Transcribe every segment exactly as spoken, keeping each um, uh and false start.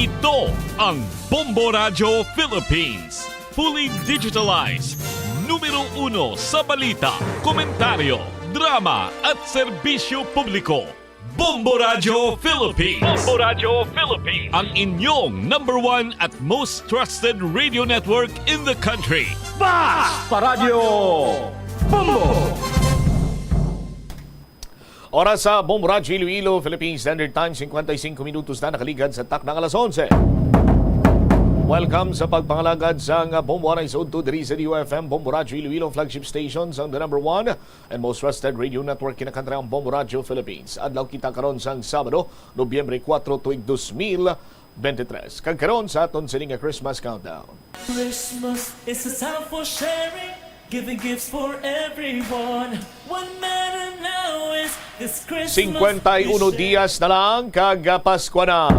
Ito ang Bombo Radyo Philippines. Fully digitalized. Numero uno sa balita, komentaryo, drama at serbisyo publiko. Bombo Radyo Philippines. Bombo Radyo Philippines. Ang inyong number one at most trusted radio network in the country. Basta Radyo Bombo! Oras sa Bombo Radyo Iloilo, Philippine Standard Time, cincuenta y cinco minutos na nakaligad sa takna nga alas onse. Welcome sa pagpangalagad sang Bombo Anay sa Udto diri sa D U F M, Bombo Radyo Iloilo, flagship station sang the number one and most trusted radio network. Kinakantayan ang Bombo Radyo Philippines. Adlaw kita karon sang Sabado, Nobyembre kuwatro, tuig dos mil bente tres. Kag karon sa aton sini nga Christmas countdown. Christmas is a time for sharing, giving gifts for everyone. What matter now is this Christmas Cincuenta y uno we share. Dias na lang kag, ah, Pasko na.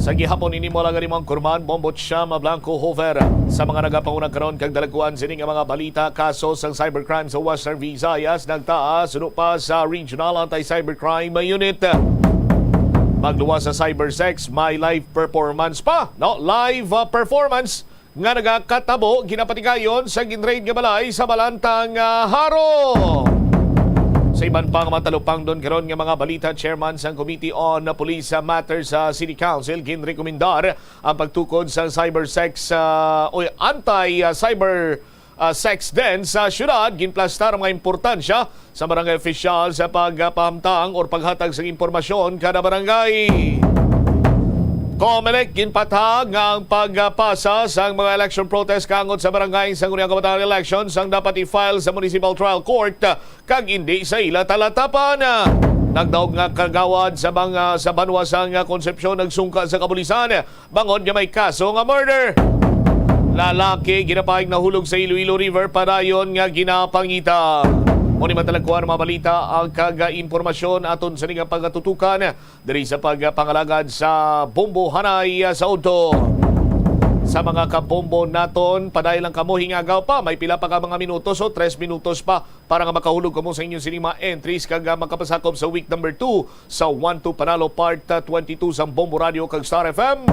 Sa gihapon ini mo lang ang imong kurman, Bombo Chama Blanco Hover. Sa mga nagapanguna karon kag dalagkuan sini nga mga balita, kaso sang cybercrime sa Western Visayas nagtaas, suno pa sa Regional Anti-Cybercrime Unit. Magluwas sa cybersex, may live performance pa, no? Live, ah, performance nga nagakatabo ginapatigayon sa ginraid nga balay sa Balantang, ah, Jaro. Sa iban pa nga matalupangdon karon nga mga balita, chairman sang Committee on Police Matters sa City Council ginrekomendar ang pagtukod sa cyber sex, ah, o anti, ah, cyber, ah, sex den sa syudad. Ginplastar ang mga importansya sa barangay official sa pagpahamtang or paghatag sa impormasyon kada barangay. Comelec ginpatag nga ang pagpasa sang mga election protest kaangod sa barangay sang Sangguniang Kabataan Elections ang dapat i-file sa Municipal Trial Court kag indi sa ila talatapan. Nagdaog nga kagawad sa mga sa banwa sang Concepcion nagsungka sa kapulisan bangod nga may kaso nga murder. Lalaki ginapahayag nahulog sa Iloilo River padayon nga ginapangita. Mao ni matalagkuan mga balita ang kag impormasyon aton sa ning pagatutukan diri sa pagpangalagad sa Bombo Hanay sa udto. Sa mga kabombo naton, padayon lang kamo, hingagaw pa, may pila pa ka mga minutos o tres minutos pa para nga makahulog kamo sa inyo sining mga entries kag, ah, makapasakop sa week number two sa One to Panalo Part, ah, twenty-two sang Bombo Radio kag Star F M.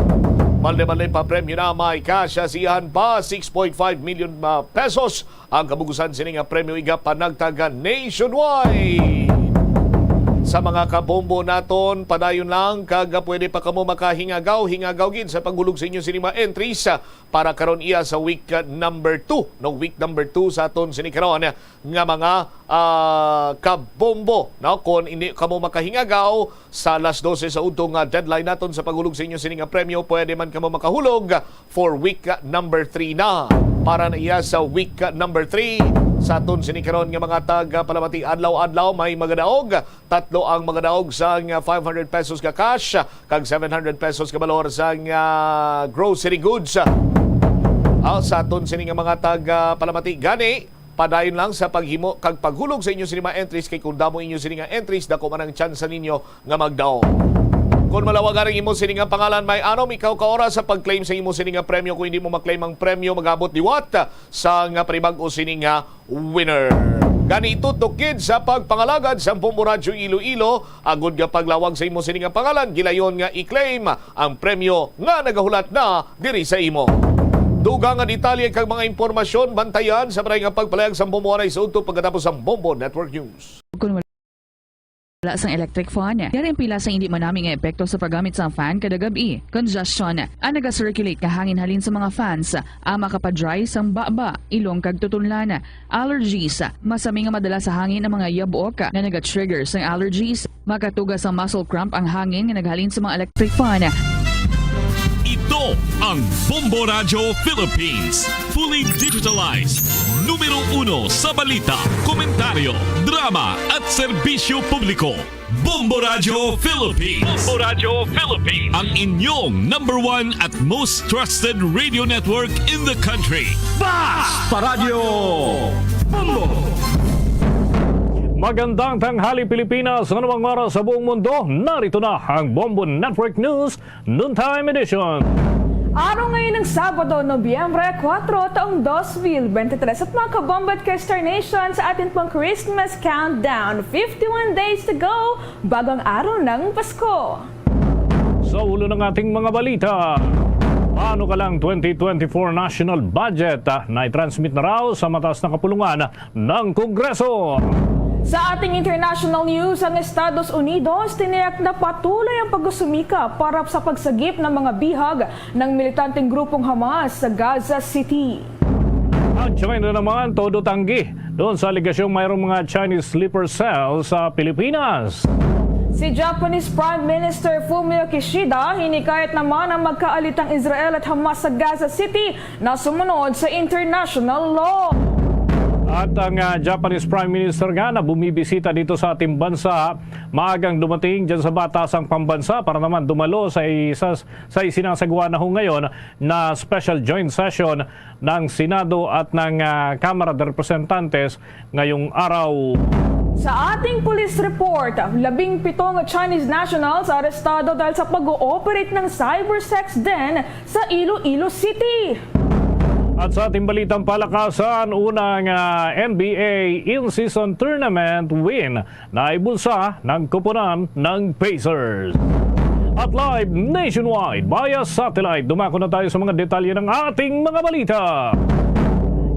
Malde-malde pa premyo na, may cash, ah, siyahan pa six point five million, ah, pesos ang kabugusan sini nga premyo, igapanagtag nationwide. Sa mga kabombo naton, padayon lang kag pwede pa kamo makahingagaw, hingagaw gid sa paghulog sa inyo sini mga entries, ah, para karon iya sa week, ah, number two, no, week number two sa aton sini karon nga mga, ah, kabombo, no? Kung hindi kamo makahingagaw sa alas dose sa udto nga deadline naton sa paghulog sa inyo sini nga premyo, pwede man kamo makahulog for week number three na. Para na iya sa week number three sa aton sini karon nga mga tag, ah, palamati, adlaw-adlaw may magadaog. Tatlo ang magadaog sang five hundred pesos ka cash kag seven hundred pesos ka balor sang, ah, grocery goods. Ah, sa aton sini nga mga tag, ah, palamati gani, padayon lang sa paghimo kag paghulog sa inyo sini mga entries, kay kung damo inyo sini nga entries, dako man ang tsansa ninyo nga magdaog. Kung malawag ang imo sini nga pangalan, may anom ikaw ka oras sa pag-claim sa imo sini nga premyo. Kung hindi mo ma-claim ang premyo, mag-abot liwat sa nga panibag-o sini nga winner. Gani, tutok gid sa pagpangalagad sa Bombo Radyo Iloilo, agud nga paglawag sa imo sini nga pangalan, gilayon nga i-claim ang premyo nga nagahulat na diri sa imo. Dugang nga detalye kag mga impormasyon, bantayan sa balay nga pagpalayag sa Bombo Anay sa udto pagkatapos sang Bombo Network News. Kung wala sang electric fan, yari ang pila sa hindi manami nga epekto sa paggamit sang fan kada gab-i. Congestion, ang naga-circulate nga hangin halin sa mga fans, ang makapa-dry sang baba, ilong kag tutunlan. Allergies, masami nga madala sa hangin ang mga yabok nga naga-trigger sang allergies. Makatuga sang muscle cramp ang hangin nga naghalin sa mga electric fan. Ito ang Bombo Radyo Philippines. Fully digitalized. Numero uno sa balita, komentaryo, drama at serbisyo publiko. Bombo Radyo Philippines. Bombo Radyo Philippines. Ang inyong number one at most trusted radio network in the country. Basta Radyo Bombo! Magandang tanghali, Pilipinas. Sa anumang oras sa buong mundo, narito na ang Bombo Network News Noontime Edition. Araw ngayon ng Sabado, Nobyembre kuwatro, taong dos mil bente tres. At mga kabombo at ka-Star Nation, sa atin pong Christmas countdown, fifty-one days to go bago ang araw ng Pasko. Sa ulo ng ating mga balita, paano ka lang twenty twenty-four national budget, ah, na i-transmit na raw sa mataas na kapulungan ng Kongreso? Sa ating international news, ang Estados Unidos tiniyak na patuloy ang pagsusumika para sa pagsagip ng mga bihag ng militanteng grupong Hamas sa Gaza City. At China naman, todo tanggi doon sa alegasyong mayroong mga Chinese sleeper cell sa Pilipinas. Si Japanese Prime Minister Fumio Kishida hinikayat naman ang magkaalitang Israel at Hamas sa Gaza City na sumunod sa international law. At ang, ah, Japanese Prime Minister nga na bumibisita dito sa ating bansa, maagang dumating dyan sa Batasang Pambansa para naman dumalo sa isa, sa isinasagawa na ho ngayon na special joint session ng Senado at ng, ah, Kamara de Representantes ngayong araw. Sa ating police report, labing pitong Chinese nationals arestado dahil sa pag-ooperate ng cyber sex den sa Iloilo City. At sa ating balitang palakasan, unang, ah, N B A in-season tournament win na ibulsa ng koponan ng Pacers. At live nationwide via satellite, dumako na tayo sa mga detalye ng ating mga balita.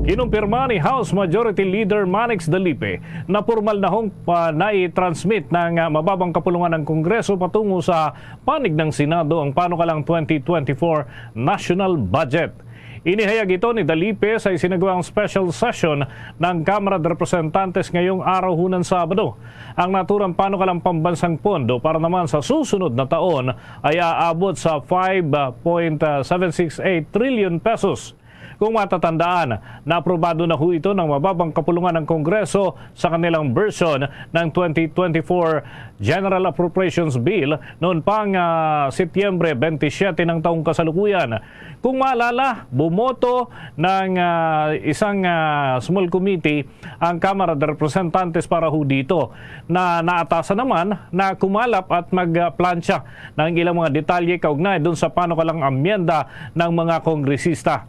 Kinumpirma ni House Majority Leader Manix Dalipe na pormal na hong pa nai-transmit ng, ah, mababang kapulungan ng Kongreso patungo sa panig ng Senado ang panukalang twenty twenty-four national budget. Inihayag ito ni Dalipe sa isinagawang special session ng Kamara de Representantes ngayong araw, hunan Sabado. Ang naturang panukalang pambansang pondo para naman sa susunod na taon ay aabot sa five point seven six eight trillion pesos. Kung matatandaan, naaprobado na ho ito ng mababang kapulungan ng Kongreso sa kanilang version ng twenty twenty-four General Appropriations Bill noon pang, ah, Setyembre twenty-seven ng taong kasalukuyan. Kung maalala, bumoto ng, ah, isang, ah, small committee ang Kamara de Representantes para ho dito, na naatasan naman na kumalap at magplantsa ng ilang mga detalye kaugnay dun sa panukalang amyenda ng mga kongresista.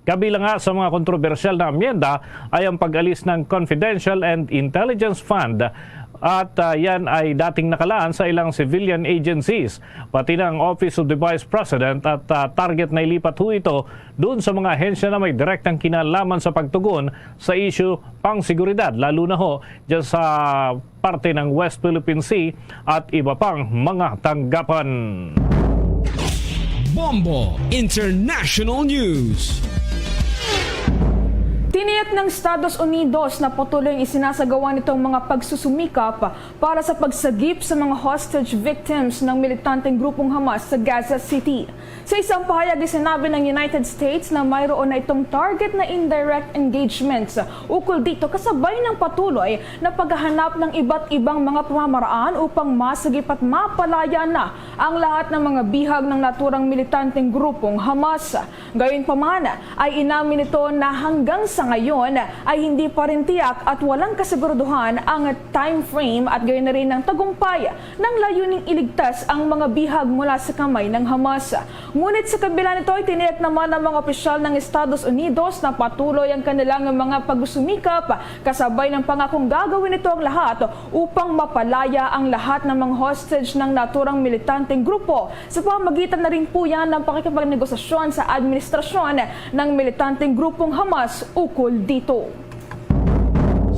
Kabilang nga sa mga kontrobersyal na amyenda ay ang pag-alis ng Confidential and Intelligence Fund, at, ah, yan ay dating nakalaan sa ilang civilian agencies, pati na ang Office of the Vice President, at, ah, target na ilipat ho ito doon sa mga ahensya na may direktang kinalaman sa pagtugon sa isyu pang seguridad, lalo na ho dyan sa parte ng West Philippine Sea at iba pang mga tanggapan. Bombo International News. Tiniyak ng Estados Unidos na patuloy ang isinasagawa nitong mga pagsusumikap para sa pagsagip sa mga hostage victims ng militanteng grupong Hamas sa Gaza City. Sa isang pahayag, sinabi ng United States na mayroon na itong target na indirect engagements ukol dito, kasabay ng patuloy na paghahanap ng iba't ibang mga pamamaraan upang masagip at mapalaya na ang lahat ng mga bihag ng naturang militanteng grupong Hamas. Gayunpaman, ay inamin nito na hanggang sa ngayon ay hindi pa rin tiyak at walang kasiguraduhan ang time frame at gayon na rin ang tagumpay ng layuning iligtas ang mga bihag mula sa kamay ng Hamas. Ngunit sa kabila nito, itiniyak naman ng mga opisyal ng Estados Unidos na patuloy ang kanilang mga pagsusumikap, kasabay ng pangakong gagawin nito ang lahat upang mapalaya ang lahat ng mga hostage ng naturang militanteng grupo sa pamamagitan na rin po yan ng pakikipagnegosasyon sa administrasyon ng militanteng grupong Hamas ukol dito.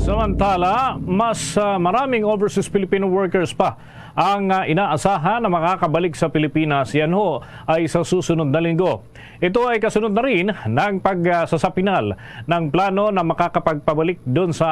Samantala, mas, ah, maraming overseas Filipino workers pa ang, ah, inaasahan na makakabalik sa Pilipinas. Yan ho ay sa susunod na linggo. Ito ay kasunod na rin ng pag, ah, sasapinal ng plano na makakapagpabalik doon sa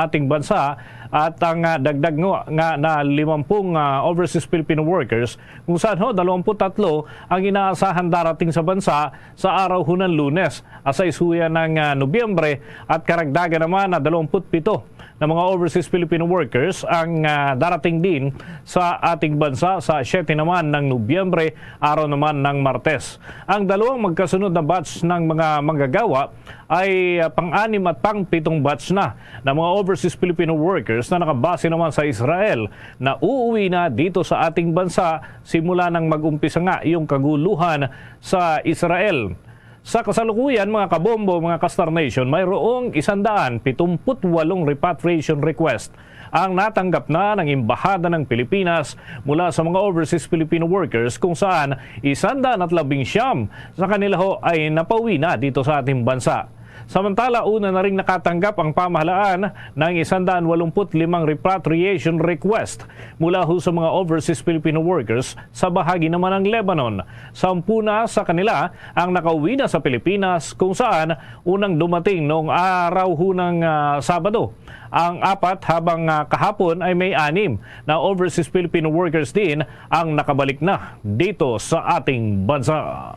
ating bansa at ang, ah, dagdag nga, nga na limampung, ah, overseas Filipino workers, kung saan ho, dalawampu't tatlo ang inaasahan darating sa bansa sa araw hunan Lunes, asay suya ng, ah, Nobyembre, at karagdagan naman na dalawampu't pito na mga overseas Filipino workers ang, ah, darating din sa ating bansa sa siyete naman ng Nobyembre, araw naman ng Martes. Ang dalawang magkasunod na batch ng mga manggagawa ay, ah, pang-anim at pang-pitong batch na ng mga overseas Filipino workers na nakabase naman sa Israel na uuwi na dito sa ating bansa simula nang mag-umpisa nga yung kaguluhan sa Israel. Sa kasalukuyan, mga kabombo, mga ka-Star Nation, mayroong isang daan pitumput walong repatriation request ang natanggap na ng Embahada ng Pilipinas mula sa mga overseas Filipino workers, kung saan isandaan at labing siyam sa kanila ho ay napauwi na dito sa ating bansa. Samantala, una na ring nakatanggap ang pamahalaan ng isandaan walumput limang repatriation request mula ho sa mga overseas Filipino workers sa bahagi naman ng Lebanon. Sampu na sa kanila ang nakauwi na sa Pilipinas, kung saan unang dumating noong araw ho ng, ah, Sabado ang apat, habang, ah, kahapon ay may anim na overseas Filipino workers din ang nakabalik na dito sa ating bansa.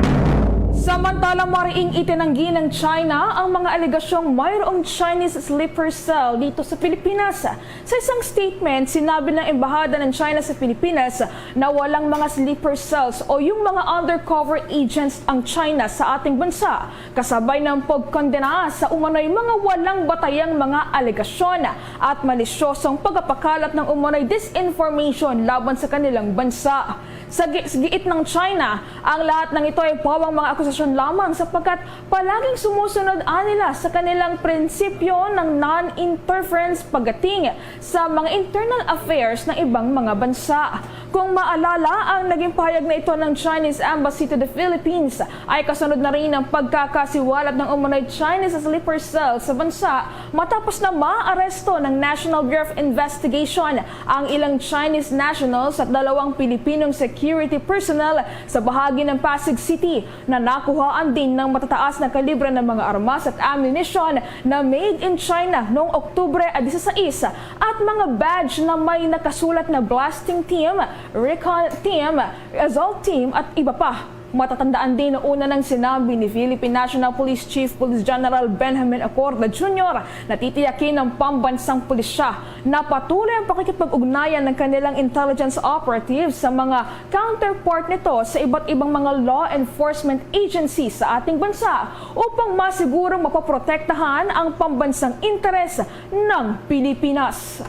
Samantala, mariing itinanggi ng China ang mga alegasyong mayroong Chinese sleeper cell dito sa Pilipinas. Sa isang statement, sinabi ng Embahada ng China sa Pilipinas na walang mga sleeper cells o yung mga undercover agents ang China sa ating bansa, kasabay ng pagkondena sa umano'y mga walang batayang mga alegasyon at malisyosong pagpapakalat ng umano'y disinformation laban sa kanilang bansa. Sa gi-, sa giit ng China, ang lahat ng ito ay pawang mga akusasyon lamang, sapagkat palaging sumusunod anila sa kanilang prinsipyo ng non-interference pagdating sa mga internal affairs ng ibang mga bansa. Kung maalala, ang naging pahayag na ito ng Chinese Embassy to the Philippines ay kasunod na rin ng pagkakasiwalat ng umano'y Chinese sleeper cell sa bansa, matapos na maaresto ng National Bureau of Investigation ang ilang Chinese nationals at dalawang Pilipinong security personnel sa bahagi ng Pasig City na nakuhaan din ng matataas na kalibre ng mga armas at ammunition na made in China noong Oktubre dise-sais, at mga badge na may nakasulat na blasting team, recon team, assault team, at iba pa. Matatandaan din na una nang sinabi ni Philippine National Police Chief Police General Benjamin Acorda Junior na titiyakin ng pambansang pulisya na patuloy ang pakikipag-ugnayan ng kanilang intelligence operatives sa mga counterpart nito sa iba't ibang mga law enforcement agency sa ating bansa, upang masigurong mapoprotektahan ang pambansang interes ng Pilipinas.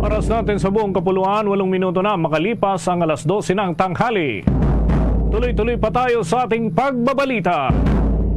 Oras natin sa buong kapuluan, walong minuto na makalipas ang alas dose ng tanghali. Tuloy-tuloy pa tayo sa ating pagbabalita.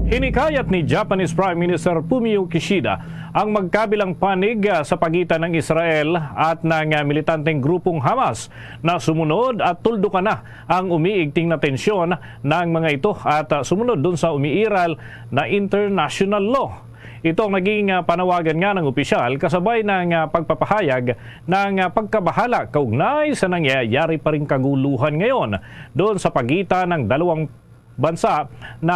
Hinikayat ni Japanese Prime Minister Fumio Kishida ang magkabilang panig, ah, sa pagitan ng Israel at ng, ah, militanteng grupong Hamas na sumunod at tuldukan na ang umiigting na tensyon ng mga ito at, ah, sumunod dun sa umiiral na international law. Ito ang naging, ah, panawagan nga ng opisyal, kasabay ng, ah, pagpapahayag ng, ah, pagkabahala kaugnay sa nangyayari pa ring kaguluhan ngayon doon sa pagitan ng dalawang bansa na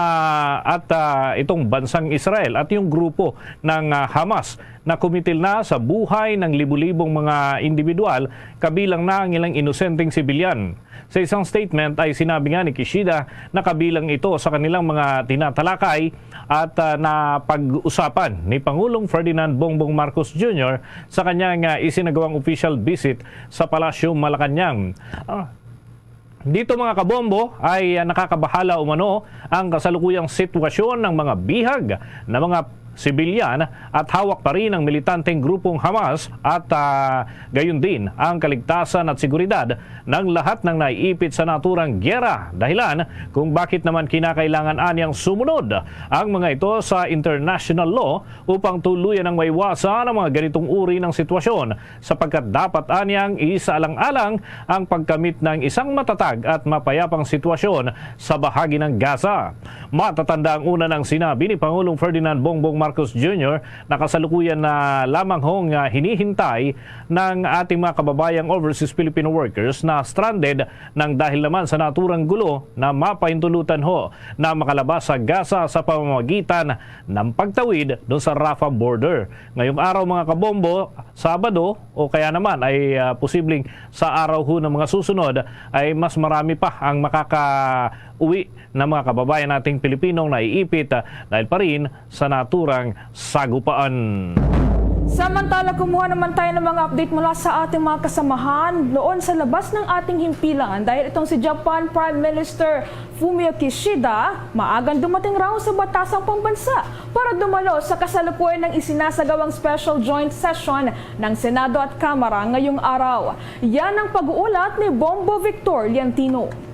at, ah, itong bansang Israel at yung grupo ng, ah, Hamas na kumitil na sa buhay ng libu-libong mga individual, kabilang na ang ilang inosenteng sibilyan. Sa isang statement ay sinabi nga ni Kishida na kabilang ito sa kanilang mga tinatalakay at, ah, napag-usapan ni Pangulong Ferdinand Bongbong Marcos Junior sa kanyang, ah, isinagawang official visit sa Palasyo Malacañang. Ah, dito, mga kabombo, ay, ah, nakakabahala umano ang kasalukuyang sitwasyon ng mga bihag na mga sibilyan at hawak pa rin ng militanteng grupong Hamas at, ah, gayon din ang kaligtasan at seguridad ng lahat ng naiipit sa naturang giyera, dahilan kung bakit naman kinakailangan anyang sumunod ang mga ito sa international law upang tuluyan ang maiwasan ang mga ganitong uri ng sitwasyon, sapagkat dapat anyang isaalang-alang ang pagkamit ng isang matatag at mapayapang sitwasyon sa bahagi ng Gaza. Matatanda ang una nang sinabi ni Pangulong Ferdinand Bongbong Marcos Junior na kasalukuyan na lamang hong, ah, hinihintay ng ating mga kababayang overseas Filipino workers na stranded nang dahil naman sa naturang gulo na mapahintulutan ho na makalabas sa Gaza sa pamamagitan ng pagtawid doon sa Rafah border. Ngayong araw, mga kabombo, Sabado, o kaya naman ay, ah, posibleng sa araw ho ng mga susunod, ay mas marami pa ang makakauwi na mga kababayan nating Pilipinong naiipit, ah, dahil pa rin sa naturang sagupaan. Samantala, kumuha naman tayo ng mga update mula sa ating mga kasamahan doon sa labas ng ating himpilan, dahil itong si Japan Prime Minister Fumio Kishida maagang dumating raw sa batasang pambansa para dumalo sa kasalukuyan ng isinasagawang special joint session ng Senado at Kamara ngayong araw. Yan ang pag-uulat ni Bombo Victor Liantino.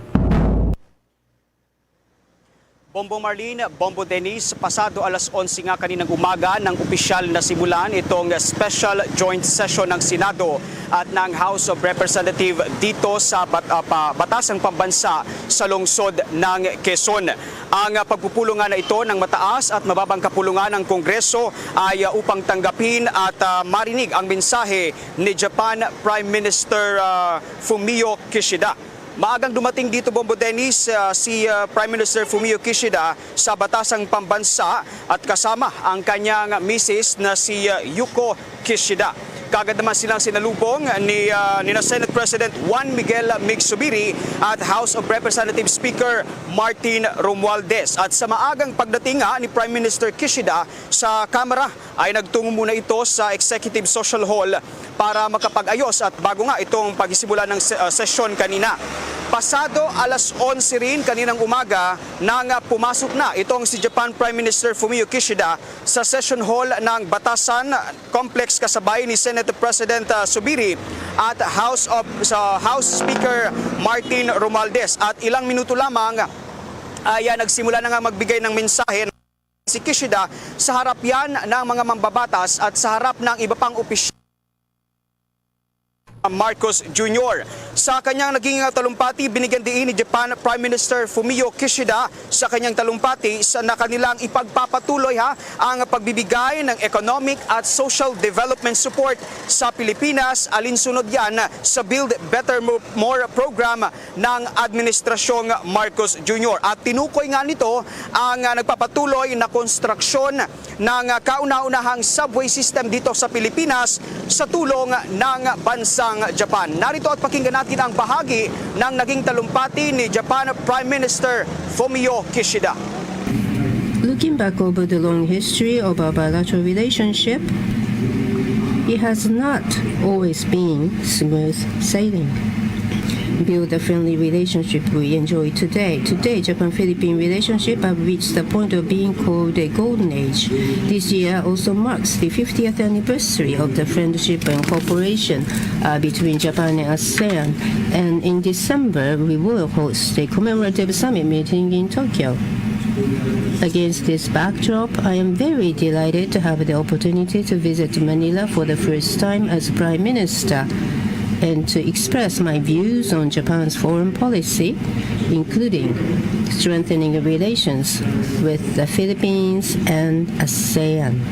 Bombo Marlene, Bombo Dennis, pasado alas onse nga kaninang umaga nang opisyal na simulan itong special joint session ng Senado at ng House of Representative dito sa bat-, ah, pa-, Batasang Pambansa sa lungsod ng Quezon. Ang, ah, pagpupulungan na ito ng mataas at mababang kapulungan ng Kongreso ay, ah, upang tanggapin at, ah, marinig ang mensahe ni Japan Prime Minister, ah, Fumio Kishida. Maagang dumating dito, Bombo Dennis, ah, si, ah, Prime Minister Fumio Kishida sa Batasang Pambansa at kasama ang kanyang misis na si, ah, Yuko Kishida. Kaagad naman silang sinalubong ni, ah, nina Senate President Juan Miguel Mig Zubiri at House of Representatives Speaker Martin Romualdez. At sa maagang pagdating nga ni Prime Minister Kishida sa Kamara, ay nagtungo muna ito sa Executive Social Hall para makapag-ayos at bago nga itong pagsisimula ng se-, ah, sesyon kanina. Pasado alas onse rin kaninang umaga nang, ah, pumasok na itong si Japan Prime Minister Fumio Kishida sa session hall ng Batasan Complex kasabay ni Senate President, ah, Zubiri at House of, sa House Speaker Martin Romualdez. At ilang minuto lamang ay, ah, nagsimula na nga magbigay ng mensahe si Kishida sa harap yan ng mga mambabatas at sa harap ng iba pang opisyal Marcos Junior. Sa kanyang naging talumpati, binigyan diin ni Japan Prime Minister Fumio Kishida sa kanyang talumpati sa na kanilang ipagpapatuloy, ha, ang pagbibigay ng economic at social development support sa Pilipinas, alinsunod yan sa Build Better Mo-, More program ng Administrasyong Marcos Junior. At tinukoy nga nito ang, ah, nagpapatuloy na konstruksyon ng, ah, kauna-unahang subway system dito sa Pilipinas sa tulong ng bansang Japan. Narito at pakinggan natin ang bahagi ng naging talumpati ni Japan Prime Minister Fumio Kishida. Looking back over the long history of our bilateral relationship, it has not always been smooth sailing. Build the friendly relationship we enjoy today. Today, Japan-Philippine relationship have reached the point of being called a golden age. This year also marks the fiftieth anniversary of the friendship and cooperation, uh, between Japan and ASEAN. And in December, we will host a commemorative summit meeting in Tokyo. Against this backdrop, I am very delighted to have the opportunity to visit Manila for the first time as Prime Minister and to express my views on Japan's foreign policy, including strengthening relations with the Philippines and ASEAN.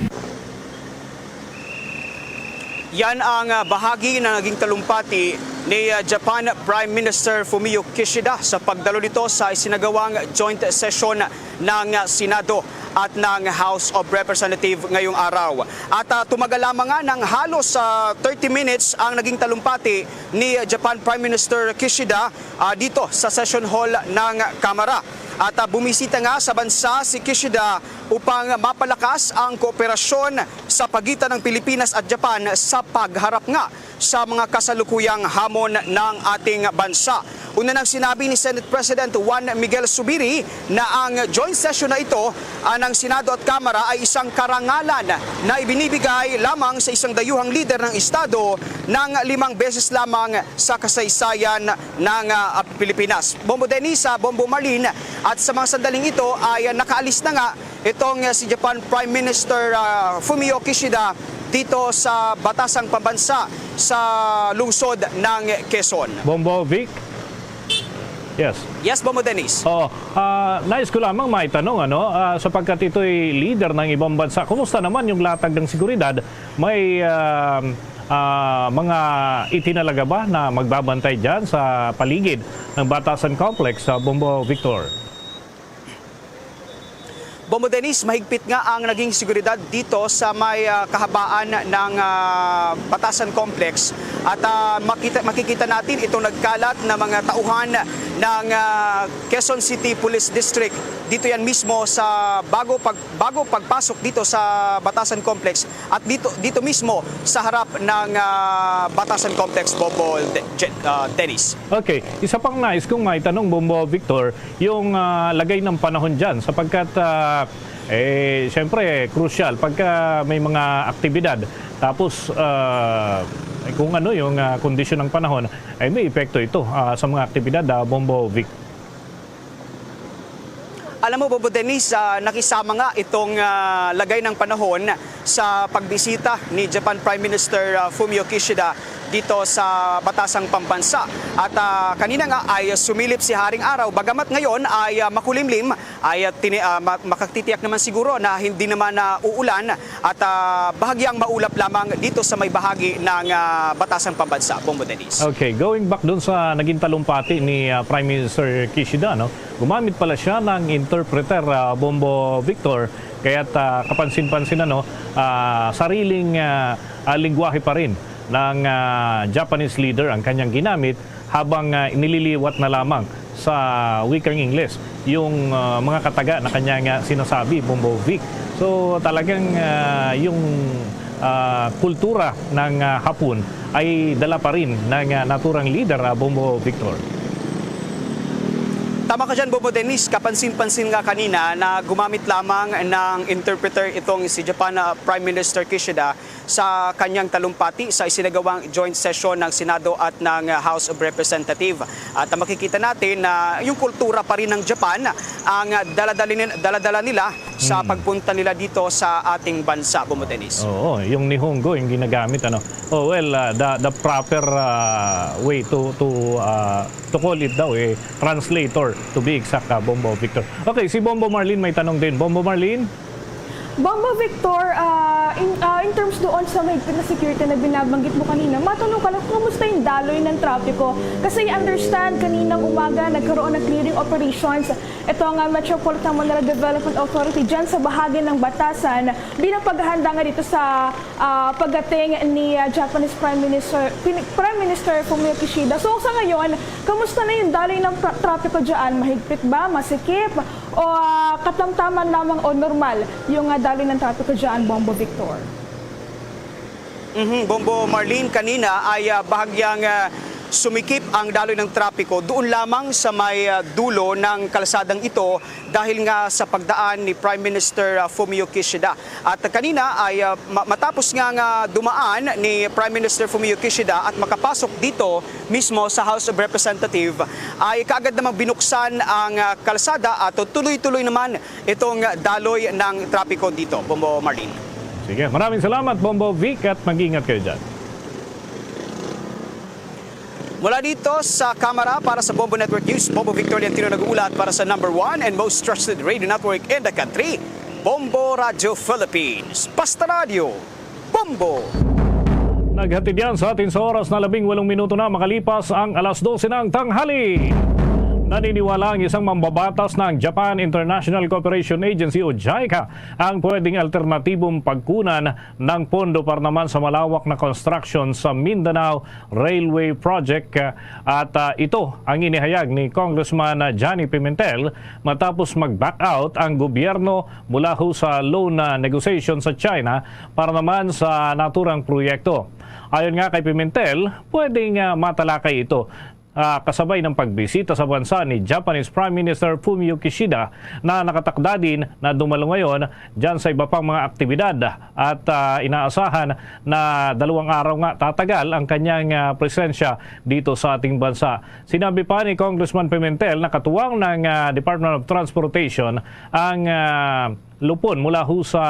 Yan ang, ah, bahagi na naging talumpati ni, ah, Japan Prime Minister Fumio Kishida sa pagdalo nito sa isinagawang joint session ng, ah, Senado at ng House of Representative ngayong araw. At, ah, tumagal lamang nga ng halos, ah, thirty minutes ang naging talumpati ni Japan Prime Minister Kishida, ah, dito sa session hall ng Kamara. At, ah, bumisita nga sa bansa si Kishida upang mapalakas ang kooperasyon sa pagitan ng Pilipinas at Japan sa pagharap nga sa mga kasalukuyang hamon ng ating bansa. Una nang sinabi ni Senate President Juan Miguel Zubiri na ang joint session na ito, ah, ng Senado at Kamara ay isang karangalan na ibinibigay lamang sa isang dayuhang lider ng Estado ng limang beses lamang sa kasaysayan ng, ah, Pilipinas. Bombo Dennis, ah, Bombo Marlene, at sa mga sandaling ito ay, ah, nakaalis na nga itong, ah, si Japan Prime Minister, ah, Fumio Kishida dito sa Batasang Pambansa sa lungsod ng Quezon. Bombo Vic? Yes. Yes, Bombo Dennis. Oo. Ah, nais ko lamang maitanong, ano, ah, sapagkat ito'y leader ng ibang bansa, kumusta naman yung latag ng seguridad? May ah, ah, mga itinalaga ba na magbabantay dyan sa paligid ng Batasan Complex sa Bombo Victor? Bombo Dennis, mahigpit nga ang naging seguridad dito sa may, ah, kahabaan ng, ah, Batasan Complex. At, ah, makita, makikita natin itong nagkalat na mga tauhan ng, ah, Quezon City Police District. Dito yan mismo sa bago pag, bago pagpasok dito sa Batasan Complex at dito, dito mismo sa harap ng, ah, Batasan Complex, Bombo De-, Je-, ah, Dennis. Okay. Isa pang nais kong maitanong, Bombo Victor, yung ah, lagay ng panahon dyan sapagkat ah, eh, siyempre, crucial pagka may mga aktibidad. Tapos, ah, eh, kung ano yung ah, kondisyon ng panahon, ay may epekto ito ah, sa mga aktibidad, ah, Bombo Vic. Alam mo, Bobo Dennis, ah, nakisama nga itong, ah, lagay ng panahon sa pagbisita ni Japan Prime Minister, ah, Fumio Kishida dito sa Batasang Pambansa. At, ah, kanina nga ay sumilip si Haring Araw, bagamat ngayon ay, ah, makulimlim, ay, ah, tini-, ah, ma-, makatitiyak naman siguro na hindi naman na uulan at, ah, bahagyang maulap lamang dito sa may bahagi ng, ah, Batasang Pambansa, Bombo Dennis. Okay, going back dun sa naging talumpati ni, ah, Prime Minister Kishida, no? Gumamit pala siya ng interpreter, ah, Bombo Victor, kaya't, ah, kapansin-pansin, ano, ah, sariling, ah, ah, lingwahe pa rin ng, ah, Japanese leader ang kanyang ginamit habang, ah, nililiwat na lamang sa wikang Ingles yung, ah, mga kataga na kanyang, ah, sinasabi, Bombo Vic. So, talagang, ah, yung, ah, kultura ng, ah, Hapon ay dala pa rin ng, ah, naturang leader, ah, Bombo Victor. Tama ka dyan, Bombo Dennis. Kapansin-pansin nga kanina na gumamit lamang ng interpreter itong si Japan, ah, Prime Minister Kishida sa kanyang talumpati sa isinagawang joint session ng Senado at ng, ah, House of Representative. At, ah, makikita natin na yung kultura pa rin ng Japan ang, ah, daladali nil-, daladala nila sa Hmm. pagpunta nila dito sa ating bansa, Bombo Dennis. Oo, yung Nihongo yung ginagamit, ano. Oh, well, ah, the, the proper, ah, way to, to, ah, to call it daw, eh, translator, to be exact, ah, Bombo Victor. Okay, si Bombo Marlene may tanong din. Bombo Marlene? Bombo Victor, ah, in, ah, in terms doon sa mahigpit na security na binabanggit mo kanina, matanong ka lang kung kamusta yung daloy ng trapiko. Kasi I understand, kaninang umaga nagkaroon ng clearing operations ito ang, ah, Metropolitan Manila Development Authority dyan sa bahagi ng Batasan bilang paghahanda nga dito sa, ah, pagdating ni, ah, Japanese Prime Minister, Pin-, Prime Minister Fumio Kishida. So, sa ngayon, kamusta na yung daloy ng tra-, trapiko dyan? Mahigpit ba? Masikip? O, ah, katamtaman lamang o normal yung, ah, daloy ng trapiko dyan, Bombo Victor? Mhm, Bombo Marlene, kanina ay, ah, bahagyang, ah, sumikip ang daloy ng trapiko doon lamang sa may, ah, dulo ng kalsadang ito dahil nga sa pagdaan ni Prime Minister, ah, Fumio Kishida. At kanina ay, ah, ma-, matapos nga, nga dumaan ni Prime Minister Fumio Kishida at makapasok dito mismo sa House of Representative, ay kaagad namang binuksan ang, ah, kalsada at tuloy-tuloy naman itong daloy ng trapiko dito, Bombo Marlene. Sige, maraming salamat, Bombo Vic, at mag-ingat kayo dyan. Mula dito sa Kamara para sa Bombo Network News, Bombo Victor Leontino nag-uulat para sa number one and most trusted radio network in the country, Bombo Radio Philippines. Basta Radio, Bombo! Naghatid yan sa atin sa oras na labing walong minuto na makalipas ang alas dose ng tanghali. Naniniwala ang isang mambabatas ng Japan International Cooperation Agency o JICA ang pwedeng alternatibong pagkunan ng pondo para naman sa malawak na construction sa Mindanao Railway Project, at, ah, ito ang inihayag ni Congressman, ah, Johnny Pimentel matapos mag-back out ang gobyerno mula ho sa loan, ah, negotiation sa China para naman sa naturang proyekto. Ayon nga kay Pimentel, pwedeng, ah, matalakay ito, ah, kasabay ng pagbisita sa bansa ni Japanese Prime Minister Fumio Kishida na nakatakda din na dumalo ngayon dyan sa iba pang mga aktibidad at, ah, inaasahan na dalawang araw nga tatagal ang kanyang, ah, presensya dito sa ating bansa. Sinabi pa ni Congressman Pimentel na katuwang ng, ah, Department of Transportation ang, ah, lupon mula ho sa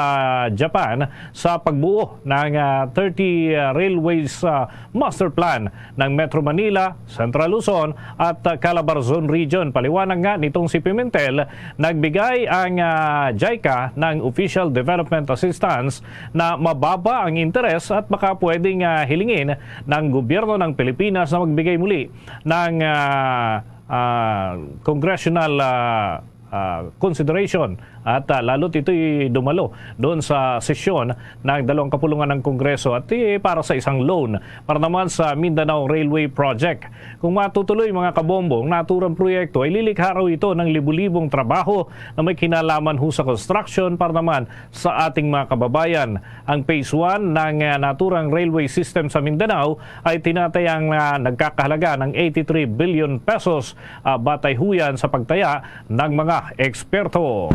Japan sa pagbuo ng, ah, thirty, ah, railways, ah, master plan ng Metro Manila, Central Luzon at, ah, Calabarzon Region. Paliwanag nga nitong si Pimentel, nagbigay ang, ah, JICA ng official development assistance na mababa ang interes at baka pwedeng, ah, hilingin ng gobyerno ng Pilipinas na magbigay muli ng, ah, ah, congressional, ah, ah, consideration at, ah, lalo't ito'y dumalo doon sa sesyon ng dalawang kapulungan ng Kongreso at, eh, para sa isang loan para naman sa Mindanao Railway Project. Kung matutuloy, mga kabombo, ang naturang proyekto ay lilikha raw ito ng libu-libong trabaho na may kinalaman ho sa construction para naman sa ating mga kababayan. Ang phase one ng, ah, naturang railway system sa Mindanao ay tinatayang, ah, nagkakahalaga ng eighty-three billion pesos, ah, batay ho yan sa pagtaya ng mga eksperto.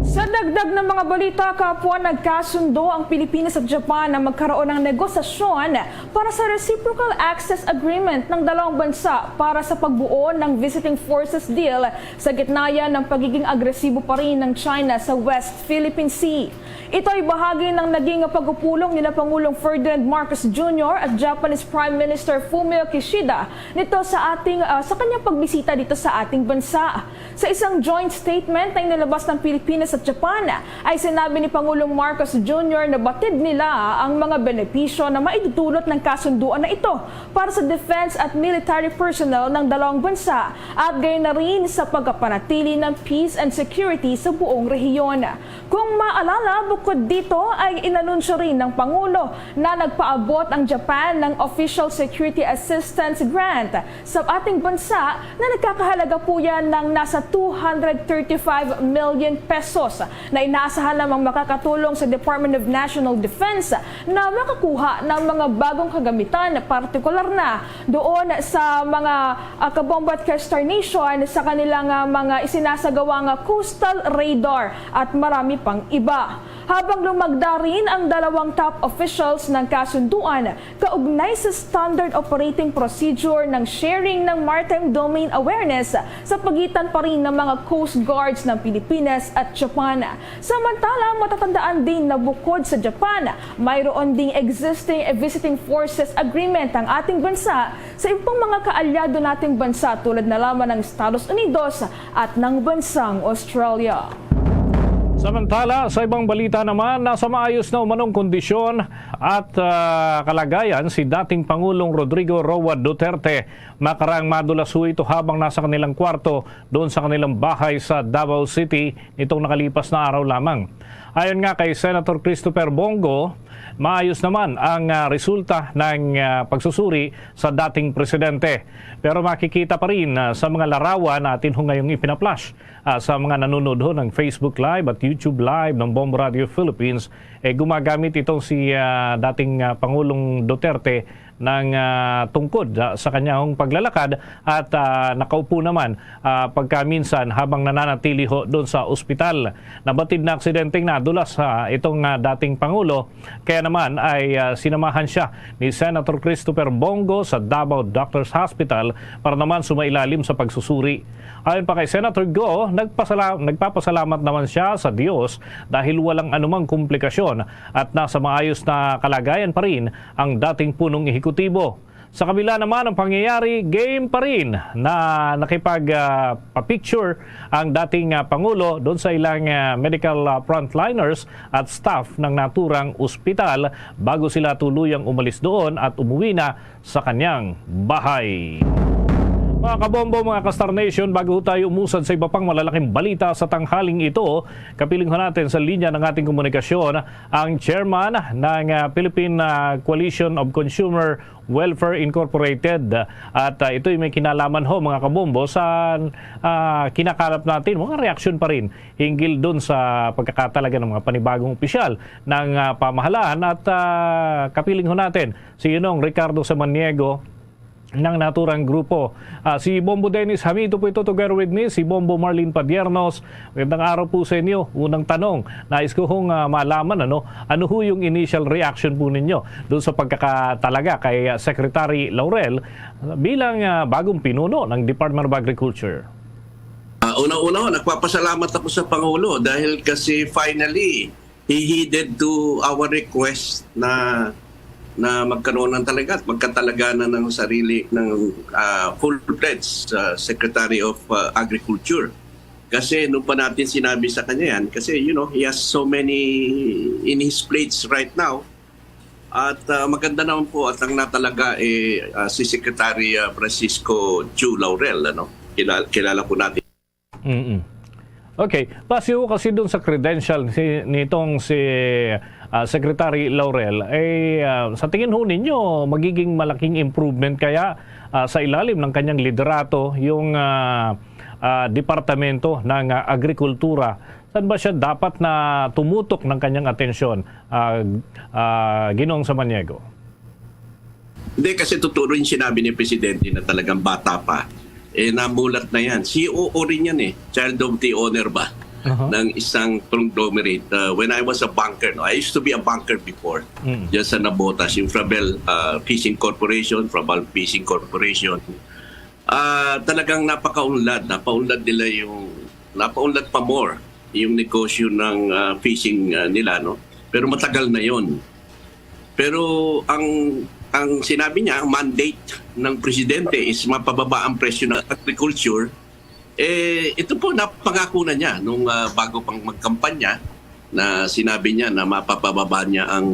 Sa dagdag ng mga balita, kapwa, nagkasundo ang Pilipinas at Japan na magkaroon ng negosasyon para sa Reciprocal Access Agreement ng dalawang bansa para sa pagbuo ng Visiting Forces Deal sa gitna yan ng pagiging agresibo pa rin ng China sa West Philippine Sea. Ito ay bahagi ng naging pagpupulong nina Pangulong Ferdinand Marcos Junior at Japanese Prime Minister Fumio Kishida nito sa ating, ah, sa kanyang pagbisita dito sa ating bansa. Sa isang joint statement na inilabas ng Pilipinas at Japan, ay sinabi ni Pangulong Marcos Junior na batid nila ang mga benepisyo na maidudulot ng kasunduan na ito para sa defense at military personnel ng dalawang bansa at gayon na rin sa pagkapanatili ng peace and security sa buong rehiyon. Kung maalala, bukod dito ay inanunsyo rin ng Pangulo na nagpaabot ang Japan ng Official Security Assistance Grant sa ating bansa na nagkakahalaga po yan ng nasa two hundred thirty-five million pesos na inaasahan namang makakatulong sa Department of National Defense na makakuha ng mga bagong kagamitan, partikular na doon sa mga, ah, kabomba at ka-Star Nation sa kanilang, ah, mga isinasagawang coastal radar at marami pang iba. Habang lumagda rin ang dalawang top officials ng kasunduan kaugnay sa standard operating procedure ng sharing ng maritime domain awareness sa pagitan pa rin ng mga coast guards ng Pilipinas at Japan. Samantala, matatandaan din na bukod sa Japan, mayroon ding existing visiting forces agreement ang ating bansa sa iba pang mga kaalyado nating bansa, tulad na lamang ng Estados Unidos at ng bansang Australia. Samantala, sa ibang balita naman, nasa maayos na umanong kondisyon at, ah, kalagayan si dating Pangulong Rodrigo Roa Duterte. Makarang madulas ho ito habang nasa kanilang kwarto doon sa kanilang bahay sa Davao City nitong nakalipas na araw lamang. Ayon nga kay Senator Christopher Bong Go, maayos naman ang, ah, resulta ng, ah, pagsusuri sa dating presidente. Pero makikita pa rin, ah, sa mga larawan natin ho ngayong ipinaplash, ah, sa mga nanonood ho ng Facebook Live at YouTube Live ng Bombo Radio Philippines, eh, gumagamit itong si, ah, dating, ah, Pangulong Duterte ng, ah, tungkod, ah, sa kanyang paglalakad at, ah, nakaupo naman, ah, pagkaminsan habang nananatili ho doon sa ospital. Nabatid na aksidenteng nadulas, ah, itong, ah, dating Pangulo, kaya naman ay, ah, sinamahan siya ni Senator Christopher Bong Go sa Davao Doctors Hospital para naman sumailalim sa pagsusuri. Ayon pa kay Senator Go, nagpasala-, nagpapasalamat naman siya sa Diyos dahil walang anumang komplikasyon at nasa maayos na kalagayan pa rin ang dating punong ehekutibo. Sa kabila naman ng pangyayari, game pa rin na nakipag, ah, pa-picture ang dating, ah, Pangulo doon sa ilang, ah, medical, ah, frontliners at staff ng naturang ospital bago sila tuluyang umalis doon at umuwi na sa kanyang bahay. Mga kabombo, mga ka-Star Nation, bago tayo umusad sa iba pang malalaking balita sa tanghaling ito, kapiling ho natin sa linya ng ating komunikasyon ang chairman ng, ah, Philippine, ah, Coalition of Consumer Welfare Incorporated. At, ah, ito'y may kinalaman ho, mga kabombo, sa, ah, kinakalap natin, mga reaksyon pa rin hinggil dun sa pagkakatalaga ng mga panibagong opisyal ng, ah, pamahalaan. At, ah, kapiling ho natin si Ginong Ricardo Samaniego ng naturang grupo. Ah, si Bombo Dennis Hamito po ito, together with me, si Bombo Marlene Padiernos. Magandang araw po sa inyo. Unang tanong, nais ko hong, ah, malaman, ano, ano ho yung initial reaction po ninyo doon sa pagkakatalaga kay, ah, Secretary Laurel bilang, ah, bagong pinuno ng Department of Agriculture? Ah, una-una, nagpapasalamat ako sa Pangulo dahil kasi finally, he heeded to our request na, na magkaroon ng talaga at magkatalaga na ng sarili ng, ah, full-fledged, ah, Secretary of, ah, Agriculture. Kasi nung pa natin sinabi sa kanya yan, kasi, you know, he has so many in his plates right now. At, ah, maganda naman po at ang natalaga, eh, ah, si Secretary, ah, Francisco Chu Laurel, ano? Kilala, kilala po natin. Mm-mm. Okay, base ho kasi dun sa credential si, nitong si, ah, Secretary Laurel, eh, ah, sa tingin ho ninyo, magiging malaking improvement kaya, ah, sa ilalim ng kanyang liderato yung, ah, ah, Departamento ng, ah, Agrikultura? Saan ba siya dapat na tumutok ng kanyang atensyon, ah, ah, Ginoong Samaniego? Hindi, kasi totoo rin sinabi ni Presidente na talagang bata pa. Eh, namulat na yan. C O O rin yan eh. Child of the Honor ba? Aha. ng isang conglomerate. Uh, when I was a banker, no, I used to be a banker before. Mm. Diyan sa Nabotas, yung Fravel uh, Fishing Corporation, Fraval Fishing Corporation. Ah, talagang napakaunlad, napaunlad nila yung, napaunlad pa more yung negosyo ng ah, fishing ah, nila, no? Pero matagal na yon. Pero ang ang sinabi niya, ang mandate ng presidente is mapababa ang presyo ng agriculture. Eh, ito po, napangako na niya nung ah, bago pang magkampanya, na sinabi niya na mapapababa niya ang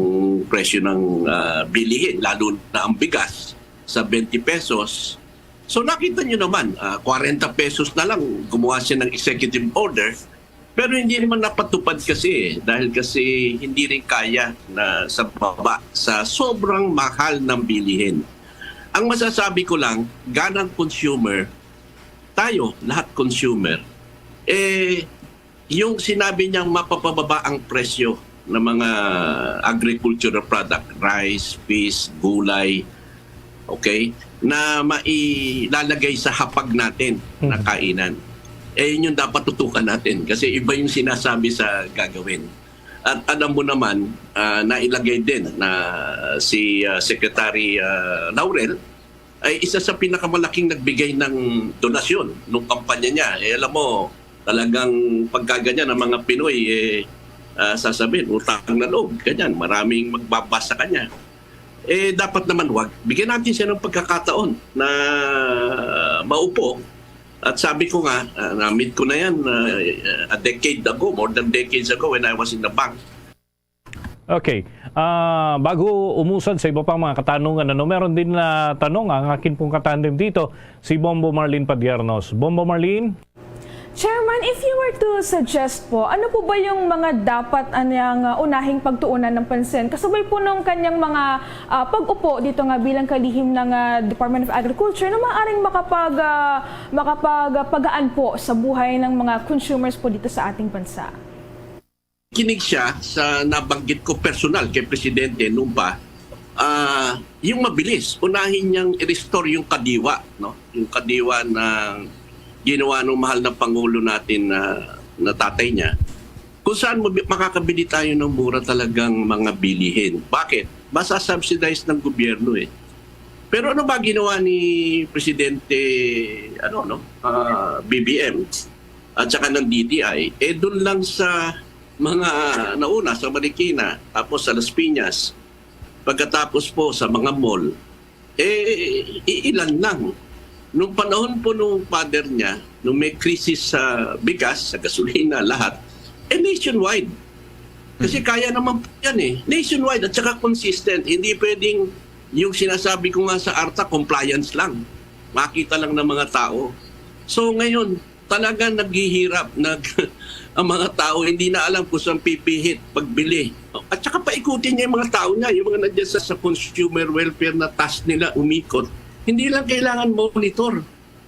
presyo ng ah, bilihin, lalo na ang bigas, sa twenty pesos. So nakita niyo naman, ah, kwarenta pesos na lang, gumawa siya ng executive order, pero hindi naman napatupad kasi eh, dahil kasi hindi rin kaya na sa baba, sa sobrang mahal ng bilihin. Ang masasabi ko lang, ganang consumer, tayo, lahat consumer, eh, yung sinabi niyang mapapababa ang presyo ng mga agricultural product, rice, fish, gulay, okay, na mailalagay sa hapag natin na Mhm. kainan. Eh, yun yung dapat tutukan natin kasi iba yung sinasabi sa gagawin. At alam mo naman, ah, nailagay din na si ah, Secretary ah, Laurel ay isa sa pinakamalaking nagbigay ng donasyon nung kampanya niya. Eh, alam mo, talagang pagkaganyan ang mga Pinoy, eh, ah, sasabihin, utang na loob, ganyan, maraming magbabasa kanya. Eh, dapat naman wag. Bigyan natin siya ng pagkakataon na maupo. At sabi ko nga, ah, na-meet ko na yan ah, a decade ago, more than decades ago when I was in the bank. Okay. Ah, bago umusad sa iba pang mga katanungan, ano, meron din na tanong ang akin pong katandem dito, si Bombo Marlene Padiernos. Bombo Marlene? Chairman, if you were to suggest po, ano po ba yung mga dapat anyang uh, unahing pagtuunan ng pansin? Kasabay po nung kanyang mga uh, pag-upo dito nga bilang kalihim ng uh, Department of Agriculture na maaaring makapag, uh, makapagpagaan po sa buhay ng mga consumers po dito sa ating bansa? Kinig siya sa nabanggit ko personal kay Presidente nung pa, ah, yung mabilis, unahin niyang i-restore yung kadiwa, no? Yung kadiwa na ginawa ng mahal na Pangulo natin na, na tatay niya, kung saan mabi- makakabili tayo ng mura talagang mga bilihin. Bakit? Masasubsidize ng gobyerno eh. Pero ano ba ginawa ni Presidente ano no ah, B B M at saka ng D T I? Eh doon lang sa mga nauna sa Marikina, tapos sa Las Piñas, pagkatapos po sa mga mall, eh iilan lang. Nung panahon po nung father niya, nung may krisis sa bigas, sa gasolina, lahat, eh nationwide. Kasi kaya naman po yan eh. Nationwide at saka consistent. Hindi pwedeng yung sinasabi ko nga sa ARTA, compliance lang. Makita lang ng mga tao. So ngayon, talaga naghihirap nag ang mga tao, hindi na alam kung saan pipihit pagbili. At saka paikutin niya yung mga tao niya, yung mga nandiyan sa, sa consumer welfare na task nila umikot. Hindi lang kailangan monitor.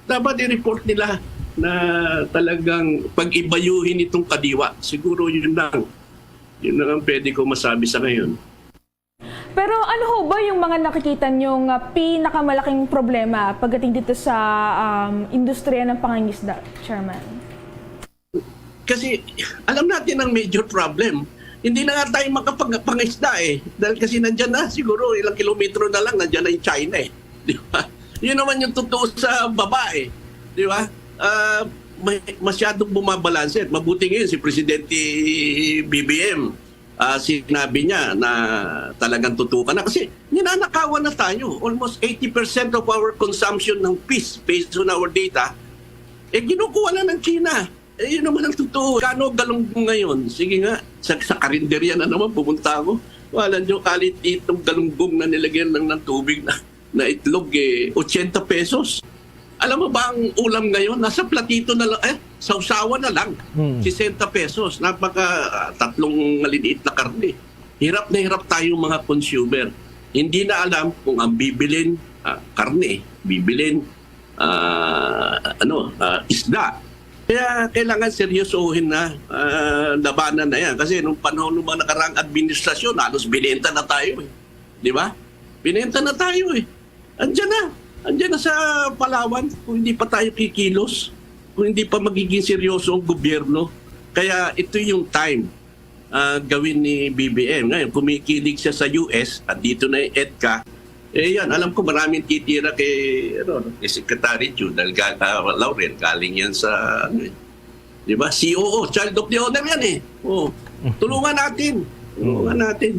Dapat i-report nila na talagang pag-ibayuhin itong kadiwa. Siguro yun lang. Yun lang ang pwede ko masabi sa ngayon. Pero ano ho ba yung mga nakikita nyo nga pinakamalaking problema pagdating dito sa um, industriya ng pangangisda, Chairman? Kasi alam natin ang major problem. Hindi na nga tayo makapagpangisda eh. Dahil kasi nandyan na, siguro ilang kilometro na lang, nandyan na yung China eh. Di ba? Yun naman yung totoo sa baba eh. Di ba? Ah, may, masyadong bumabalanse. Mabuti ngayon si Presidente B B M, ah, sinabi niya na talagang tutukan na. Kasi ninanakawan na tayo. Almost eighty percent of our consumption ng fish, based on our data, eh kinukuha na ng China. Eh, yun naman ang totoo. Kano galunggong ngayon? Sige nga, sa, sa karinderya na naman pumunta ako. Wala nyo kalit itong galunggong na nilagyan ng, ng tubig na, na itlog, eh, ochenta pesos. Alam mo ba ang ulam ngayon? Nasa platito na lang, eh, sawsawan na lang. Hmm. Sesenta pesos. Napaka ah, tatlong maliliit na karne. Hirap na hirap tayo mga consumer. Hindi na alam kung ang bibilin, ah, karne, bibilin, ah, ano, ah, isda. Kaya kailangan seryosohin na, ah, labanan na yan. Kasi nung panahon ng mga nakaraang administrasyon, halos binenta na tayo eh. Di ba? Binenta na tayo eh. Andiyan na. Andiyan na sa Palawan kung hindi pa tayo kikilos, kung hindi pa magiging seryoso ang gobyerno. Kaya ito yung time, ah, gawin ni B B M. Ngayon, kumikilig siya sa U S, at dito na yung EDCA. Eh, yan, alam ko maraming titira kay, ano, kay Secretary Chu, dahil ga-, ah, Laurel, galing yan sa, ano, eh. Di ba? C O O, Child of the Honor yan, eh. Oh, tulungan natin. Tulungan natin.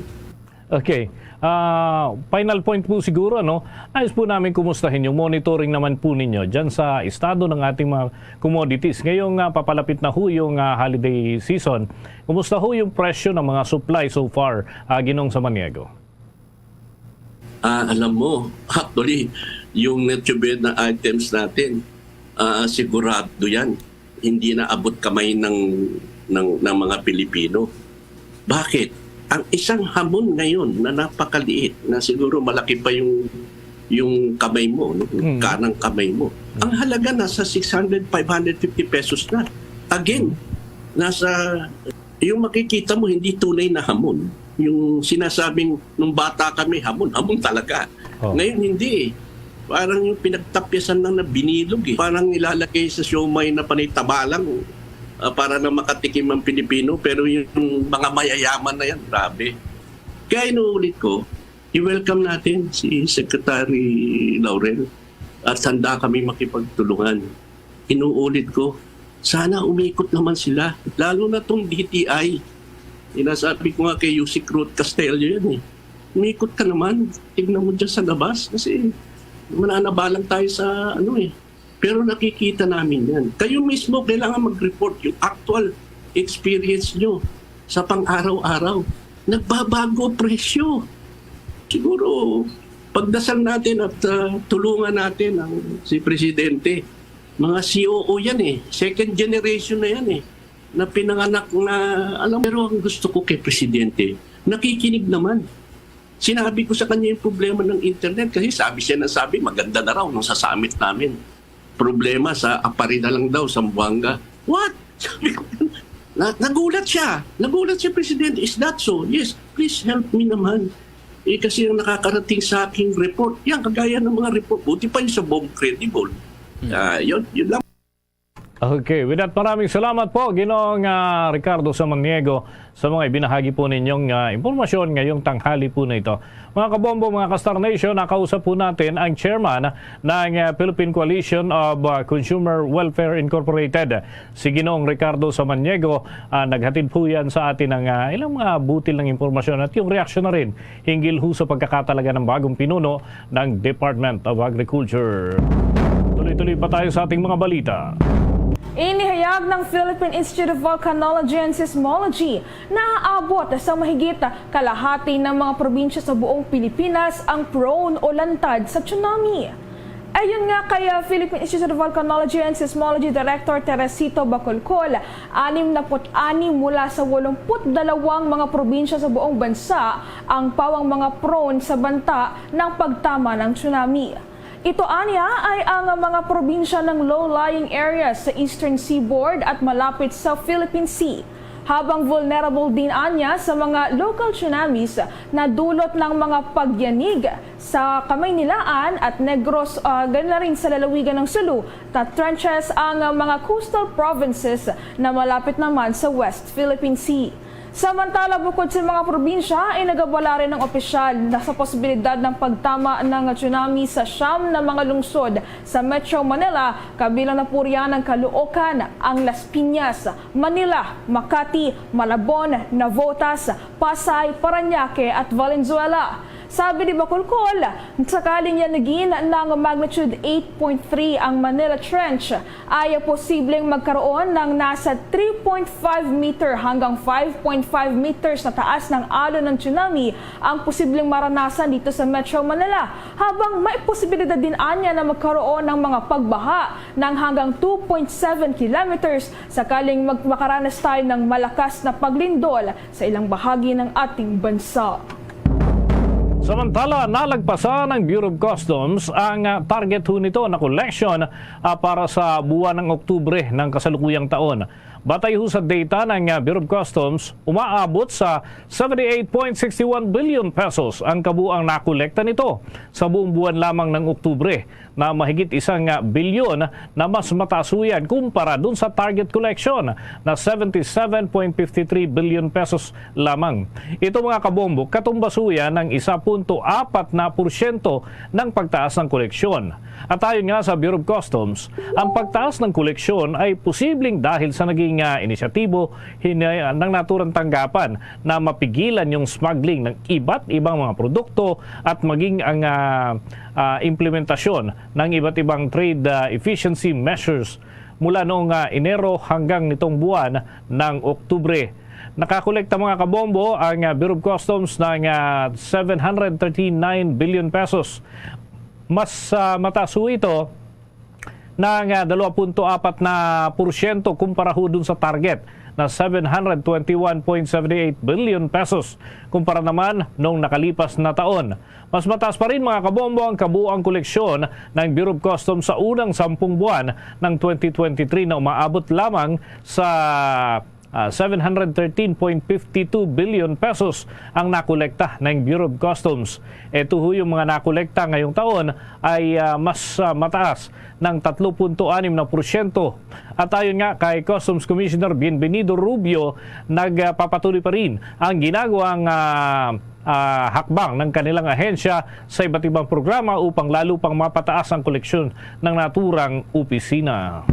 Okay. Ah, final point po siguro, ano? Nais po namin kumustahin yung monitoring naman po ninyo dyan sa estado ng ating mga commodities. Ngayong, ah, papalapit na ho yung, ah, holiday season. Kumusta ho yung presyo ng mga supply so far, ah, Ginoong Samaniego? Ah, alam mo, actually, yung Nochebuena items natin, ah, sigurado yan. Hindi na abot kamay ng, ng, ng mga Pilipino. Bakit? Ang isang hamon ngayon na napakaliit, na siguro malaki pa yung, yung kamay mo, no? Mm. Kanang kamay mo. Mm. Ang halaga nasa six hundred, five hundred fifty pesos na. Again, nasa, yung makikita mo, hindi tunay na hamon. Yung sinasabing nung bata kami, hamon, hamon talaga. Oh. Ngayon, hindi eh. Parang yung pinagtapyasan lang na binilog eh. Parang nilalagay sa siomay na panay taba lang, ah, para lang makatikim ang Pilipino. Pero yung mga mayayaman na yan, grabe. Kaya inuulit ko, i-welcome natin si Secretary Laurel at handa kami makipagtulungan. Inuulit ko, sana umikot naman sila, lalo na tong D T I. Sinasabi ko nga kay Yusek Ruth Castillo yan eh. Umikot ka naman, tignan mo dyan sa labas kasi mananabalang tayo sa ano eh. Pero nakikita namin yan. Kayo mismo kailangan mag-report yung actual experience nyo sa pang-araw-araw. Nagbabago ang presyo. Siguro, pagdasal natin at, ah, tulungan natin ang, si Presidente. Mga C O O yan eh. Second generation na yan eh. Na pinanganak na, alam, pero ang gusto ko kay Presidente, nakikinig naman. Sinabi ko sa kanya yung problema ng internet kasi sabi siya na sabi, maganda na raw nung sa summit namin. Problema sa Aparri na lang daw, Zamboanga. What? Sabi ko, na, nagulat siya. Nagulat si Presidente. "Is that so?" "Yes, please help me naman." Eh, kasi ang nakakarating sa aking report, yan, kagaya ng mga report, buti pa yung sa Bong Credible. Hmm. Ah, yun, yun lang. Okay, with that, maraming salamat po, Ginoong, ah, Ricardo Samaniego, sa mga ibinahagi po ninyong, ah, impormasyon ngayong tanghali po na ito. Mga kabombo, mga ka-Star Nation, nakausap po natin ang chairman ng, ah, Philippine Coalition of, ah, Consumer Welfare Incorporated, si Ginoong Ricardo Samaniego. Ah, naghatid po yan sa atin ng, ah, ilang mga butil ng impormasyon at yung reaksyon na rin hinggil ho sa pagkakatalaga ng bagong pinuno ng Department of Agriculture. Tuloy-tuloy pa tayo sa ating mga balita. Inihayag ng Philippine Institute of Volcanology and Seismology na aabot sa mahigit kalahati ng mga probinsya sa buong Pilipinas ang prone o lantad sa tsunami. Ayon nga kay, ah, Philippine Institute of Volcanology and Seismology Director Teresito Bacolcol, anim na put anim mula sa walumput dalawang mga probinsya sa buong bansa ang pawang mga prone sa banta ng pagtama ng tsunami. Ito anya ay ang mga probinsya ng low-lying areas sa eastern seaboard at malapit sa Philippine Sea, habang vulnerable din anya sa mga local tsunamis na dulot ng mga pagyanig sa Kamaynilaan at Negros, ah, gani na rin sa lalawigan ng Sulu, na trenches ang, ah, mga coastal provinces na malapit naman sa West Philippine Sea. Samantala, bukod sa mga probinsya, ay nagabala rin ang opisyal na sa posibilidad ng pagtama ng tsunami sa siyam na mga lungsod sa Metro Manila, kabilang na po riyan ang Caloocan, ang Las Piñas, Manila, Makati, Malabon, Navotas, Pasay, Parañaque at Valenzuela. Sabi ni Bacolcol, sakaling yanigin ng magnitude eight point three ang Manila Trench, ay posibleng magkaroon ng nasa three point five meter hanggang five point five meters na taas ng alon ng tsunami ang posibleng maranasan dito sa Metro Manila, habang may posibilidad din anya na magkaroon ng mga pagbaha ng hanggang two point seven kilometers sakaling mag-, makaranas tayo ng malakas na paglindol sa ilang bahagi ng ating bansa. Samantala, nalagpasan ng Bureau of Customs ang, ah, target ho nito na collection, ah, para sa buwan ng Oktubre ng kasalukuyang taon. Batay ho sa data ng, ah, Bureau of Customs, umaabot sa seventy-eight point six one billion pesos ang kabuang nakolekta nito sa buong buwan lamang ng Oktubre, na mahigit isang, ah, bilyon na mas mataas ho yan kumpara dun sa target collection na seventy-seven point fifty-three billion pesos lamang. Ito, mga kabombo, katumbas ho yan ng isa punto apat na porsyento ng pagtaas ng koleksyon. At ayon nga sa Bureau of Customs, ang pagtaas ng koleksyon ay posibleng dahil sa naging, ah, inisyatibo hinay-, ng naturang tanggapan na mapigilan yung smuggling ng iba't ibang mga produkto at maging ang, ah, ah, implementasyon ng iba't ibang trade, ah, efficiency measures mula noong, ah, Enero hanggang nitong buwan ng Oktubre. Nakakolekta, mga kabombo, ang, ah, Bureau of Customs ng, ah, seven hundred thirty-nine billion pesos. Mas, ah, mataas ho ito ng, ah, dalawa punto apat na porsyento kumpara ho dun sa target na seven hundred twenty-one point seven eight billion pesos kumpara naman nung nakalipas na taon. Mas mataas pa rin, mga kabombo, ang kabuang koleksyon ng Bureau of Customs sa unang sampung buwan ng twenty twenty-three, na umaabot lamang sa, ah, seven hundred thirteen point fifty two billion pesos ang nakolekta ng Bureau of Customs. Ito ho, yung mga nakolekta ngayong taon ay, ah, mas, ah, mataas ng tatlo punto anim na porsyento. At ayon nga kay Customs Commissioner Bienvenido Rubio, nagpapatuloy pa rin ang ginagawang, ah, ah, hakbang ng kanilang ahensya sa iba't ibang programa upang lalo pang mapataas ang koleksyon ng naturang opisina.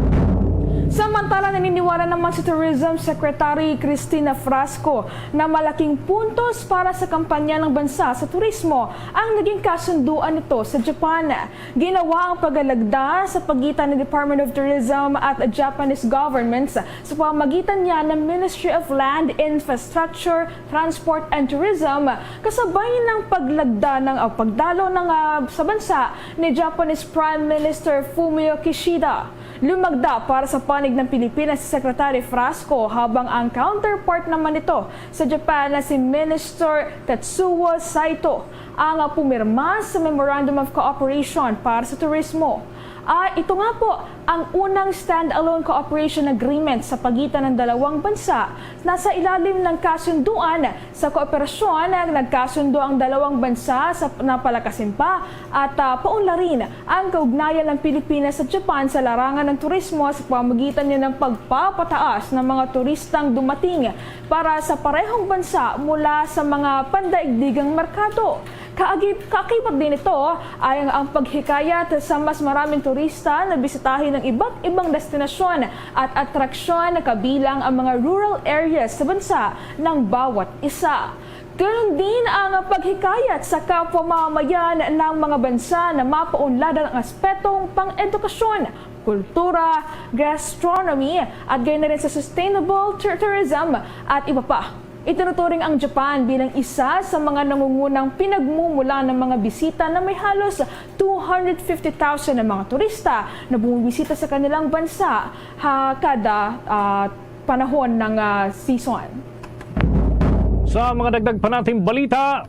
Samantala, naniniwala naman si Tourism Secretary Cristina Frasco na malaking puntos para sa kampanya ng bansa sa turismo ang naging kasunduan nito sa Japan. Ginawa ang paglalagda sa pagitan ng Department of Tourism at Japanese governments sa pamamagitan niya ng Ministry of Land, Infrastructure, Transport and Tourism, kasabay ng paglagda ng, ah, pagdalo ng, ah, sa bansa ni Japanese Prime Minister Fumio Kishida. Lumagda para sa panig ng Pilipinas si Secretary Frasco, habang ang counterpart naman nito sa Japan na si Minister Tetsuo Saito ang pumirma sa Memorandum of Cooperation para sa turismo. Ah, ito nga po ang unang standalone cooperation agreement sa pagitan ng dalawang bansa na sa ilalim ng kasunduan sa kooperasyon, nagkasundo ang dalawang bansa sa napalakasin pa at, ah, paunlarin ang kaugnayan ng Pilipinas at Japan sa larangan ng turismo sa pamamagitan niya ng pagpapataas ng mga turistang dumating para sa parehong bansa mula sa mga pandaigdigang merkado. Kaagi-, kaakibat din ito ay ang, ang paghikayat sa mas maraming turista na bisitahin ang iba't ibang destinasyon at atraksyon, kabilang ang mga rural areas sa bansa ng bawat isa. Ganoon din ang paghikayat sa kapwa mamamayan ng mga bansa na mapaunladan ang aspetong pang-edukasyon, kultura, gastronomy, at gayon na rin sa sustainable tur-, tourism at iba pa. Itinuturing ang Japan bilang isa sa mga nangungunang pinagmumulan ng mga bisita na may halos two hundred fifty thousand na mga turista na bumibisita sa kanilang bansa ha kada, ah, panahon ng, ah, season. Sa mga dagdag pa nating balita,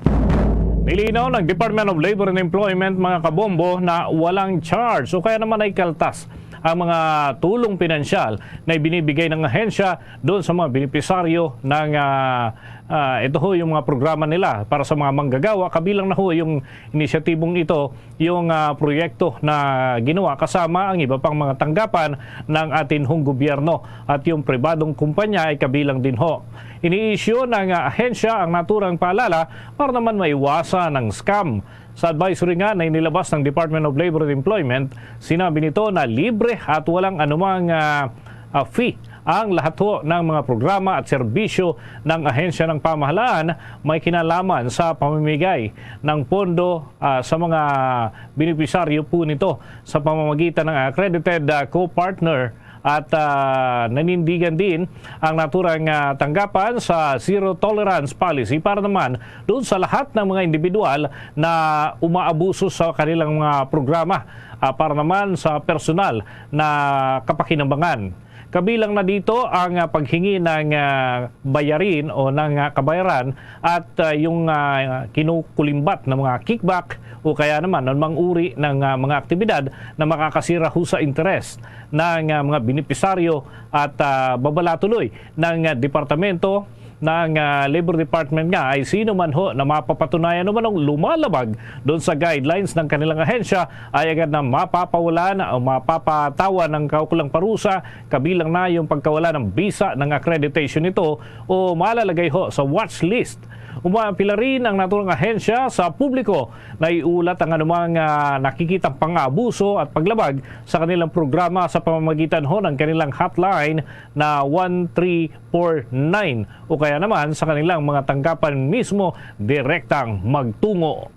nilinaw ng Department of Labor and Employment, mga kabombo, na walang charge o kaya naman ay kaltas ang mga tulong pinansyal na ibinibigay ng ahensya doon sa mga benepisaryo ng, ah, ah, ito ho, yung mga programa nila para sa mga manggagawa, kabilang na ho yung inisyatibong ito, yung, ah, proyekto na ginawa kasama ang iba pang mga tanggapan ng atin hong gobyerno at yung pribadong kumpanya ay kabilang din ho. Ini-issue ng, ah, ahensya ang naturang paalala para naman maiwasan ang scam. Sa advisory nga na inilabas ng Department of Labor and Employment, sinabi nito na libre at walang anumang, ah, ah, fee ang lahat ho ng mga programa at serbisyo ng ahensya ng pamahalaan may kinalaman sa pamimigay ng pondo, ah, sa mga benepisaryo po nito sa pamamagitan ng accredited, ah, co-partner. At, ah, nanindigan din ang naturang, ah, tanggapan sa zero tolerance policy para naman doon sa lahat ng mga individual na umaabuso sa kanilang mga programa. ah, para naman sa personal na kapakinabangan. Kabilang na dito ang, ah, paghingi ng, ah, bayarin o ng, ah, kabayaran at, ah, yung, ah, kinukulimbat na mga kickback o kaya naman anumang uri ng, ah, mga aktibidad na makakasira ho sa interes ng, ah, mga benepisaryo at, ah, babala tuloy ng, ah, departamento ng, ah, Labor Department nga ay sino man ho na mapapatunayan naman ang lumalabag doon sa guidelines ng kanilang ahensya ay agad na mapapawalan o mapapatawan ng kaukulang parusa, kabilang na yung pagkawala ng bisa ng accreditation nito o malalagay ho sa watch list. Umapila rin ang naturang ahensya sa publiko na iulat ang anumang, ah, nakikitang pang-abuso at paglabag sa kanilang programa sa pamamagitan ho ng kanilang hotline na one three four nine o kaya naman sa kanilang mga tanggapan mismo direktang magtungo.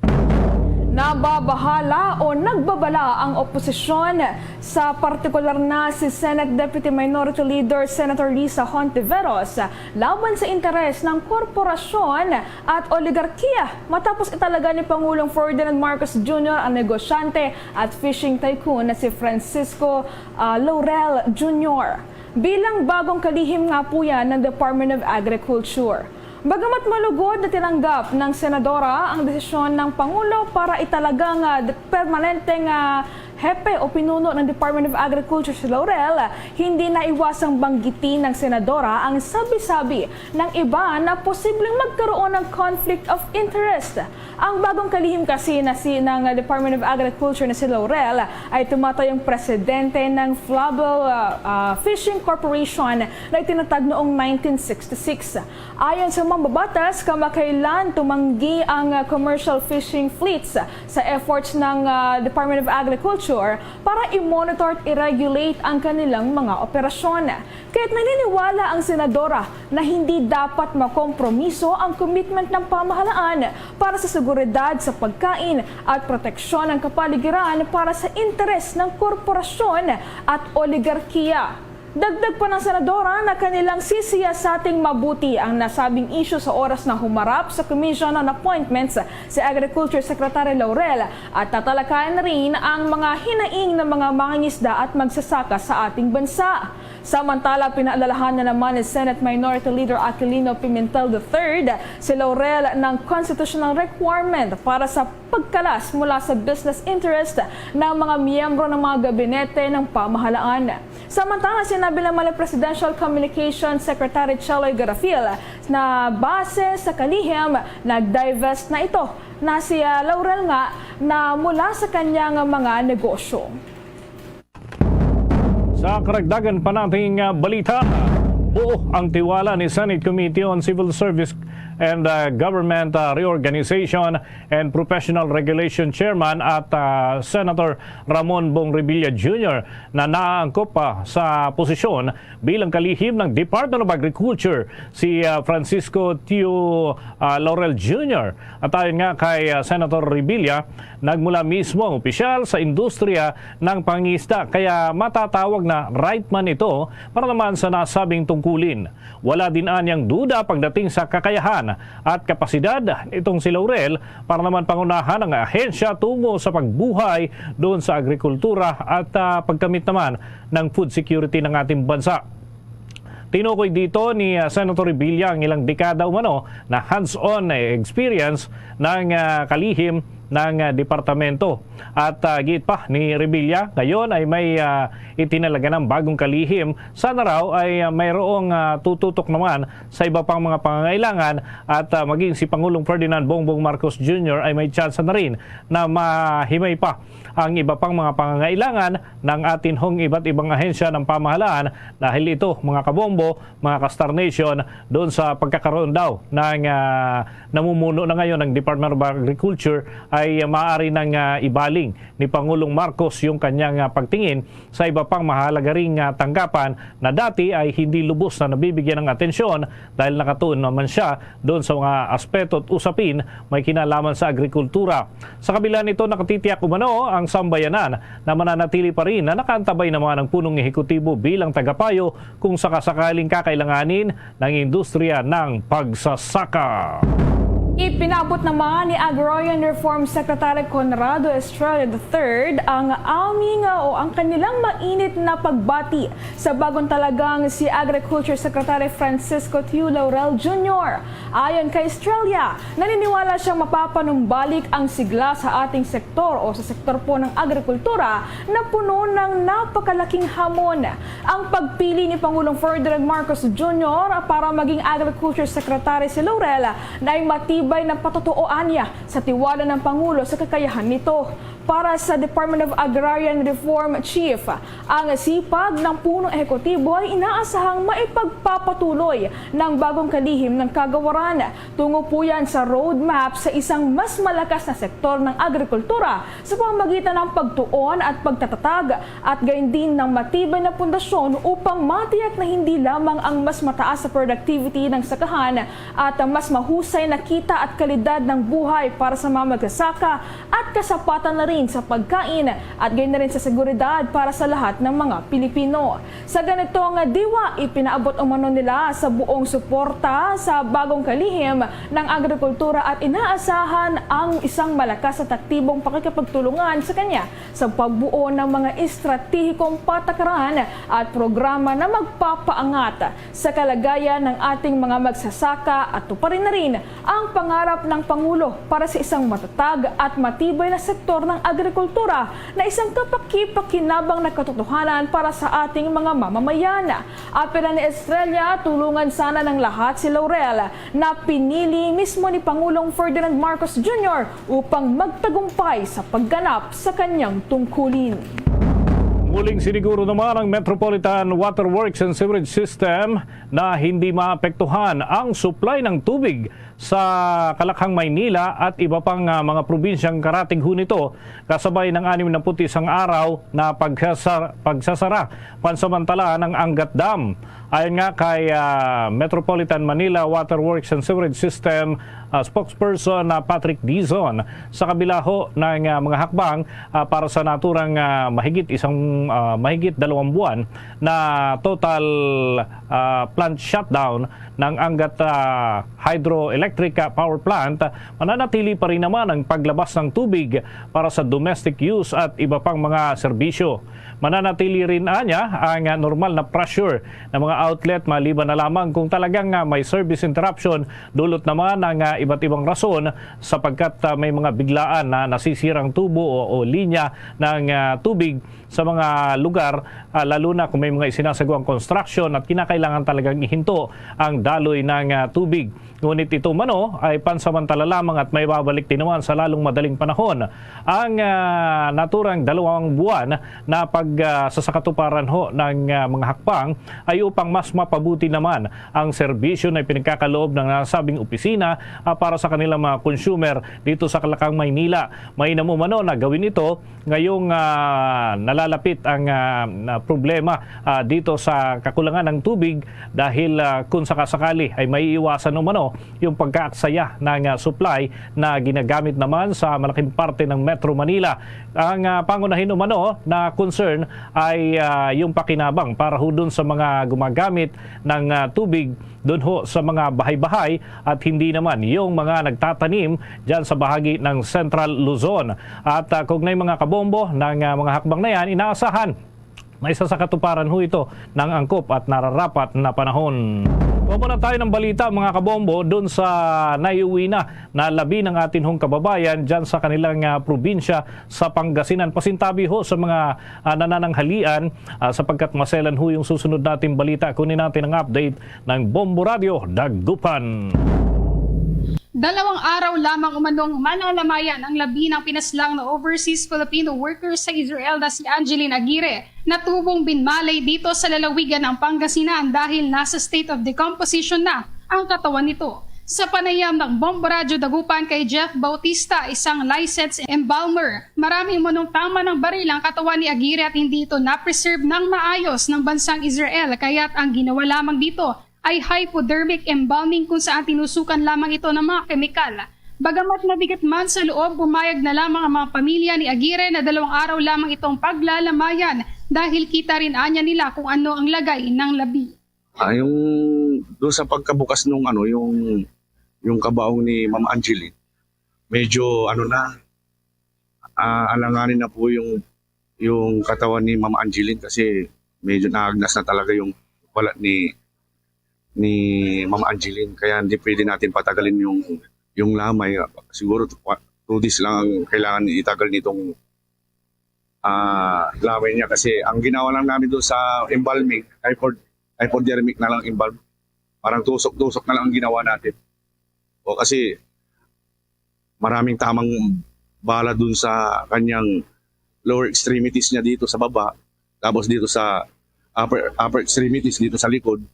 Nababahala o nagbabala ang oposisyon, sa partikular na si Senate Deputy Minority Leader Senator Risa Hontiveros, laban sa interes ng korporasyon at oligarkiya matapos italaga ni Pangulong Ferdinand Marcos Junior ang negosyante at fishing tycoon na si Francisco, ah, Laurel Junior bilang bagong kalihim nga puya ng Department of Agriculture. Bagamat malugod na tinanggap ng senadora ang desisyon ng Pangulo para italaga nga permanente nga hepe o pinuno ng Department of Agriculture si Laurel, hindi naiwasang banggitin ng senadora ang sabi-sabi ng iba na posibleng magkaroon ng conflict of interest. Ang bagong kalihim kasi na si ng Department of Agriculture na si Laurel ay tumatayong presidente ng Flavel, ah, ah, Fishing Corporation na itinatag noong nineteen sixty-six. Ayon sa mambabatas, kamakailan tumanggi ang, ah, commercial fishing fleets sa efforts ng, ah, Department of Agriculture para i-monitor at i-regulate ang kanilang mga operasyon. Kaya't naniniwala ang senadora na hindi dapat makompromiso ang commitment ng pamahalaan para sa seguridad sa pagkain at proteksyon ng kapaligiran para sa interes ng korporasyon at oligarkiya. Dagdag pa ng senadora na kanilang sisiyasating mabuti ang nasabing isyu sa oras na humarap sa Commission on Appointments si Agriculture Secretary Laurel at tatalakayan na rin ang mga hinaing ng mga mangingisda at magsasaka sa ating bansa. Samantala, pinaalalahan na naman ni Senate Minority Leader Aquilino Pimentel the third si Laurel ng constitutional requirement para sa pagkalas mula sa business interest ng mga miyembro ng mga gabinete ng pamahalaan. Samantala, sinabi naman ng Presidential Communications Secretary Cheloy Garafil na base sa kalihim, nag-divest na ito na si, ah, Laurel nga na mula sa kanyang mga negosyo. Sa karagdagan pa nating, ah, balita, buo ang tiwala ni Senate Committee on Civil Service and, ah, Government, ah, Reorganization and Professional Regulation Chairman at, ah, Senator Ramon Bong Revilla Junior na naangkop pa sa posisyon bilang kalihim ng Department of Agriculture si, ah, Francisco Tio, ah, Laurel Junior. At ayon nga kay, ah, Senator Revilla, nagmula mismo ang opisyal sa industriya ng pangisda, kaya matatawag na right man ito para naman sa nasabing tungkulin. Wala din anyang duda pagdating sa kakayahan at kapasidad nitong si Laurel para naman pangunahan ang ahensya tungo sa pagbuhay doon sa agrikultura at, ah, pagkamit naman ng food security ng ating bansa. Tinukoy dito ni, ah, Senator Revilla ang ilang dekada umano na hands-on, eh, experience ng, ah, kalihim ng, ah, departamento. At, ah, giit pa ni Revilla, ngayon ay may, ah, itinalaga ng bagong kalihim. Sana raw ay, ah, mayroong, ah, tututok naman sa iba pang mga pangangailangan at, ah, maging si Pangulong Ferdinand Bongbong Marcos Junior ay may tsansa na rin na mahimay pa ang iba pang mga pangangailangan ng atin hong iba't ibang ahensya ng pamahalaan, dahil ito, mga kabombo, mga ka-Star Nation, doon sa pagkakaroon daw ng, ah, namumuno na ngayon ng Department of Agriculture ay maaari nang, ah, ibaling ni Pangulong Marcos yung kanyang, ah, pagtingin sa iba pang mahalaga ring, ah, tanggapan na dati ay hindi lubos na nabibigyan ng atensyon dahil nakatuon naman siya doon sa mga aspeto at usapin may kinalaman sa agrikultura. Sa kabila nito, nakatitiyak umano ang sambayanan na mananatili pa rin na nakaantabay naman ang punong ehekutibo bilang tagapayo kung sakasakaling kakailanganin ng industriya ng pagsasaka. Ipinabot naman ni Agrarian Reform Secretary Conrado Estrella the third ang aming o ang kanilang mainit na pagbati sa bagong talagang si Agriculture Secretary Francisco Tiu Laurel Junior. Ayon kay Estrella, naniniwala siyang mapapanumbalik ang sigla sa ating sektor o sa sektor po ng agrikultura na puno ng napakalaking hamon. Ang pagpili ni Pangulong Ferdinand Marcos Junior para maging Agriculture Secretary si Laurel na ay matibay na patutuoan niya sa tiwala ng Pangulo sa kakayahan nito. Para sa Department of Agrarian Reform Chief, ang sipag ng punong ehekutibo ay inaasahang maipagpapatuloy ng bagong kalihim ng kagawaran. Tungo po yan sa roadmap sa isang mas malakas na sektor ng agrikultura sa pamamagitan ng pagtuon at pagtatatag at gayon din ng matibay na pundasyon upang matiyak na hindi lamang ang mas mataas sa productivity ng sakahan at mas mahusay na kita at kalidad ng buhay para sa mga magsasaka at kasapatan na rin sa pagkain at gayon na rin sa seguridad para sa lahat ng mga Pilipino. Sa ganitong diwa, ipinaabot umano nila sa buong suporta sa bagong kalihim ng agrikultura at inaasahan ang isang malakas at aktibong pakikipagtulungan sa kanya sa pagbuo ng mga estratehikong patakaran at programa na magpapaangat sa kalagayan ng ating mga magsasaka at tuparin na rin ang pangarap ng Pangulo para sa isang matatag at matibay na sektor ng agrikultura na isang kapakipakinabang na katotohanan para sa ating mga mamamayan. Apela ni Estrella, tulungan sana ng lahat si Laurel na pinili mismo ni Pangulong Ferdinand Marcos Junior upang magtagumpay sa pagganap sa kanyang tungkulin. Muling siniguro naman ang Metropolitan Water Works and Sewerage System na hindi maapektuhan ang supply ng tubig sa Kalakhang, Maynila at iba pang, ah, mga probinsyang karatig ho nito, kasabay ng anim na put isang araw na pagsasa-, pagsasara pansamantala ng Angat Dam. Ayon nga kay, ah, Metropolitan Manila Water Works and Sewerage System, ah, spokesperson na Patrick Dizon, sa kabila ho ng, ah, mga hakbang, ah, para sa naturang, ah, mahigit isang, ah, mahigit dalawang buwan na total, ah, plant shutdown ng Angat, ah, Hydroelectric, ah, Power Plant, mananatili pa rin naman ang paglabas ng tubig para sa domestic use at iba pang mga serbisyo. Mananatili rin anya ang, ah, normal na pressure ng mga outlet maliban na lamang kung talagang, ah, may service interruption, dulot naman ang, ah, iba't ibang rason sapagkat, ah, may mga biglaan na nasisirang tubo o, o linya ng, ah, tubig sa mga lugar, ah, lalo na kung may mga isinasagawang construction at kinakailangan talagang ihinto ang daloy ng, ah, tubig. Ngunit ito umano ay pansamantala lamang at may babalik din naman sa lalong madaling panahon. Ang, ah, naturang dalawang buwan na pag, ah, sasakatuparan ho ng, ah, mga hakbang ay upang mas mapabuti naman ang serbisyo na ipinagkakaloob ng nasabing opisina, ah, para sa kanilang mga consumer dito sa Kalakang, Maynila. Mainam umano na gawin ito ngayong, ah, nalalapit ang, ah, na problema, ah, dito sa kakulangan ng tubig dahil, ah, kung sakasakali ay maiiwasan umano yung pagkaaksaya ng, ah, supply na ginagamit naman sa malaking parte ng Metro Manila. Ang, ah, pangunahin umano na concern ay, ah, yung pakinabang para ho dun sa mga gumagamit ng, ah, tubig dun ho sa mga bahay-bahay at hindi naman yung mga nagtatanim dyan sa bahagi ng Central Luzon. At, ah, kaugnay, mga kabombo, ng, ah, mga hakbang na yan, inaasahan na isasakatuparan ho ito ng angkop at nararapat na panahon. Kuha muna tayo ng balita, mga kabombo, dun sa naiuwi na na labi ng atin hong kababayan dyan sa kanilang, ah, probinsya sa Pangasinan. Pasintabi ho sa mga, ah, nanananghalian, ah, sapagkat maselan ho yung susunod nating balita. Kunin natin ang update ng Bombo Radio Dagupan. Dalawang araw lamang umanong manalamayan ang labi ng pinaslang na overseas Filipino worker sa Israel na si Angeline Aguirre, na tubong binmalay dito sa lalawigan ng Pangasinan dahil nasa state of decomposition na ang katawan nito. Sa panayam ng Bombo Radyo Dagupan kay Jeff Bautista, isang licensed embalmer, marami umanong tama ng baril ang katawan ni Aguirre at hindi ito na-preserve ng maayos ng bansang Israel, kaya't ang ginawa lamang dito ay hypodermic embalming, kung saan tinusukan lamang ito ng mga kemikal. Bagamat mabigat man sa loob, pumayag na lamang ang mga pamilya ni Aguirre na dalawang araw lamang itong paglalamayan dahil kita rin anya nila kung ano ang lagay ng labi. Ah, yung doon sa pagkabukas nung ano, yung yung kabaong ni Ma'am Angeline, medyo ano na, ah, alanganin na po yung, yung katawan ni Ma'am Angeline kasi medyo naagnas na talaga yung balat ni, ni Ma'am Angeline. Kaya hindi pwede natin patagalin yung, yung lamay. Siguro tw-, two days lang ang kailangan itagal nitong, ah, lamay niya. Kasi ang ginawa lang namin doon sa embalming, hypo-, hypodermic na lang embalm. Parang tusok-tusok na lang ang ginawa natin. O kasi maraming tamang bala dun sa kanyang lower extremities niya dito sa baba, tapos dito sa upper, upper extremities dito sa likod,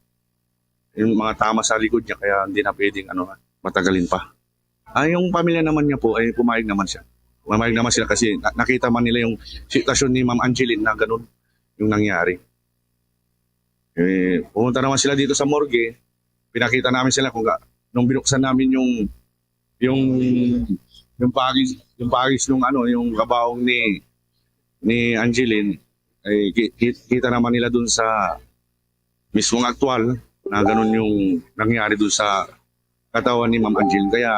yung mga tama sa likod niya, kaya hindi na pwedeng ano, matagalin pa. Ah, yung pamilya naman niya po ay pumayag naman siya. Pumayag naman sila kasi na-, nakita man nila yung sitwasyon ni Ma'am Angeline na ganun yung nangyari. Eh, pumunta naman sila dito sa morgue, pinakita namin sila kung ga-, nung binuksan namin yung, yung, yung pagis, yung pagis nung ano, yung kabaong ni, ni Angeline, eh, ki-, ki-, kita naman nila dun sa mismong aktual na ganun yung nangyari dun sa katawan ni Ma'am Angeline. Kaya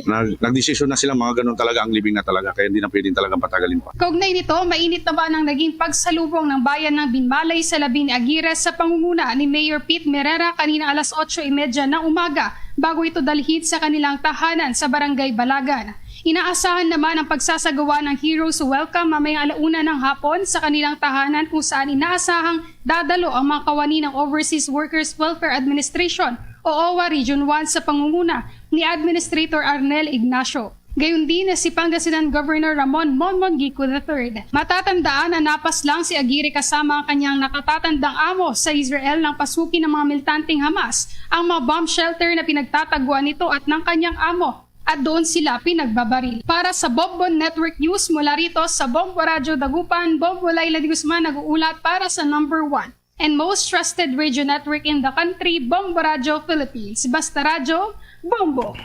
nag-, nagdesisyon na sila, mga ganun talaga ang libing na talaga, kaya hindi na pwedeng talagang patagalin pa. Kaugnay nito, mainit naman ang naging pagsalubong ng bayan ng Binmalay sa labi ni Aguirre sa pangunguna ni Mayor Pete Merera kanina alas otso y media ng umaga bago ito dalhin sa kanilang tahanan sa Barangay Balagan. Inaasahan naman ang pagsasagawa ng Heroes Welcome mamayang alauna ng hapon sa kanilang tahanan, kung saan inaasahang dadalo ang mga kawani ng Overseas Workers Welfare Administration o OWWA Region one sa pangunguna ni Administrator Arnel Ignacio. Gayon din si Pangasinan Governor Ramon Monmon Gico the third. Matatandaan na napas lang si Aguirre kasama ang kanyang nakatatandang amo sa Israel nang pasukin ng mga militanteng Hamas ang mga bomb shelter na pinagtataguan nito at ng kanyang amo, at doon sila pinagbabaril. Para sa Bombo Network News, mula rito sa Bombo Radyo Dagupan, Bombo Laila de Guzman nag-uulat para sa number one and most trusted radio network in the country, Bombo Radyo Philippines. Basta Radyo, Bombo!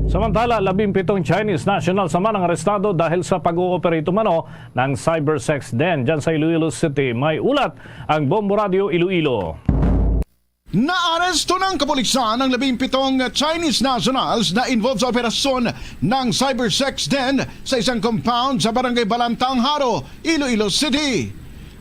Samantala, labing pitong Chinese nationals naman ang arestado dahil sa pag-ooperate umano ng cybersex den dyan sa Iloilo City. May ulat ang Bombo Radyo Iloilo. Naaresto ng kapulisan ang labing pitong Chinese nationals na involved sa operasyon ng cybersex den sa isang compound sa Barangay Balantang, Jaro, Iloilo City.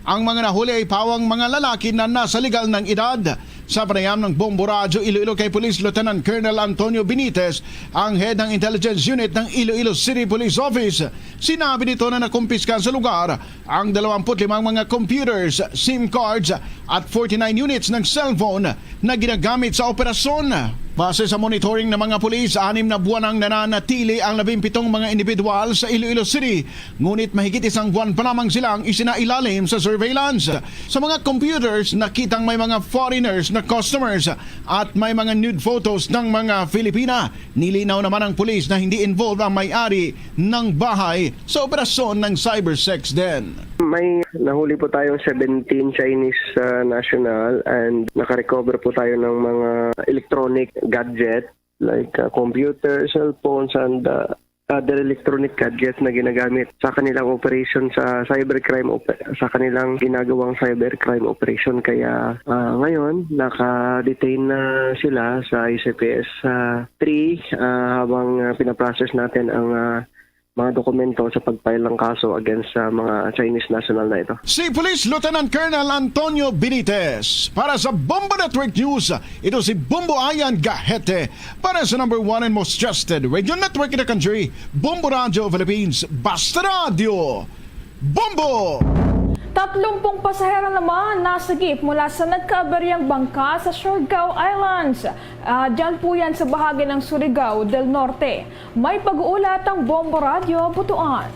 Ang mga nahuli ay pawang mga lalaki na nasa legal ng edad. Sa panayam ng Bombo Radyo Iloilo kay Police Lieutenant Colonel Antonio Benitez, ang head ng Intelligence Unit ng Iloilo City Police Office, sinabi nito na nakumpiska sa lugar ang dalawampu't limang mga computers, SIM cards, at forty-nine units ng cellphone na ginagamit sa operasyon. Base sa monitoring ng mga pulis, anim na buwan ang nananatili ang labing pitong mga individual sa Iloilo City, ngunit mahigit isang buwan pa lamang silang isinailalim sa surveillance. Sa mga computers, nakitang may mga foreigners na customers at may mga nude photos ng mga Filipina. Nilinaw naman ng pulis na hindi involved ang may-ari ng bahay sa operasyon ng cybersex den. May nahuli po tayong seventeen Chinese, ah, national, and nakarecover po tayo ng mga electronic gadget like, ah, computer, cellphones, and, ah, other electronic gadget na ginagamit sa kanilang operation sa cybercrime op-, sa kanilang ginagawang cybercrime operation. Kaya, ah, ngayon, naka-detain na sila sa I C P S, ah, three, ah, habang, ah, pinaprocess natin ang, ah, mga dokumento sa pag-file ng kaso against sa mga Chinese national na ito. Si Police Lieutenant Colonel Antonio Benitez. Para sa Bombo Network News, ito si Bombo Ayan Gahete. Para sa number one and most trusted radio network in the country, Bombo Radyo Philippines, Basta Radyo, Bombo! Tatlumpung pasahero naman nasagip mula sa nagkaaberyang bangka sa Siargao Islands. Ah, dyan po yan sa bahagi ng Surigao del Norte. May pag-uulat ang Bombo Radyo Butuan.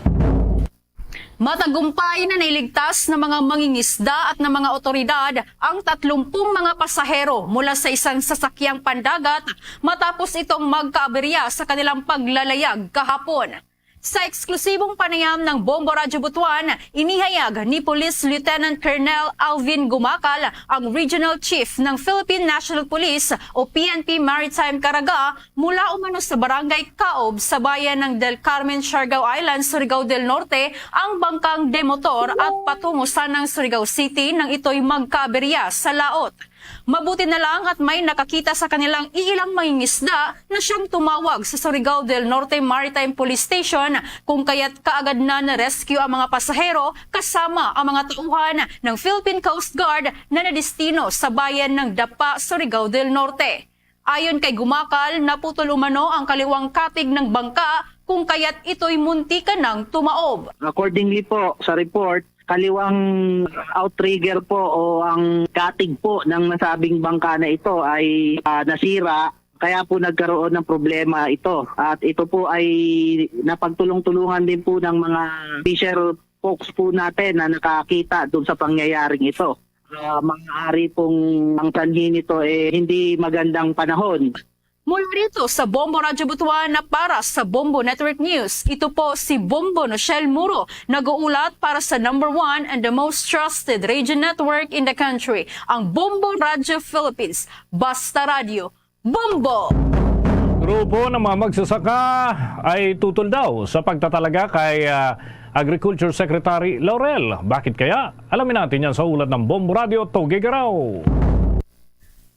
Matagumpay na nailigtas ng mga mangingisda at ng mga otoridad ang tatlumpung mga pasahero mula sa isang sasakyang pandagat matapos itong magkaaberya sa kanilang paglalayag kahapon. Sa eksklusibong panayam ng Bombo Radyo Butuan, inihayag ni Police Lieutenant Colonel Alvin Gumacal, ang Regional Chief ng Philippine National Police o P N P Maritime Caraga, mula umano sa Barangay Caob sa bayan ng Del Carmen, Siargao Island, Surigao del Norte, ang bangkang demotor at patungo sanang Surigao City nang ito'y magkaaberya sa laot. Mabuti na lang at may nakakita sa kanilang iilang mangingisda na siyang tumawag sa Surigao del Norte Maritime Police Station, kung kaya't kaagad na na-rescue ang mga pasahero kasama ang mga tauhan ng Philippine Coast Guard na nadestino sa bayan ng Dapa, Surigao del Norte. Ayon kay Gumacal, naputol umano ang kaliwang katig ng bangka, kung kaya't ito'y muntikan ng tumaob. Accordingly po sa report, kaliwang outrigger po o ang katig po ng nasabing bangka na ito ay, ah, nasira, kaya po nagkaroon ng problema ito. At ito po ay napagtulong-tulungan din po ng mga fisher folks po natin na nakakita doon sa pangyayaring ito. Ah, maaari pong ang sanhi nito, eh, hindi magandang panahon. Mula rito sa Bombo Radyo Butuan na para sa Bombo Network News, ito po si Bombo Nochelle Muro, nag-uulat para sa number one and the most trusted radio network in the country, ang Bombo Radyo Philippines. Basta Radyo, Bombo! Grupo ng mga magsasaka ay tutol daw sa pagtatalaga kay, ah, Agriculture Secretary Laurel. Bakit kaya? Alamin natin yan sa ulat ng Bombo Radyo, Tugigaraw.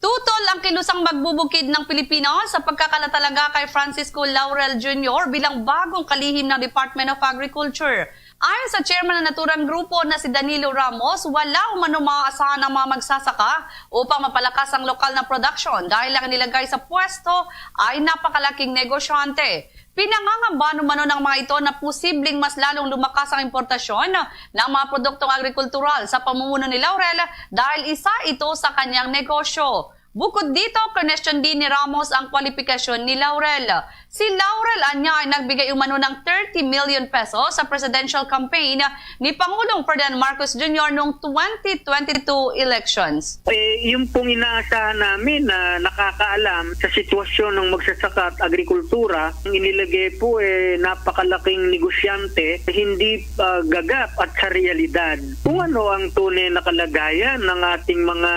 Tutol ang Kilusang Magbubukid ng Pilipinas sa pagkakalatalaga kay Francisco Laurel Junior bilang bagong kalihim ng Department of Agriculture. Ayon sa chairman ng naturang grupo na si Danilo Ramos, wala umano maaasahan ang mga magsasaka upang mapalakas ang lokal na production dahil ang nilagay sa pwesto ay napakalaking negosyante. Pinangangamba umano ng mga ito na posibleng mas lalong lumakas ang importasyon ng mga produktong agrikultural sa pamumuno ni Laurel dahil isa ito sa kanyang negosyo. Bukod dito, kinwestiyon din ni Ramos ang kwalipikasyon ni Laurel. Si Laurel anya ay nagbigay umano ng thirty million pesos sa presidential campaign ni Pangulong Ferdinand Marcos Junior noong twenty twenty-two elections. Eh, yung pong inaasahan namin na nakakaalam sa sitwasyon ng magsasaka at agrikultura, ang inilagay po, eh, napakalaking negosyante, hindi, ah, gagap at sa realidad. Kung ano ang tunay na kalagayan ng ating mga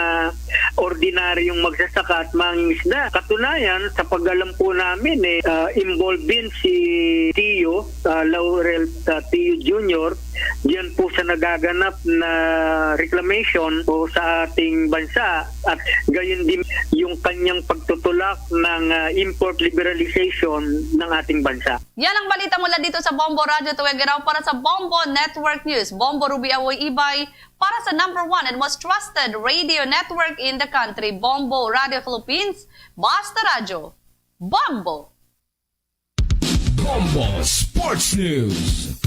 ordinaryong magsasaka at mangingisda. Katunayan, sa pag-alam po namin, eh, ah, involved din si Tio, ah, Laurel, ah, Tio Junior, diyan po sa nagaganap na reclamation po sa ating bansa at gayon din yung kanyang pagtutulak ng, ah, import liberalization ng ating bansa. Yan ang balita mula dito sa Bombo Radyo Tuwegeraw para sa Bombo Network News. Bombo Ruby Awoy Ibay para sa number one and most trusted radio network in the country, Bombo Radio Philippines. Basta Radyo, Bombo! Bombo Sports News.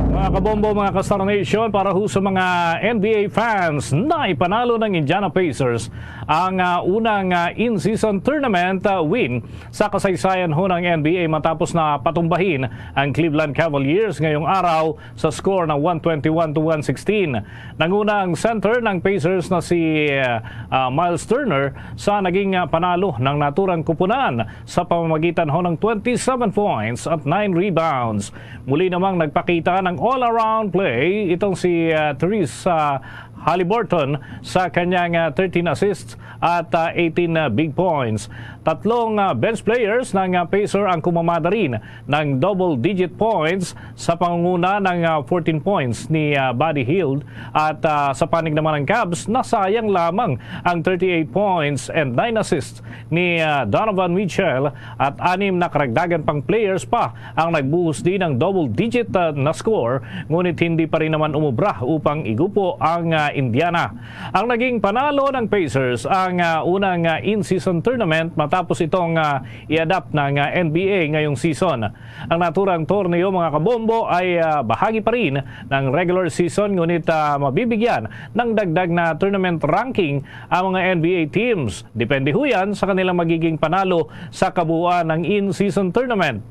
Mga kabombo, mga ka-Star Nation, para ho sa mga N B A fans, naipanalo ng Indiana Pacers ang, ah, unang, ah, in-season tournament, ah, win sa kasaysayan ho ng N B A matapos na patumbahin ang Cleveland Cavaliers ngayong araw sa score na one twenty-one to one sixteen. Nanguna ang center ng Pacers na si, ah, ah, Miles Turner sa naging, ah, panalo ng naturang kupunan sa pamamagitan ho ng twenty-seven points at nine rebounds. Muli namang nagpakita ng all-around play itong si, ah, Tyrese, ah, Halliburton sa kanyang, ah, thirteen assists at, ah, eighteen, ah, big points. Tatlong, ah, bench players ng, ah, Pacer ang kumamada rin ng double-digit points sa pangunguna ng, ah, fourteen points ni, ah, Buddy Hield at, ah, sa panig naman ng Cavs, nasayang lamang ang thirty-eight points and nine assists ni, ah, Donovan Mitchell at anim na karagdagan pang players pa ang nagbuhos din ng double-digit, ah, na score, ngunit hindi pa rin naman umubra upang igupo ang, ah, Indiana. Ang naging panalo ng Pacers ang, ah, unang, ah, in-season tournament matapos itong, ah, i-adapt ng, ah, N B A ngayong season. Ang naturang torneo, mga kabombo, ay, ah, bahagi pa rin ng regular season, ngunit, ah, mabibigyan ng dagdag na tournament ranking ang mga N B A teams. Depende ho yan sa kanilang magiging panalo sa kabuuan ng in-season tournament.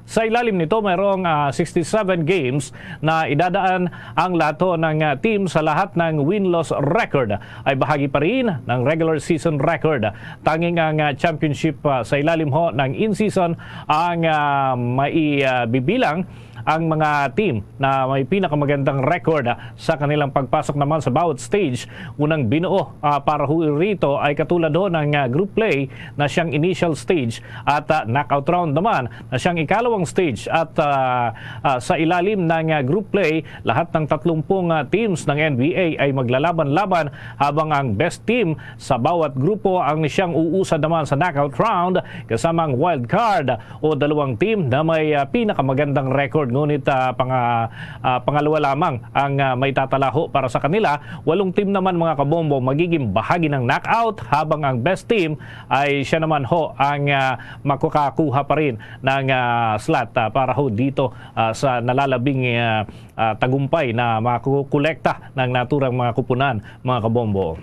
Sa ilalim nito, mayroong, ah, sixty-seven games na idadaan ang lahat ho ng, ah, team sa lahat ng win-loss record ay bahagi pa rin ng regular season record. Tanging ang, ah, championship, ah, sa ilalim ho ng in-season ang, ah, maibibilang ang mga team na may pinakamagandang record, ah, sa kanilang pagpasok naman sa bawat stage. Unang binuo, ah, para ho rito ay katulad ho ng, ah, group play na siyang initial stage at, ah, knockout round naman na siyang ikalawang stage at, ah, ah, sa ilalim ng, ah, group play, lahat ng tatlong, ah, teams ng N B A ay maglalaban-laban, habang ang best team sa bawat grupo ang siyang uusad naman sa knockout round, kasama ang wild card o dalawang team na may, ah, pinakamagandang record. Ngunit, ah, panga-, ah, pangalawa lamang ang, ah, may tatalaho para sa kanila. Walong team naman, mga kabombo, magiging bahagi ng knockout, habang ang best team ay siya naman ho ang, ah, makakakuha pa rin ng, ah, slot, ah, para ho dito, ah, sa nalalabing, ah, ah, tagumpay na makukolekta ng naturang mga kupunan, mga kabombo.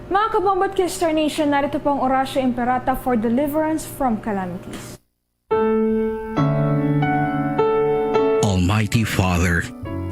Mga kabombo at K-Star Nation, narito po ang Oratio Imperata for Deliverance from Calamities. Almighty Father,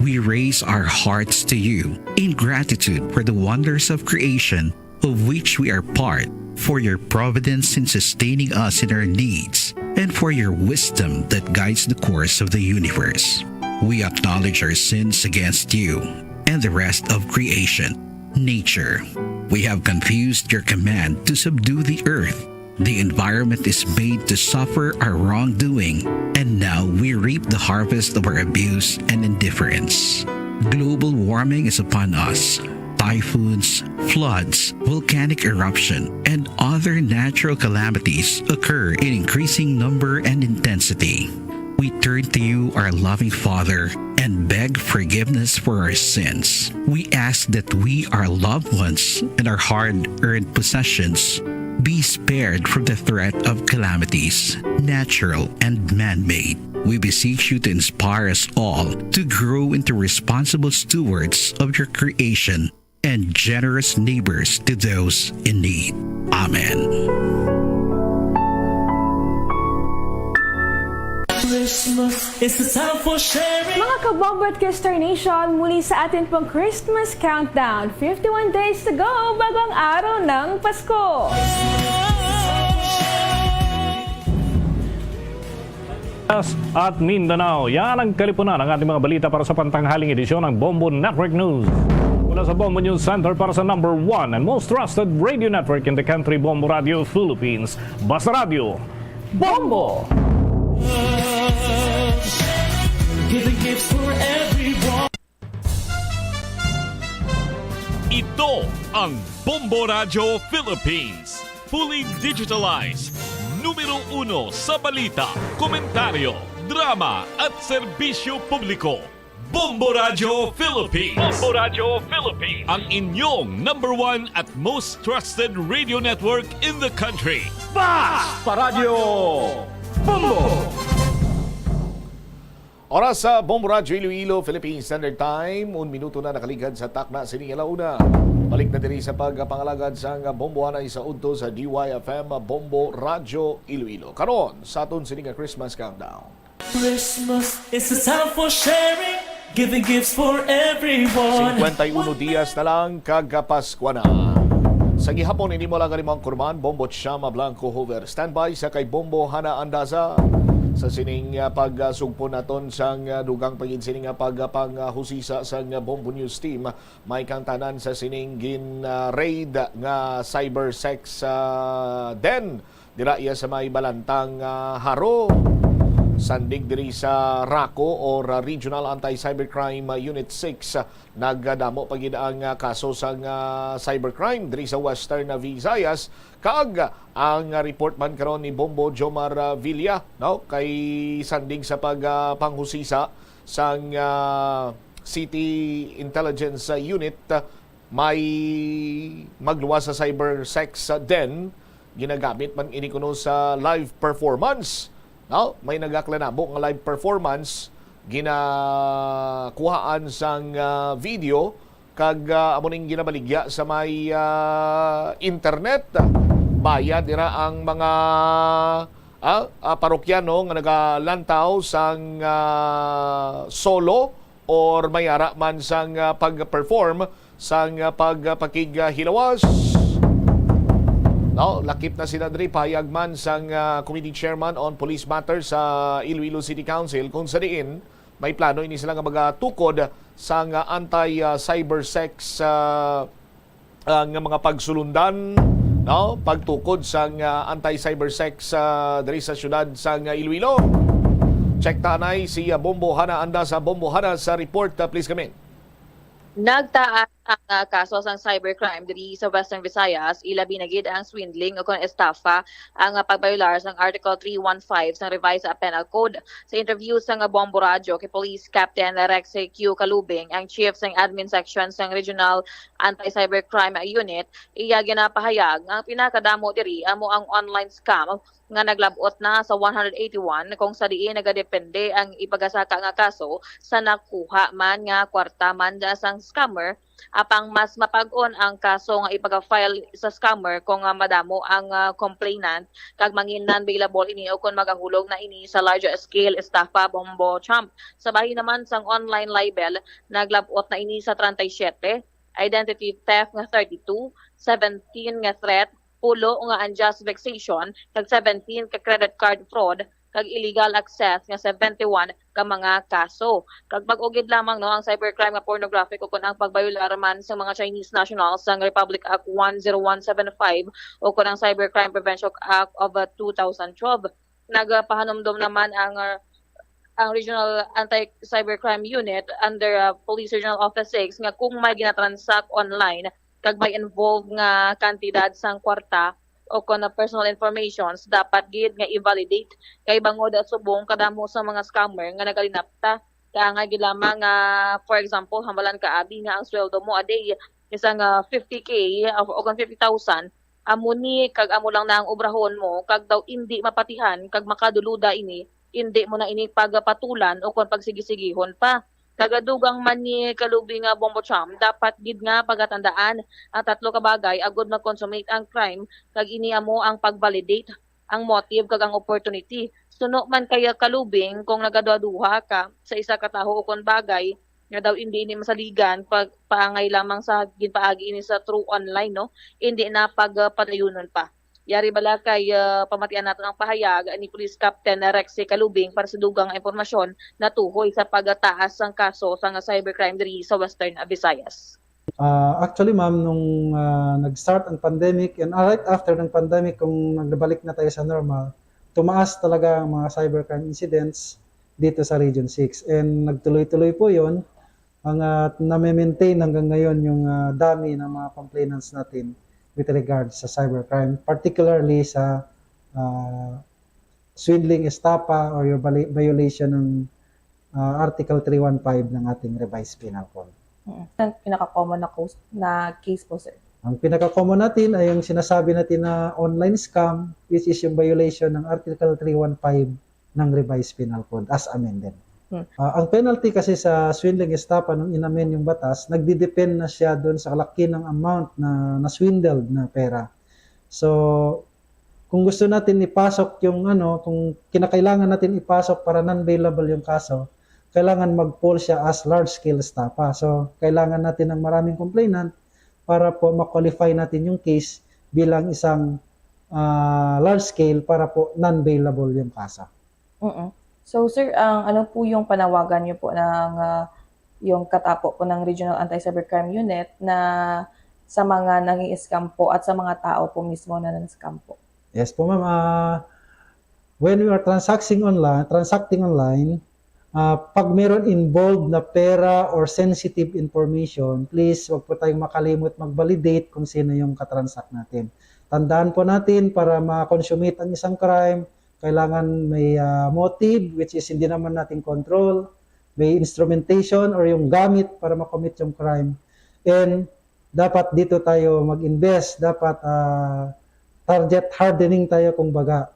we raise our hearts to you in gratitude for the wonders of creation of which we are part, for your providence in sustaining us in our needs, and for your wisdom that guides the course of the universe. We acknowledge our sins against you and the rest of creation, nature. We have confused your command to subdue the earth. The environment is made to suffer our wrongdoing, and now we reap the harvest of our abuse and indifference. Global warming is upon us. Typhoons, floods, volcanic eruption, and other natural calamities occur in increasing number and intensity. We turn to you, our loving Father, and beg forgiveness for our sins. We ask that we, our loved ones, and our hard-earned possessions be spared from the threat of calamities, natural and man-made. We beseech you to inspire us all to grow into responsible stewards of your creation and generous neighbors to those in need. Amen. Christmas is the time for sharing. Mga kabombo at K-Star Nation, muli sa atin pong Christmas Countdown. Fifty-one days to go bago ang araw ng Pasko. At Mindanao. Yan ang kalipunan ng ating mga balita para sa pantanghaling edisyon ng Bombo Network News. Mula sa Bombo News Center para sa number one and most trusted radio network in the country, Bombo Radio Philippines. Basta Radio, Bombo! Giving gifts for everyone. Ito ang Bombo Radyo Philippines. Fully digitalized. Numero uno sa balita, komentaryo, drama at serbisyo publiko. Bombo Radyo Philippines. Bombo Radyo Philippines. Ang inyong number one at most trusted radio network in the country. Basta Radyo Bombo! Oras sa Bombo Radyo Iloilo, Philippine Standard Time. Un minuto na nakaligad sa takna sini nga alauna. Balik na diri sa pagpangalagad sang Bombo anay sa udto sa D Y F M Bombo Radyo Iloilo. Karon, sa aton sini nga Christmas countdown. Christmas is a time for sharing, giving gifts for everyone. Cincuenta y uno dias na lang kag Paskwa na. Sa gihapon, ini mo lang ang imong kurman, Bombo Chama Blanco Hoover. Standby sa kay Bombo Hana Andaza. Sa sining, ah, pagsugpon naton sang, ah, dugang pa gid sini nga pagpanghusisa sang, ah, Bombo News Team, may kang tanan sa sining gin, ah, raid nga cyber sex, ah, den dira iya sa may Balantang, ah, Jaro. Sandig diri sa RACU or, ah, Regional Anti-Cybercrime, ah, Unit six, ah, nagdamo pa gid ang, ah, kaso sang, ah, cybercrime diri sa Western, ah, Visayas, kag ang, ah, report man karon ni Bombo Jomar, ah, Villa, no, kay sandig sa pag, ah, panghusisa sang, ah, City Intelligence, ah, Unit, ah, may magluwas sa cyber sex, ah, den. Ginagamit man ini kuno sa live performance, no? May nagaklanabo nga live performance, ginakuhaan sang, ah, video, kag, ah, amo ning ginabaligya sa may, ah, internet. Bayad dira ang mga, ah, ah, parokyano nga nagalantaw sang, ah, solo or may ara man sang, ah, pag-perform sang, ah, pagpakighilawas. No, lakip na sila diri, pahayag man sang, ah, Committee Chairman on Police Matters sa Iloilo City Council, kung sa diin may plano ini sila nga magatukod sang, ah, anti, ah, cyber sex, ah, ah, nga mga pagsulundan, no, pagtukod sang, ah, anti cyber sex, ah, diri sa siyudad sang, ah, Iloilo. Check ta anay si, ah, Bombo Hana. Anda sa Bombo Hana sa report, ah, please come in. Nagtaas ang, ah, kaso sang cybercrime diri sa Western Visayas, ilabi na gid ang swindling o kon estafa, ang, ah, pagbayolar sang Article three one five sang Revised, ah, Penal Code. Sa interview sang, ah, Bombo Radyo kay Police Captain Rexy Q Calubing, ang chief sang admin section sang Regional Anti-Cybercrime Unit, iya ginapahayag nga ang pinakadamo diri amo ang online scam nga naglab-ot na sa one hundred eighty-one, kung sa diin nagadepende ang ipagasaka nga kaso sa nakuha man nga kwarta man sang scammer. Apang mas mapag-on ang kaso nga ipaga-file sa scammer kung, ah, madamo ang, ah, complainant kag mangin non-bailable ini o kon magahulog na ini sa large scale estafa, Bombo Champ. Sa bahin naman sang online libel, naglab-ot na ini sa treinta y siete, identity theft nga thirty-two, seventeen nga threat, pulo nga unjust vexation, kag seventeen ka credit card fraud, kag illegal access nga seventy-one ka mga kaso. Kag bag-o gid lamang, no, ang cybercrime nga pornographic o kon ang pagbayolar man sa mga Chinese nationals sang Republic Act one zero one seven five o kon ang Cybercrime Prevention Act of, uh, two thousand twelve. Nagpahanumdom naman ang, uh, ang Regional Anti-Cybercrime Unit under, uh, Police Regional Office six nga kung may ginatransact online kag may involved nga kantidad sang kwarta o kon na personal informations, dapat gid nga i-validate, kay bangod subong kadamo sa mga scammer nga nagalinapta. Kaangay gid lamang nga, for example, hambalan ka, abi, nga ang sweldo mo a day isang, ah, fifty K o, o kon fifty thousand, amo ni kag amo lang na ang obrahon mo, kag daw indi mapatihan kag makaduluda ini, indi mo na ini pagpatulan o kon pagsigisigihon pa. Kag dugang man ni Kalubi nga Bombo Champ, dapat gid nga pagatandaan ang tatlo ka bagay agud ma-consummate ang crime, kag ini amo ang pag-validate, ang motive kag ang opportunity. Suno man kay Kalubing, kung nagaduha-duha ka sa isa ka tawo ukon bagay nga daw indi ini masaligan, pag paangay lamang sa ginpaagi ini sa through online, no, indi na pagpadayunon pa. Yari bala kay, ah, pamatian naton ang pahayag ni Police Captain Rexy Kalubing para sa dugang nga impormasyon natuhoy sa pagtaas sang kaso sang cybercrime diri sa Western Visayas. Ah, actually, ma'am, nung, ah, nag-start ang pandemic and, ah, right after ng pandemic, kung nagbalik na tayo sa normal, tumaas talaga ang mga cybercrime incidents dito sa Region six. And nagtuloy-tuloy po 'yon. Ang, ah, name-maintain hanggang ngayon yung, ah, dami ng mga complainants natin with regard sa cybercrime, particularly sa, ah, swindling, estafa, or your vali-, violation ng, ah, Article three one five ng ating Revised Penal Code. Mm. Ang pinaka-common na cos-, na case po, sir? Ang pinaka-common natin ay yung sinasabi natin na online scam, which is yung violation ng Article three one five ng Revised Penal Code as amended. Hmm. Ah, ang penalty kasi sa swindling, estafa, nung in-amend yung batas, nagdi-depend na siya doon sa kalaki ng amount na na-swindled na pera. So, kung gusto natin ipasok yung ano, kung kinakailangan natin ipasok para non-bailable yung kaso, kailangan mag-fall siya as large-scale estafa. So, kailangan natin ng maraming complainant para po ma-qualify natin yung case bilang isang, ah, large-scale para po non-bailable yung kaso. Mm. So, sir, ang ano po yung panawagan niyo po ng, ah, yung katapo po ng Regional Anti-Cybercrime Unit na sa mga nangi-scam po at sa mga tao po mismo na nan-scam po? Yes po, ma'am. Ah, when we are transacting online, transacting online, ah, pag meron involved na pera or sensitive information, please, wag po tayong makalimot mag-validate kung sino yung katransact natin. Tandaan po natin, para ma-consummate ang isang crime, kailangan may, ah, motive, which is hindi naman natin control, may instrumentation or yung gamit para ma-commit yung crime. And dapat dito tayo mag-invest, dapat, ah, target hardening tayo, kumbaga.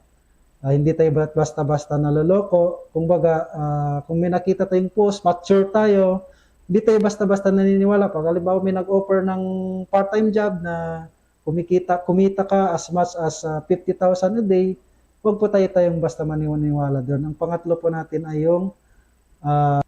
Ah, hindi tayo ba-, basta-basta naloloko. Kumbaga, ah, kung may nakita tayong post, mature tayo, hindi tayo basta-basta naniniwala. Pag halimbawa may nag-offer ng part-time job na kumikita, kumita ka as much as, ah, fifty thousand a day, wag po tayo tayong basta maniniwala doon. Ang pangatlo po natin ay yung, ah,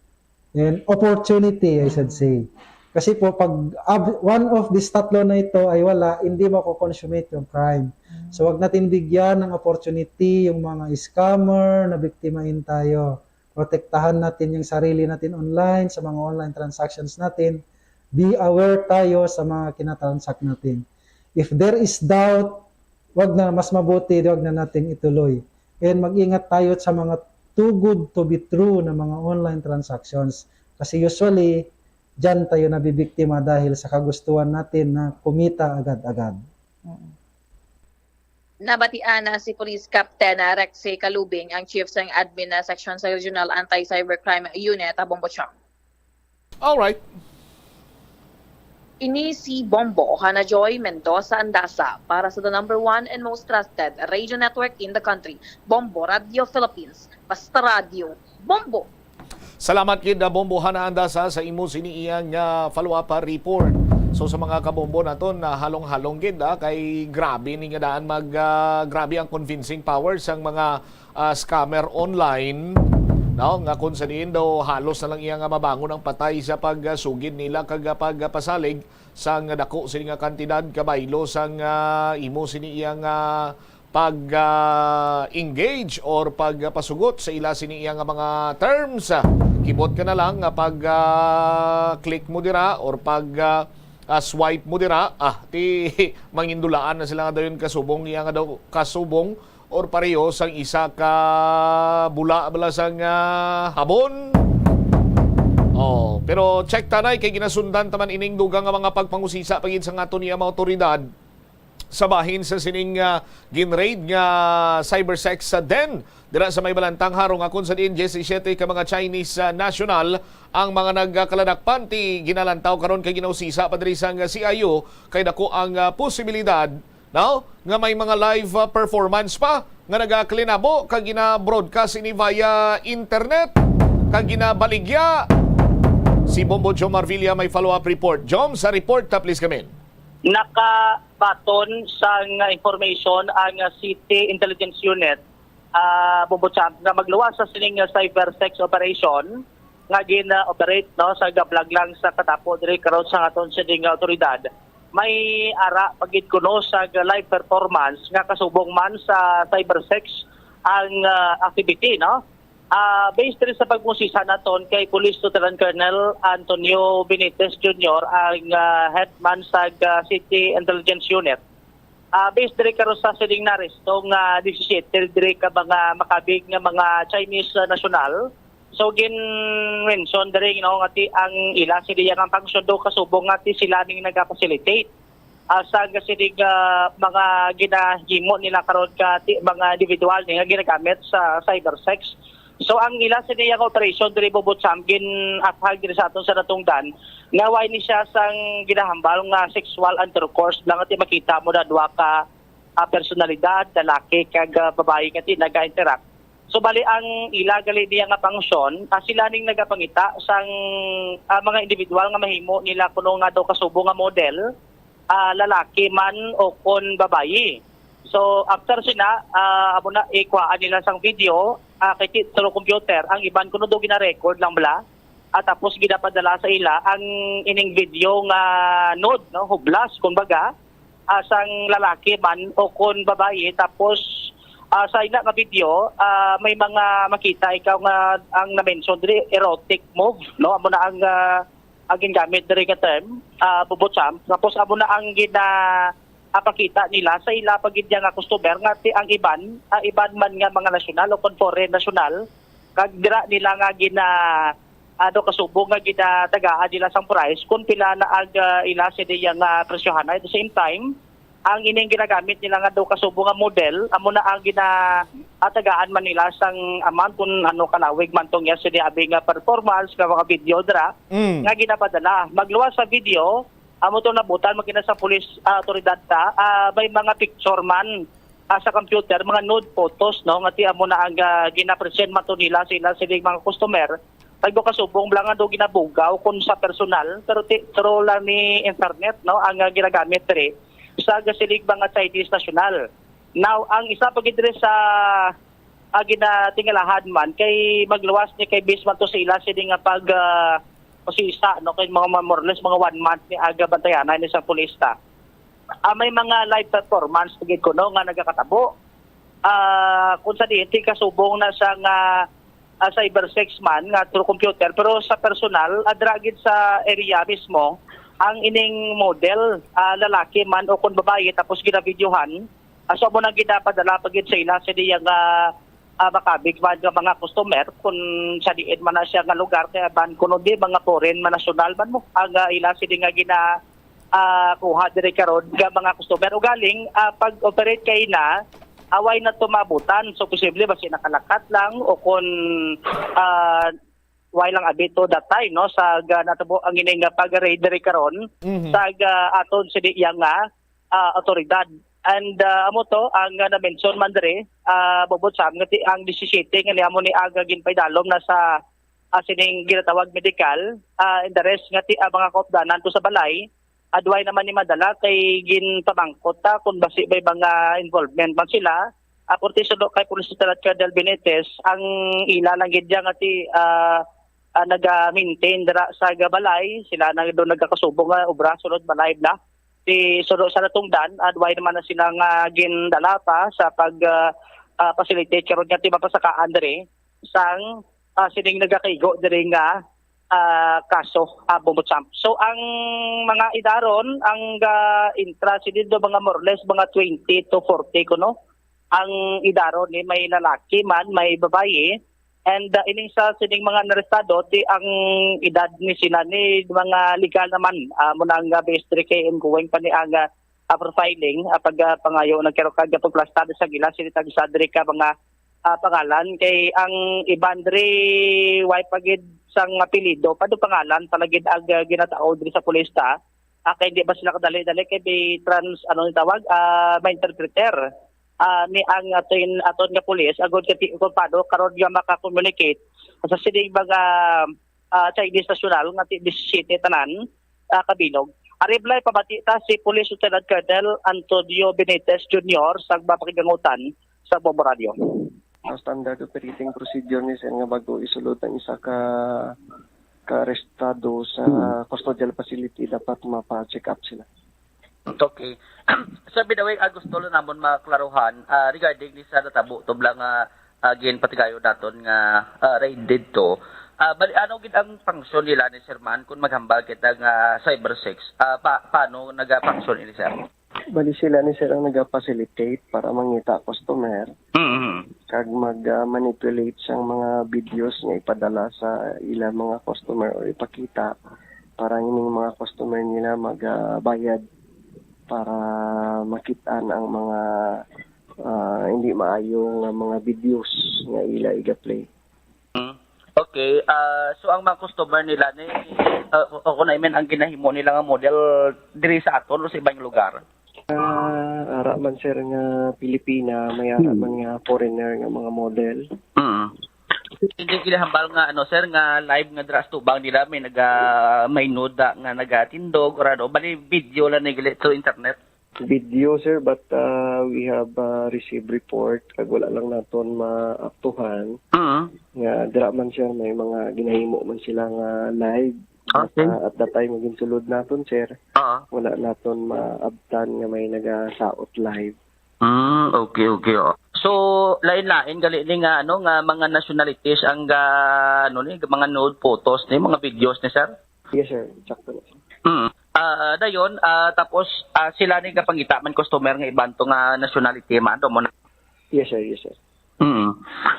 and opportunity, I should say. Kasi po, pag ab-, one of these tatlo na ito ay wala, hindi mako-consummate yung crime. So, wag natin bigyan ng opportunity yung mga scammer na biktimahin tayo. Protektahan natin yung sarili natin online, sa mga online transactions natin. Be aware tayo sa mga kinatransact natin. If there is doubt, wag na, mas mabuti, wag na nating ituloy. And mag-ingat tayo sa mga too good to be true na mga online transactions. Kasi usually, diyan tayo nabibiktima dahil sa kagustuhan natin na kumita agad-agad. Mm. Nabatian na si Police Captain, ah, Rexy Calubing, ang Chief sang Admin na Section sa Regional Anti-Cybercrime Unit, ah, Bombo Cham. Alright. Ini si Bombo Hana Joy Mendoza Andasa para sa the number one and most trusted radio network in the country, Bombo Radio Philippines. Basta radyo, Bombo! Salamat gid, ah, Bombo Hana Andasa, sa imo sini iyang, ah, follow-up, ah, report. So, sa mga kabombo naton, na halong-halong gid, ah, kay grabe ni nga daan mag, ah, grabe ang convincing power sang mga, ah, scammer online, no? Nga kung sa diin daw halos na lang iya nga mabangon ang patay sa pagsugid nila kag, ah, pagpasalig sang dako sini nga kantidad kabaylo sang, ah, imo sini iyang, ah, pag, ah, engage or pagpasugot sa ila sini iya nga mga terms. Ah, kibot ka na lang nga pag, ah, click mo dira or pag, ah, ah, swipe mo dira, ah, ti mangindulaan na sila nga dayon kasubong iya nga daw kasubong or pareho sang isa ka bula bala sang, ah, habon. Oh, pero check tanay kay ginasundan taman ining dugang nga mga pagpangusisa pagid sa aton niya mga awtoridad sa bahin sa sining, ah, ginraid nga cybersex sa den dira sa may Balantang Harong, akon sa diin diyesisiyete ka mga Chinese, ah, national ang mga nagkaladakpan. Ti ginalantaw karon kay ginausisa pa diri sang C I U kay dako ang, ah, posibilidad, no, nga may mga live, ah, performance pa nga nagakalinabo kag gina-broadcast ini via internet kag ginabaligya. Si Bombo Joe Marvilla may follow-up report. Jom, sa report, ah, please come in. Nakabaton sang information ang City Intelligence Unit, ah, Bombo Champ, nga magluwas sa sining cyber sex operation nga gina-operate, no, sa gablag lang sa katapo diri karon sa aton sining nga awtoridad. May ara pa gid kuno sa live performance nga kasubong man sa cyber sex ang, ah, activity, no? Ah, based diri sa pagmusisa naton kay Police Lieutenant Colonel Antonio Benitez Junior, ang, ah, headman sa, ah, City Intelligence Unit. Ah, based diri karon sa sining naresto nga disisiyete diri ka mga makabig nga mga Chinese, ah, nasyonal. So, gin-mention diri, no, nga ti ang ila sini nga function daw kasubong nga ti sila ning nagapacilitate, ah, sa sining, ah, mga ginahimo nila karon ka ti-, mga individual ni nga ginagamit sa cyber sex. So, ang ila sini nga operasyon diri, Bombo Champ, gin-athag diri sa aton sa natungdan nga way ni siya sang ginahambal nga sexual intercourse lang ti makita mo na duha ka, ah, personalidad, lalaki kag, ah, babayi nga ti naga-interact. So, bali ang ila gali niya nga function, ah, sila ning nagapangita sang, ah, mga individual nga mahimo nila kuno nga daw kasubong nga model, ah, lalaki man o kon babayi. So, after sina, ah, amo na ikuhaan nila sang video, ah, kay ti-, through computer, ang iban kuno daw gina-record lang bala. At tapos ginapadala sa ila ang ining video nga nude, no, hublas, kumbaga, ah, sang lalaki man o kon babayi. Tapos, ah, sa ila nga video, ah, may mga makita ikaw nga ang na-mention diri, erotic move, no? Amo na ang, ah, ang gingamit diri nga term, ah, Bombo Champ. Tapos amo na ang gina-, ah, pakita nila sa ila pa gid nga customer nga ti-, ang iban, ah, iban man nga mga nasyonal o kon foreign national, kag dira nila nga gina-, ano, kasubong nga ginatagaan nila sang price kung pila na ang, ah, ila sini nga presyohan. At the same time, ang ining ginagamit nila nga daw kasubong nga model, amo na ang gina-, ah, tagaan man nila sang amount kung ano kalawig man tong iya sini abi nga performance nga mga video dira Mm. nga ginapadala. Magluwas sa video, amo tong nabutan, magina sa police, ah, autoridad ta, ah, may mga picture man, ah, sa computer, mga nude photos, no, nga ti amo na ang, ah, gina-present man to nila sila sining mga customer. Kag daw kasubong bala nga daw ginabugaw kun sa personal, pero ti-, through lang ni internet, no, ang, ah, ginagamit diri sa gasiling mga Chinese national. Now, ang isa pa gid diri sa, ah, ginatingalahan man kay magluwas ni kay bis man to sa ila sini nga pag, ah, usisa, no, kay mga, mga more or less mga one month ni aga bantayanan ni sa pulis ta. Ah, may mga live performance pa gid kuno nga nagakatabo. Ah, kung sa diin ti kasubong na sa nga, ah, cyber sex man nga through computer, pero sa personal, adra gid sa area mismo, ang ining model, ah, lalaki man o kung babayi, tapos ginavideohan, ah, so amo nang ginapadala pa gid sa ila sa diya nga, ah, makabig man nga mga customer kung sa diin man na siya nga lugar, kay ban kuno di mga foreign man, nasyonal man mo ang, ah, ila sini nga gina, ah, kuha diri karon nga mga customer. Ugaling, ah, pag-operate kay na, away na to maabutan. So, posible ba siya nakalakat lang o kung, ah, why lang abi to that time, no? Sa ga-, natabo ang ini nga pag-raid diri karon Mhm. sa ga-, aton sini iya nga, ah, awtoridad. And, ah, amo to ang, ah, na-mention man diri, ah, Bubot Sam, nga ti-, ang disisiyete nga ni amo ni aga ginpaidalom na sa, ah, sining ginatawag medikal, ah, and the rest nga ti-, ah, mga kaupdanan to sa balay, adway naman ni madala kay ginpamangkot ta kung basi may mga involvement man sila. Ah, purti suno kay Police Lieutenant Colonel Benitez, ang ila lang gid nga ti, ah, ah, naga-maintain dira sa ga-, balay, sila na do nagakasubo nga obra sulod balay na. Ti suno sa natungdan, adway naman na sila nga gindala pa sa pag, ah, ah, facilitate karon nga ti mapasakaan diri sang, ah, sining nagakaigo diri nga, ah, kaso, ah, Bubot Sam. So, ang mga idaron, ang, ah, intra sini do mga more or less mga twenty to forty kuno. Ang idaron ni may lalaki man, may babayi. And, ah, ining sa sining mga narestado, ti ang edad ni sila ni mga legal naman, ah, mo nang, ah, base diri kay ongoing pa ni ang, ah, ah, profiling, ah, pag, ah, pangayo nagkero kag pagplastado sa gila sini tagsa diri ka mga, ah, pangalan kay ang iban diri way pa gid sang apelyido, pado pangalan pa lagid ang, ah, ginatao diri sa pulis ta. Ah, kay di ba sila kadali-dali kay may trans, ano ni tawag, ah, may interpreter. Ah, ni ang aton, aton nga pulis, agod kay ti-, kung paano karon nga maka-communicate sa sining mga, ah, Chinese national nga ti-, disisiyete tanan, ah, kabilog. Ariblay pabati ta si Police Lieutenant Colonel Antonio Benitez Junior sa mapakigangutan sa Bombo Radio. Ang standard operating procedure ni sir nga bago isulod ang isa ka ka-arestado sa Hmm. custodial facility, dapat mapa-check up sila. Okay. Sir, by the way, ah, gusto lang namon maklaruhan, ah, regarding ni sa natabo tubla nga, ah, ginpatigayon naton nga, ah, raid didto. Ah, bali, ano gid ang function nila ni Sir Man kung maghambal kita nga cyber sex? Ah, pa, paano naga-function ini, sir? Bali sila ni sir ang naga-facilitate para mangita customer. Mm-hmm. Kag mag, ah, manipulate sang mga videos nga ipadala sa ila mga customer o ipakita para ining mga customer nila magabayad para makit-an ang mga, ah, hindi maayo nga mga videos nga ila iga-play. Mm. Okay, ah, so ang mga customer nila ni, ah, o, o kung I mean, ang ginahimo nila nga model diri sa aton o sa ibang lugar? Ah, ara man, sir, nga Pilipina, may ara Mm. man nga foreigner nga mga model. Mm. Hindi ginahambal nga, ano, sir, nga live nga dira sa tubang nila may naga-, may nuda nga nagatindog or ano, bali video lang ni gali through internet. Video, sir, but, ah, we have, ah, received report kag wala lang naton maaktuhan Mm. nga dira man, sir, may mga ginahimo man sila nga live. But, Okay. ah, at that time nga ginsulod naton, sir, Ah. wala naton maabtan nga may nagasaot live. Mm, okay, okay, oh. So, lain-lain gali ni nga, ano, nga mga nationalities ang ga-, ano ni, mga nude photos ni, mga videos ni, sir? Yes, sir. Sakto na, sir. Mm. Ah, dayon, ah, tapos, ah, sila ni gapangita man customer nga iban to nga nationality man, do mo na? Yes, sir. Yes, sir. Mm.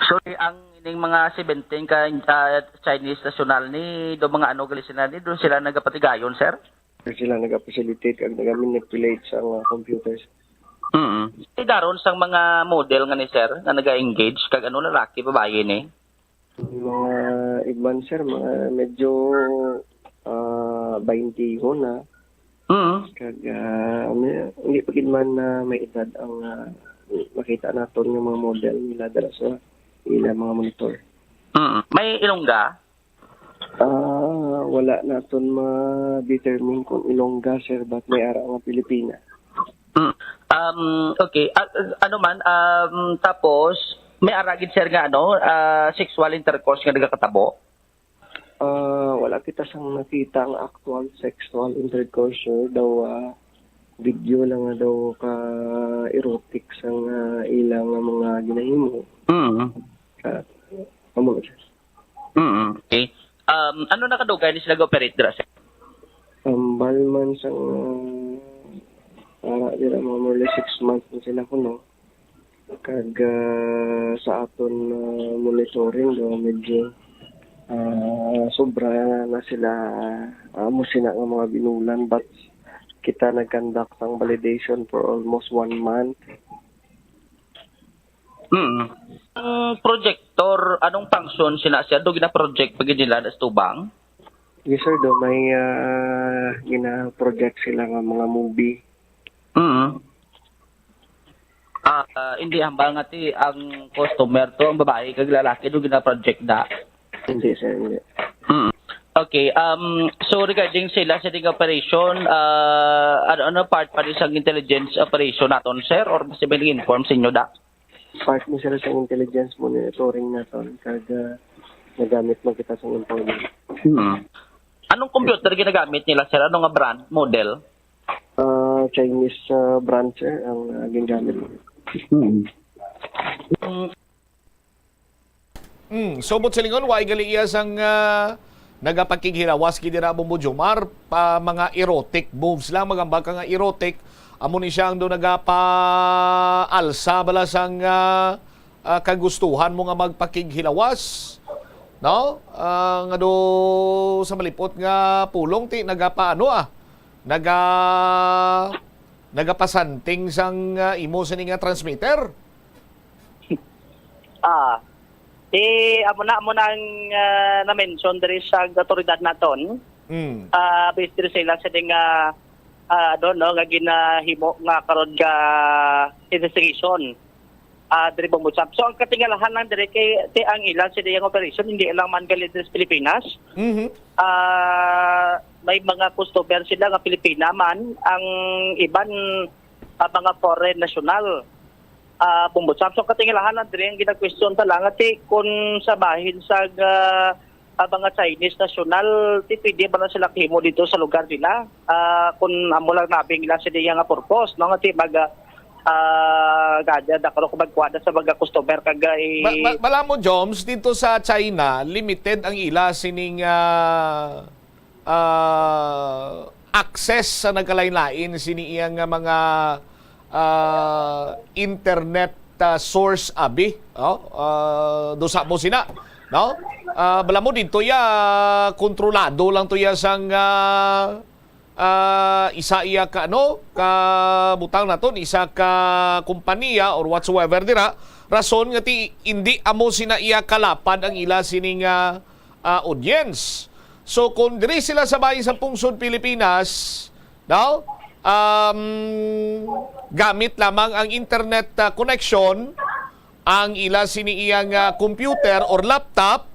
So, ang ining mga seventeen ka, ah, Chinese national ni, do mga ano gali sila ni, do sila nagapatigayon, sir? Sila naga-facilitate kag naga-manipulate sa mga computers. Mm. Idaron sang mga model nga ni, sir, nga naga-engage kag ano, lalaki, babayi ni? Mga iban, sir, mga medyo, ah, baintiho na. Mm. Kag, ah, may, hindi pa gid man na may edad ang, ah, makita naton nga mga model nila dala sa ila mga monitor. Mm. May Ilongga? Ah, wala naton ma-determine kung Ilongga, sir, but may ara nga Pilipina. Mm. Um, okay. Ah, ano man, um, tapos, may ara gid, sir, nga ano, ah, sexual intercourse nga nagakatabo? Ah, wala kita sang nakita ang actual sexual intercourse, sir. Daw, ah, video lang nga daw ka erotic sang, ah, ilang mga ginahimo. Mm. Ah, amo na, sir. Mm, okay. Um, ano na kadugay ni sila ga-operate dira, sir? Ambal man sang, ah, ara dira, mga more or less six months na sila kuno. Kag, ah, sa aton, ah, monitoring, do, medyo, ah, sobra na sila, ah, amo sina nga mga binulan, but kita nag-conduct sang validation for almost one month. Mm. Ang projector, anong function sina siya? Do gina-project pa gid nila na sa tubang? Yes, sir, do, may, ah, gina-project sila nga mga movie. Mm. Ah, ah, hindi hambal nga ti ang customer to, ang babae kag lalaki do gina-project da. Hindi, sir, hindi. Mm. Okay, um, so regarding sila sa ding operation, ah, ano, ano part pa ni sang intelligence operation naton, sir? Or basi may inform sa inyo da? Part ni sila sa intelligence monitoring naton, kag, ah, nagamit man kita sa informant. Hmm. Anong computer ginagamit nila, sir? Ano nga brand, model? Ah, Chinese, ah, brand, sir, ang, ah, ginagamit. Hmm. Mm, subot silingon, wa gali iya sang, ah, nagapakighilawas gid dira, Bombo Jomar, pa mga erotic moves lang, magamba ka nga erotic, amo ni siya ang do nagapaalsa bala sang, ah, ah, kagustuhan mo nga magpakighilawas, no? Ah, nga do sa malipot nga pulong ti nagapaano, ah, naga nagapasanting sang, ah, imo sini nga transmitter. Ah, di amo na, amo na ang, ah, na-mention diri sa autoridad naton. Mm. Ah, based diri sa ila sini nga, ah, ano, no, nga ginahimo nga karon nga investigation, ah, diri, Bombo Sam. So ang katingalahan lang diri kay ti ang ila sini nga operation hindi lang man gali diri sa Pilipinas. Mhm. Ah, may mga customer sila nga Pilipina man, ang iban, ah, mga foreign national. Ah, Bombo Sam. So katingalahan lang diri ang gina-question ta lang, ati kun sa bahin sa, ah, ah, mga Chinese national, ti pwede ba na sila kahimo dito sa lugar nila? Ah, kun amo lang nabing ila sa diya nga purpose, no? Nga ti mag, ah, ah, gada da karon kung magkuha na sa mga customer kag, eh, Ba- ba- bala mo, Joms, dito sa China, limited ang ila sining, ah, ah, access sa nagkalain-lain sini iya nga mga, ah, internet, ah, source abi, oh, ah, dusa mo sina, no? Ah, bala mo dito ya kontrolado lang to ya sang, ah, ah, isa iya ka, ano, ka butang naton, isa ka kompanya or whatsoever dira, rason nga ti indi amo sina iya kalapad ang ila sining, ah, ah, audience. So kung diri sila sa bahin sa pungsod Pilipinas, daw, um, gamit lamang ang internet, ah, connection, ang ila sini iya nga computer or laptop,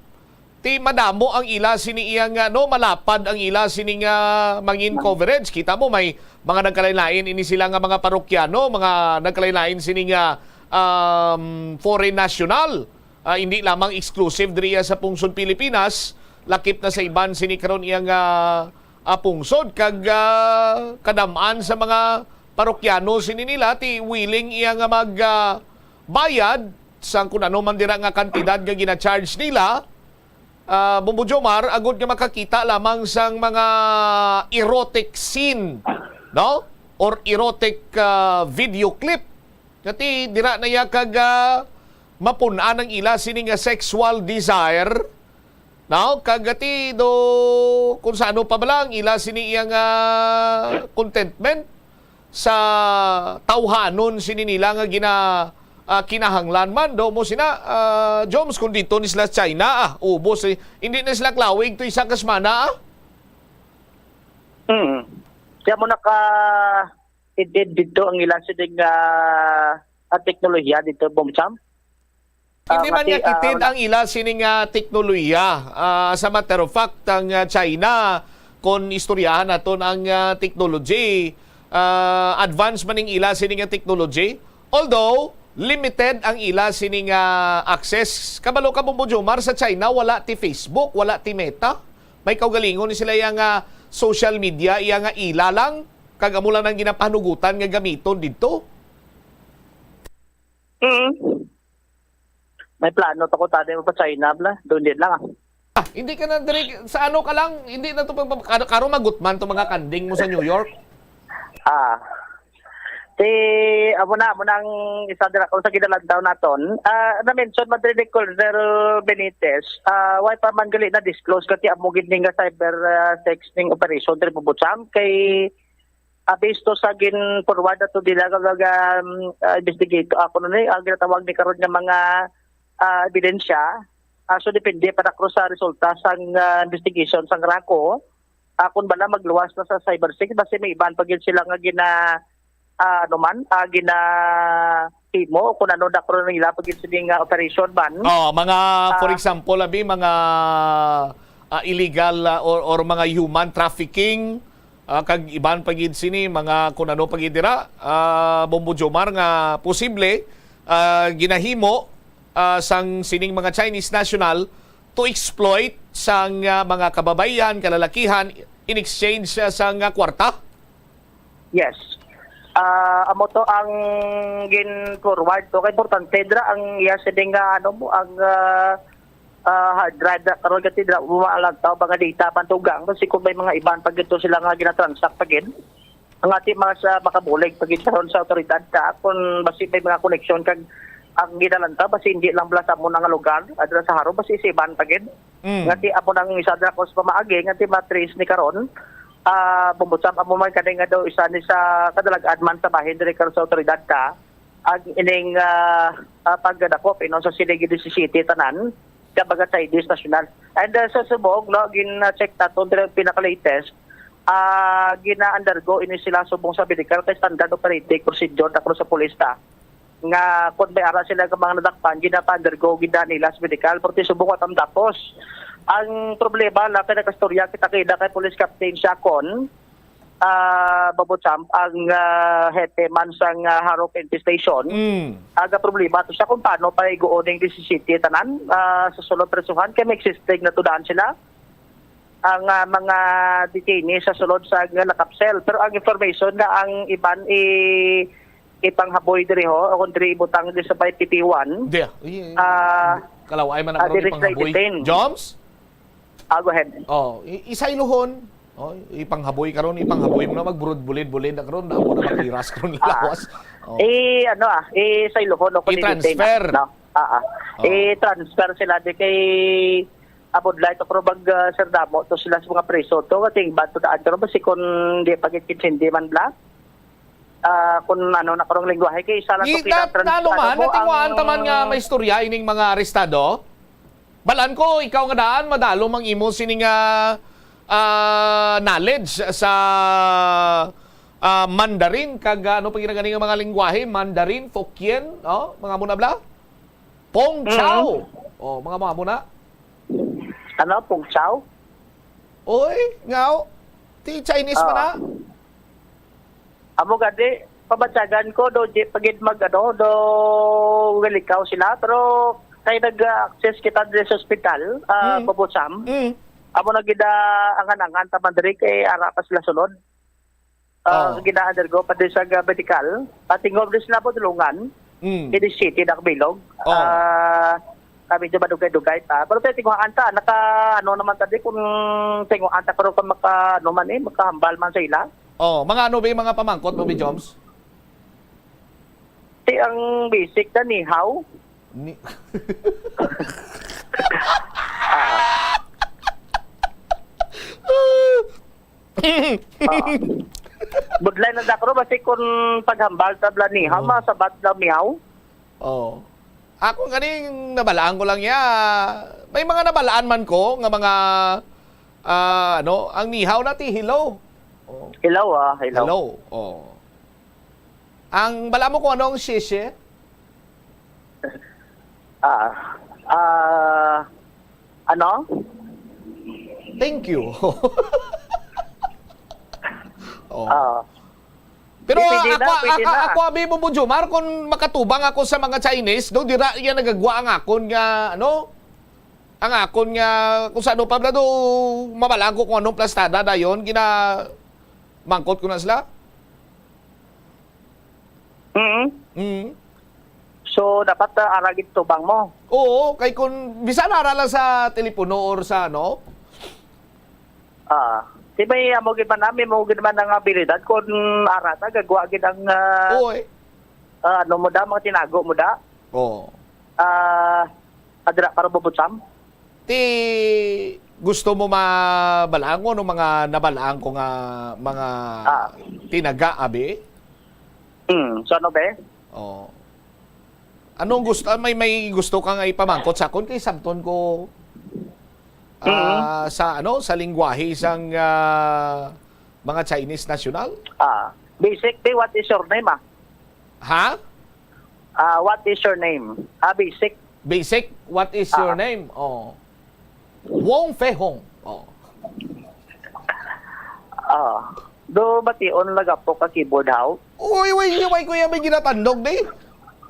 ti madamo ang ila sini iya nga, no, malapad ang ila sini nga mangin coverage. Kita mo, may mga nagkalain-lain ini sila nga mga parokyano, mga nagkalain-lain sini nga, um, foreign national. Ah, hindi lamang exclusive diriya sa pungsod Pilipinas, lakip na sa iban sini karon iya nga, ah, pungsod, kag, ah, kadam-an sa mga parokyano sini nila ti willing iya nga mag, ah, bayad sang kun ano man dira nga kantidad nga gina-charge nila, ah, Bombo Jomar, agud nga makakita lamang sang mga erotic scene, no? Or erotic, ah, video clip. Kati dira na ya kag, ah, mapun-an ang ila sini nga sexual desire. Now, kag ati do kung sa ano pa bala ang ila sini iya nga contentment sa tawhanon sini nila nga gina, ah, kinahanglan man do mo sina, ah, Joms, kung dito ni sila China, ah, ubos, eh. Hindi na sila klawig to isa ka semana, ah. Hmm. Kaya mo naka edit dito ang ila sining, ah, ah, teknolohiya dito, Bombo Sam. Hindi Ah, man mati-, niya kitid ah, wala. Ang ila sini nga teknolohiya, ah, sa matter of fact, ang, ah, China, kung istoryahan naton ang, ah, technology, ah, advance man ning ila sini nga technology. Although limited ang ila sini nga access. Kabalo ka, Bombo Jomar, sa China wala ti Facebook, wala ti Meta. May kaugalingon ni sila iya nga social media, iya nga ila lang, kag amo lang ang ginapanugutan nga gamiton didto. Mm. May plano ta ko tadi mo pa China bla. Doon din lang, ah. Ah, hindi ka na diri sa ano ka lang, hindi na to pag karo, karo magutman to mga kanding mo sa New York. Ah. Ti, amo na, amo na ang isa dira ko sa ginalantaw naton. Ah, na-mention man diri ni Colonel Benitez, ah, way pa man gali na-disclose kay amo gid ning nga cyber, ah, sexting operation diri Bubutsam kay, ah, based to sa gin-forward nato dila nga mga, um, ah, investigator, ah, kuno ni, ang ginatawag ni karon nga mga, ah, ebidensya. Ah, so depende pa na ko sa resulta sang, ah, investigation sang RACU. Ah, kung bala magluwas na sa cyber six, basi may iban pa gid sila nga gina, ah, ano man, ah, ginahimo o kung ano na karon nila pa gid sini nga operation man. Oh, mga, for Ah. example, abi, mga, ah, illegal, ah, or, or mga human trafficking, ah, kag iban pa gid sini, mga kung ano pa gid dira, ah, Bombo Jomar, nga posible, ah, ginahimo, ah, sang sining mga Chinese national to exploit sang, ah, mga kababaihan, kalalakihan, in exchange, ah, sang, ah, kwarta? Yes. Ah, amo to ang gin-forward to. Kay importante dira ang iya sini nga, ano mo, ang, ah, ah, hard drive na karon kasi dira mo maalantaw mga data pantugang. Kasi kung may mga iban pa gid to sila nga ginatransact pa gid, ang ati mga sa makabulig pa gid karon sa otoridad ta kung basi may mga koneksyon kag ang ginalantaw basi hindi lang bala sa amo na nga lugar, adra sa Jaro, basi sa iban pa gid. Mm. Nga ti amo nang isa dira ko sa pamaagi nga ti matrace ni karon, ah, Bumbutsam, amo man kani nga daw isa ni sa kadalagan man sa bahin diri karon sa otoridad ta ang ining, ah, ah, pagdakop, you know, sa Siligyo disisiyete tanan, ka mga Chinese national. And, ah, sa subong, no, gin-check naton diri ang pinaka-latest, ah, gina-undergo ini sila subong sa medical kay standard operating procedure na sa pulis ta. Nga kung may ara sila nga mga nadakpan, gina-undergo gid na nila sa medical, pero ti subong wa tam datos. Ang problema na kay nakastorya kita kay na kay Police Captain Siakon, ah, Babutsam, ang, ah, hepe man sang, ah, Jaro P N P Station. Mm. Aga problema to siya kung paano pa iguon ning disisiyete tanan, ah, sa sulod presuhan kay may existing na tudaan sila ang, ah, mga detainees sa sulod sa nga nakapsel. Pero ang information na ang iban i-, ipanghaboy diri ho, o kung diri ibutang diri sa may P P one. Di, i-, Ah, kalaway man ah, ako diri ipanghaboy. Sila detain. Joms? Ah, go ahead. Oh, i-, isaylohon. Oh, ipanghaboy karon, ipanghaboy mo na magburod bulid-bulid na karon, na mo na maghiras karon Ah. lawas. Oh. Eh, ano ah, eh, saylohon o kung I-transfer. I-detain, no? Ah, ah. Oh. I-transfer sila di kay abot light o pero mag, ah, sir damo to sila sa mga preso to, kating bato daan karon basi kung di pa gid kintindi man bla. Ah, kung ano na karong lingwahe kay isa lang to Di, na, na, ano man, ano mo natinguhaan ang ta man nga may istorya ining mga arestado? Balaan ko, ikaw nga daan, madalom ang imo sini nga, ah, knowledge sa, ah, Mandarin, kag, ah, ano pa ginagani nga mga lingwahe? Mandarin, Fukien, oh, mga muna bla? Pong Mm. Chow. Oh, mga muna muna. Ano, Pong Chow? Oy, ngao. Ti Chinese man Ah. na. Amo gani, pabatyagan ko, do, di pa gid mag, ano, do, wilikaw sila, pero kay nag-access kita diri sa ospital, ah, Mm. Bubusam. Mm. Amo na gid, ah, angan-angan ta man diri kay ara pa sila sulod. Ah, Oh. gina-undergo pa din sa ga-, medical. Patingog din sila po tulungan. Mm. Kini city na bilog. Oh. Ah, kami dyan madugay-dugay pa. Pero tayo tinguhaan ta, naka, ano naman ta di kung tinguhaan ta, pero kung maka, ano man eh, makahambal man sa ila. Oh, mga ano ba yung mga pamangkot mo, Bi Joms? Ti ang basic na ni how? Ni- Ah. Budlay na dakro, basi kung paghambal ta bla ni how, Oh. masabat daw ni how? Oh. Ako ganing nabalaan ko lang ya. May mga nabalaan man ko nga mga, ah, ano, ang ni how na ti hello. Oh. Hello, ah, hello. Hello. Oh. Ang bala mo kung ano ang shishi? Ah, ah, ano? Thank you. Oh. Ah. Pero Di, pwede ako, na, pwede ako, na. ako, abi mo, Jomar, kung makatubang ako sa mga Chinese, do, dira iya nagagwa ang akon nga, ano? Ang akon nga, kung sa ano pa, do, mabalaan ko kung anong plastada dayon, gina-, mangkot ko na sila. Mm. Mm. So, dapat, ah, ara gid tubang mo? Oo, kay kung bisan ara lang sa telepono or sa ano? Ah. Di may amo gid man, nami mo gid man ang abilidad kung ara ta gagwa gid ang, ah, Oy. Ah, ano mo da, mga tinago mo da. Oh. Ah, adra para bubutsam. Ti gusto mo mabalangon o mga nabalaan ko nga mga Ah. tinaga, abi? Hmm, so ano, be? Oh. Anong gusto, ah, may, may gusto ka nga ipamangkot sa akon kay sabton ko, Mm. ah, sa ano, sa lingwahe sang, ah, mga Chinese national? Ah, basic, be, what is your name, ah? Ha? Ah, what is your name? Ah, basic. Basic, what is your Ah. name? Oh. Wong Fei Hong. Oh. Ah, do bation lagapo ka keyboard, how? Uy, uy, uy, kuya, may ginatandog di.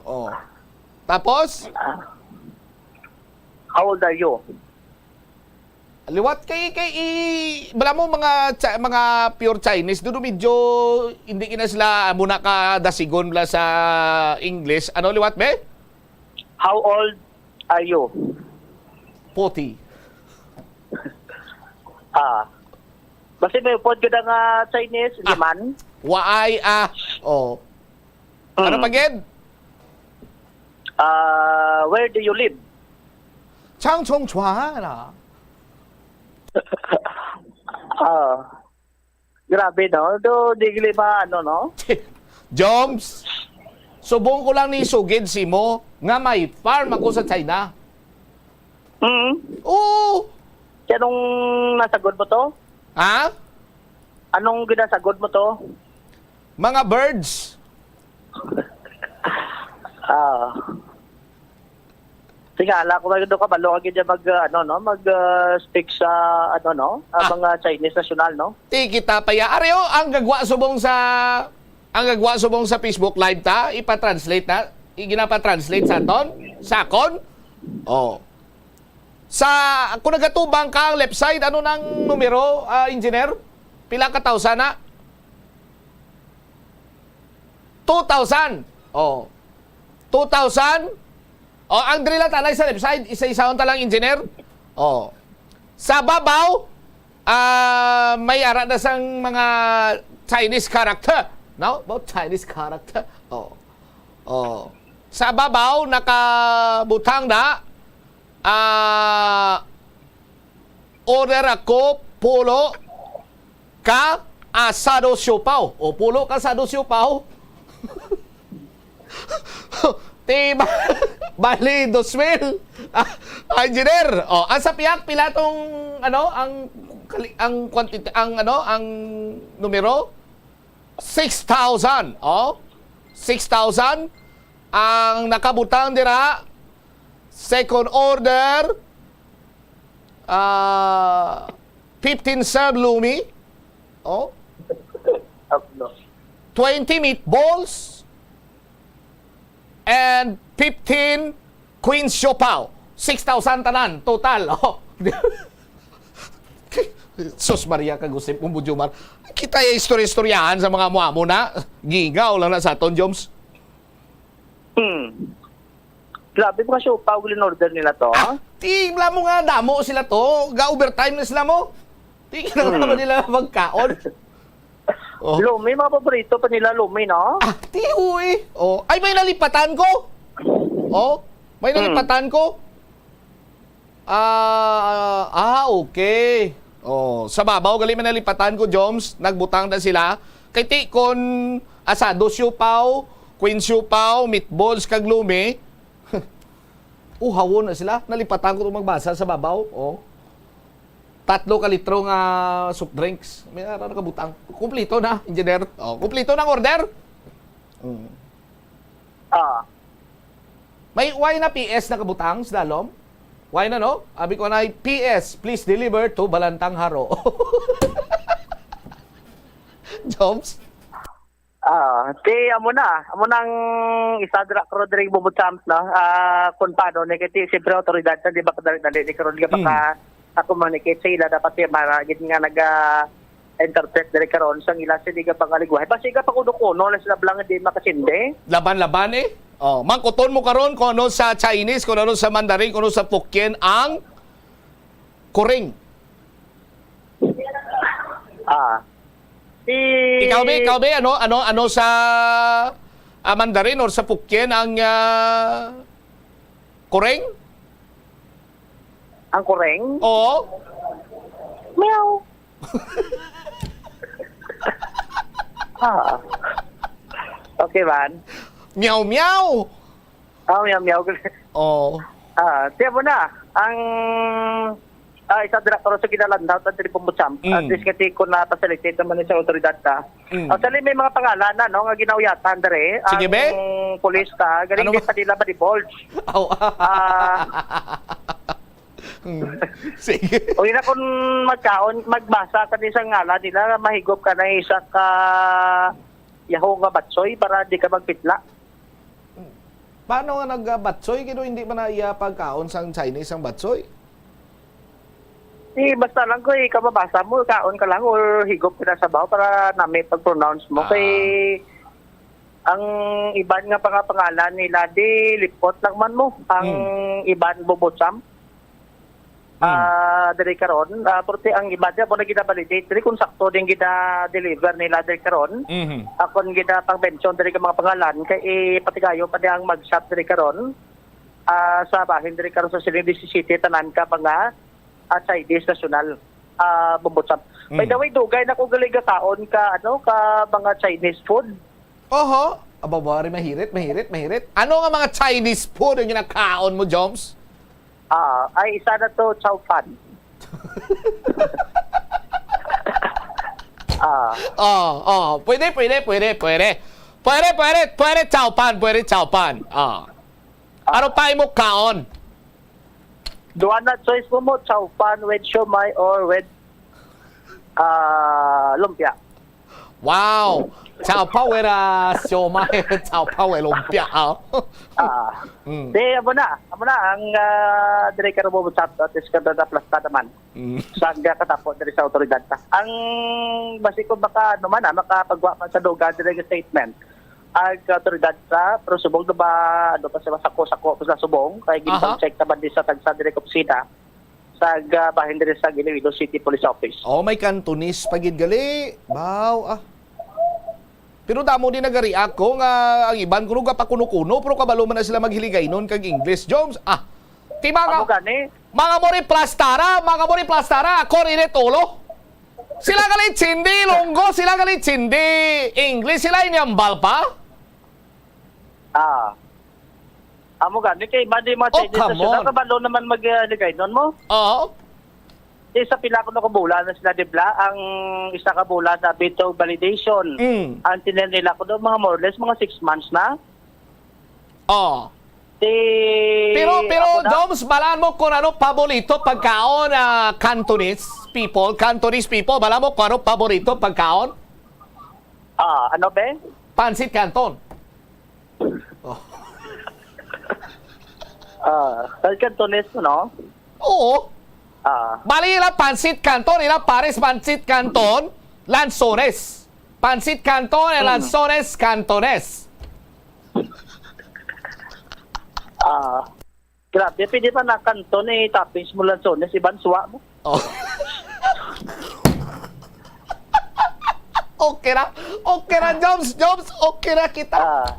Oh. Tapos? Ah. How old are you? Liwat kay, kay i-, bala mo mga Chi-, mga pure Chinese, doon medyo hindi kina sila muna ka dasigon bala sa English. Ano liwat, be? How old are you? Forty. Ah. Basi may upod ka na nga Chinese, Ah. liman? Waay, ah. Oh. Ano Mm. pa gid? Ah, where do you live? Changchongchuan, ah. Ah. Grabe, no? Do, di gali ma-, ano, no? Joms, subong ko lang ni sugid simo nga may farm ako sa China. Mm. Oo. Kaya nung nasagod mo to? Ha? Anong ginasagod mo to? Mga birds. Ah. Tingala ko, may kabalo ka gid mag, uh, ano, no, mag, uh, speak sa, ano, no, ah, Ah. mga Chinese national, no? Ti kita pa ya. Ari, oh, ang gagwa subong sa, ang gagwa subong sa Facebook Live ta, ipa-translate na, iginapa-translate sa aton, sa akon. Oh. Sa, kung nagatubang ka ang left side, ano nang numero, ah, engineer? Pila ka thousand na? Two thousand. Oh. Two thousand. Oh, ang diri lang talay sa left side, isa-isahon ta lang, engineer. Oh. Sa babaw, ah, may ara na sang mga Chinese character, no? About Chinese character. Oh. Oh. Sa babaw, nakabutang na, ah, order ako, pulo ka asado siopaw. O, pulo ka asado siopaw. Ti ba-, bali, dos mil. Ah, engineer, oh, ang sa piyak, pila tong, ano, ang kali-, ang quantity, ang, ano, ang numero? Six thousand, oh. Six thousand ang nakabutang dira. Second order, ah, fifteen serve lumi. Oh. Tatlo. Twenty meatballs and fifteen queen siopaw. Six thousand tanan, total. Oh. Sus Maria, kag Josep Umbudjumar. Kita ay istorya-istoryahan sa mga amo-amo na. Gigaw lang na sa aton, Joms. Hmm. Grabe, mga siopaw, in-order nila to, Ah, ha? Ti, bala mo nga, damo sila to. Ga-overtime na sila mo. Ti, kinahanglan Hmm. nila magkaon. Oh. Lumi, mga paborito pa nila, lumi, no? Ah, ti, uy. Oh, ay, may nalipatan ko. Oh, may Hmm. nalipatan ko. Ah, ah, okay. Oh, sa babaw gali man nalipatan ko, Joms, nagbutang na sila. Kay ti kon asado siopaw, queen siopaw, meatballs kag lumi. Uhawon na sila. Nalipatan ko itong magbasa sa babaw. Oh. Tatlo ka litro nga soft drinks. May ara nakabutang. Kumplito na, engineer. Oh, kumplito na ang order. Mm. Ah. May, why na P S nakabutang sa dalom? Why na, no? Abi ko na, "P S, please deliver to Balantang Haro." Jobs? Ah, ti, amo na. Amo nang isa dira, Rodrigo Bubut Champs, no? Ah, kung paano, ni, kay ti, siyempre, autoridad na, di ba, kadali-dali, di karon nga Mm. baka, ah, communicate sa ila, dapat, eh, mara, gid nga naga-interpret diri karon sa ila, sa di ka pangaligwahe. Basi ka, pakuno-kuno na sila, blang, di makasindi. Laban-laban, eh. Oh, mangkuton mo karon kung ano sa Chinese, kung ano sa Mandarin, kung ano sa Pukien ang kuring. Ah. Si Ikaw, be, ikaw, be, ano, ano, ano sa, ah, Mandarin or sa Pukien ang, ah, koreng? Ang koreng? Oo. Meow. Ah. Okay, man. Meow, meow. Ah, meow, meow. Oh. Ah, tiyan mo na. Ang, ah, isa dira, pero sa kinalandaw, ang tribong mo, champ. Mm. At least kasi kung na-facilitate naman sa otoridad ta. Mm. Actually, may mga pangalan na, no, nga ginauyatan dere. Sige, be. Ang pulis ta, galing Ano din ba? pa nila ma-divulge. Aw. Ah. Mm. Sige. O yun na, kung magkaon, magbasa ka din sa ngalan nila, mahigop ka na isa ka yaho nga batsoy para di ka magpitla. Paano nga nagbatsoy? Kino hindi man na iya pagkaon sang Chinese ang batsoy? Eh, basta lang ko, eh, kababasa mo, kaon ka lang or higop ka na sa baho para nami pag-pronounce mo. Ah. Kay ang iban nga pangapangalan nila, di lipot lang man mo. Ang Hmm. iban bubutsam. Hmm. Ah, diri karon, ah, purti ang iban diya mo na gina-validate diri kung sakto din gina-deliver nila diri karon. Mhm. Akon gina pang-mention diri ka mga pangalan kay ipatigayo pa niya ang mugshot diri karon. Ah, sa bahin diri karon sa Siling disisiyete, tanan ka mga, ah, Chinese national, ah, bubutsam. By Mm. the way, dugay na ko gali gakaon ka, ano, ka mga Chinese food. Oho. Aba, bari mahirit, mahirit, mahirit. Ano nga mga Chinese food ang ginakaon mo, Joms? Ah, ay, isa na to, chow fan. Ah. Oh, oh. Pwede, pwede, pwede, pwede. Pwede, pwede, pwede, chow pan, pwede, chow pan. Ah. Ano pa imo kaon? Duha na choice mo mo, chow pan with siomai or with, ah, lumpia. Wow! Chow pan with, ah, siomai, chow pan with lumpia, ah. Ah. Mm. Di, amo na. Amo na ang, ah, dire ka rubo sa ato, at least kada na plasta naman. Mm. Sa ang katapo diri sa otoridad ta. Ang basi ko baka, ano man, ah, makapagwa pa sa dugang diri nga statement. Ang otoridad sa, pero subong na ba, ano pa sila, sako-sako pa sila subong, kay Aha. ginpag-check naman din sa tagsa diri ka opisina, sa, ah, bahin diri sa Iloilo City Police Office. Oh, may Cantonese pa gid gali. Baw, ah. Pero damo din nagari ako nga ang iban kuno gapakuno-kuno, pero kabalo man na sila maghiligaynon kag English, Joms. Ah, ti mga, Amo gani. mga mo rin plastara, mga mo rin plastara, ako rin itulo. Sila gali chindi Ilonggo, sila gali chindi English, sila inyambal pa? Ah. Amo gani kay iban di mga Oh, Chinese come national, on. kabalo naman mag, ah, Hiligaynon mo. Oo. Di sa pila ko na kabulan na sila, di bla? Ang isa ka bulan na bito validation. Mm. Ang tiner nila ko daw mga more or less mga six months na. Oh. Di Pero, pero, ako na. Doms, balaan mo kung ano paborito pagkaon, ah, Cantonese people, Cantonese people, balaan mo kung ano paborito pagkaon? Ah, ano, be? Pancit Canton. Oh. Ah, sa Cantonese, no? Oo. Ah. Bali, ila Pancit Canton, ila pares Pancit Canton, Lanzones. Pancit Canton, eh, Mm. Lanzones, Cantones. Ah. Grabe, pwede ba na Canton, eh, toppings mo, Lanzones, iban suwa mo? Oh. Okay ra. Okay ra, Jobs. Jobs, okay ra kita. Ah.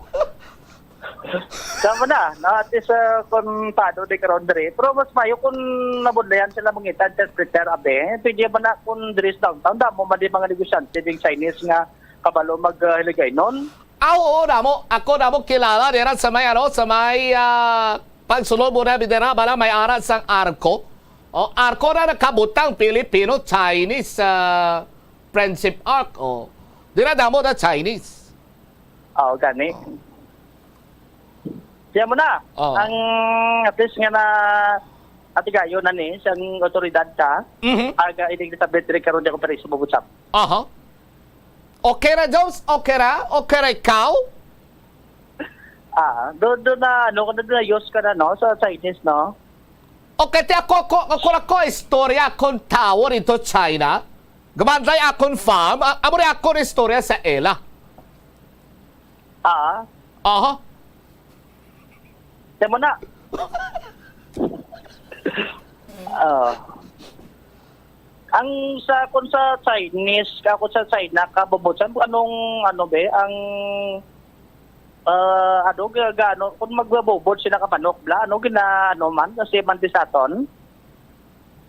Sama na, no? At least, uh, kung paano di karon diri. Pero mas mayo kung nabudlayan sila mangita, interpreter, abe. Pwede ba na kung diri sa downtown, damo man di mga negosyante ding Chinese nga kabalo mag, uh, Hiligaynon? Ah, oo, damo. Ako, damo kilala dira sa may, ano, sa may, ah, pagsulod mo na, bidera, bala may arat sang Arco. O, Arco na nakabutang Filipino-Chinese, ah, Friendship Arc. O, dira damo na Chinese. Oo, gani. Oh. Siya mo na. Oh. Ang at least nga na atigayon na ni sang otoridad ka, Mhm. aga ining natabit diri karon di ako pare sa Bugutap. Aha. Okay ra, Jones? Okay ra? Okay ra ikaw? Ah, do, do na, ano, do, do na use ka na, no? Sa Chinese, no? Okay, ti ako, ako, ako, ako, istorya akong tawo dito China. Gabantay akong farm. A-, amo rin akong istorya sa ela. Ah. Aha. Siya mo na. Ah. Ang sa, kung sa Chinese, ka, kung sa China, kabubutsan, anong, ano, be, ang, ah, ano, ga-, gaano, kung magbubod sila ka manok, bla, ano, gina-, ano man, kasi man di sa aton?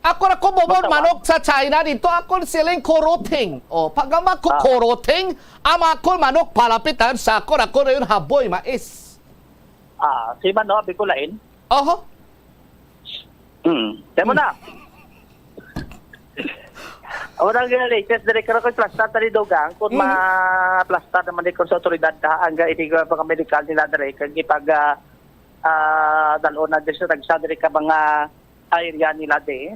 Ako na ko bubod Basta manok sa China dito, ako siling kuruting. O, pag ang mga Ah. kukuruting, ang mga kul manok, palapitan sa ako, ako na yun, haboy, mais. Ah, si man, no, abi ko lain. Oho. Hmm. Temo na. Amo na ang latest diri karon kay plastar tani dugang kung Mhm. ma-plastar naman ni sa otoridad ta ang inig mga medical nila diri kag ipag ah, ah, dal-on na diri sa tagsa diri ka mga area nila di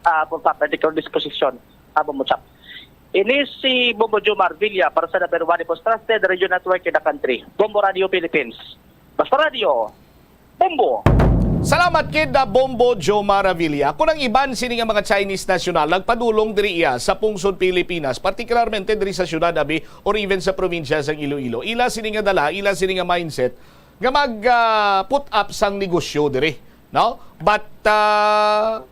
ah, for proper medical disposition. Abo mo chap. Ini si Bobo Jomar Villa para sa number one most trusted radio network in the country, Bombo Radio Philippines. Basta Radio, Bombo! Salamat kid na Bombo Joe Maravilla. Kung ang iban sini nga mga Chinese nasyonal nagpadulong diri iya sa pungsod Pilipinas, partikularmente diri sa syudad abi or even sa probinsya sang Iloilo, ila sini nga dala, ila sini nga mindset nga mag ah, put up sang negosyo diri, no? But ah,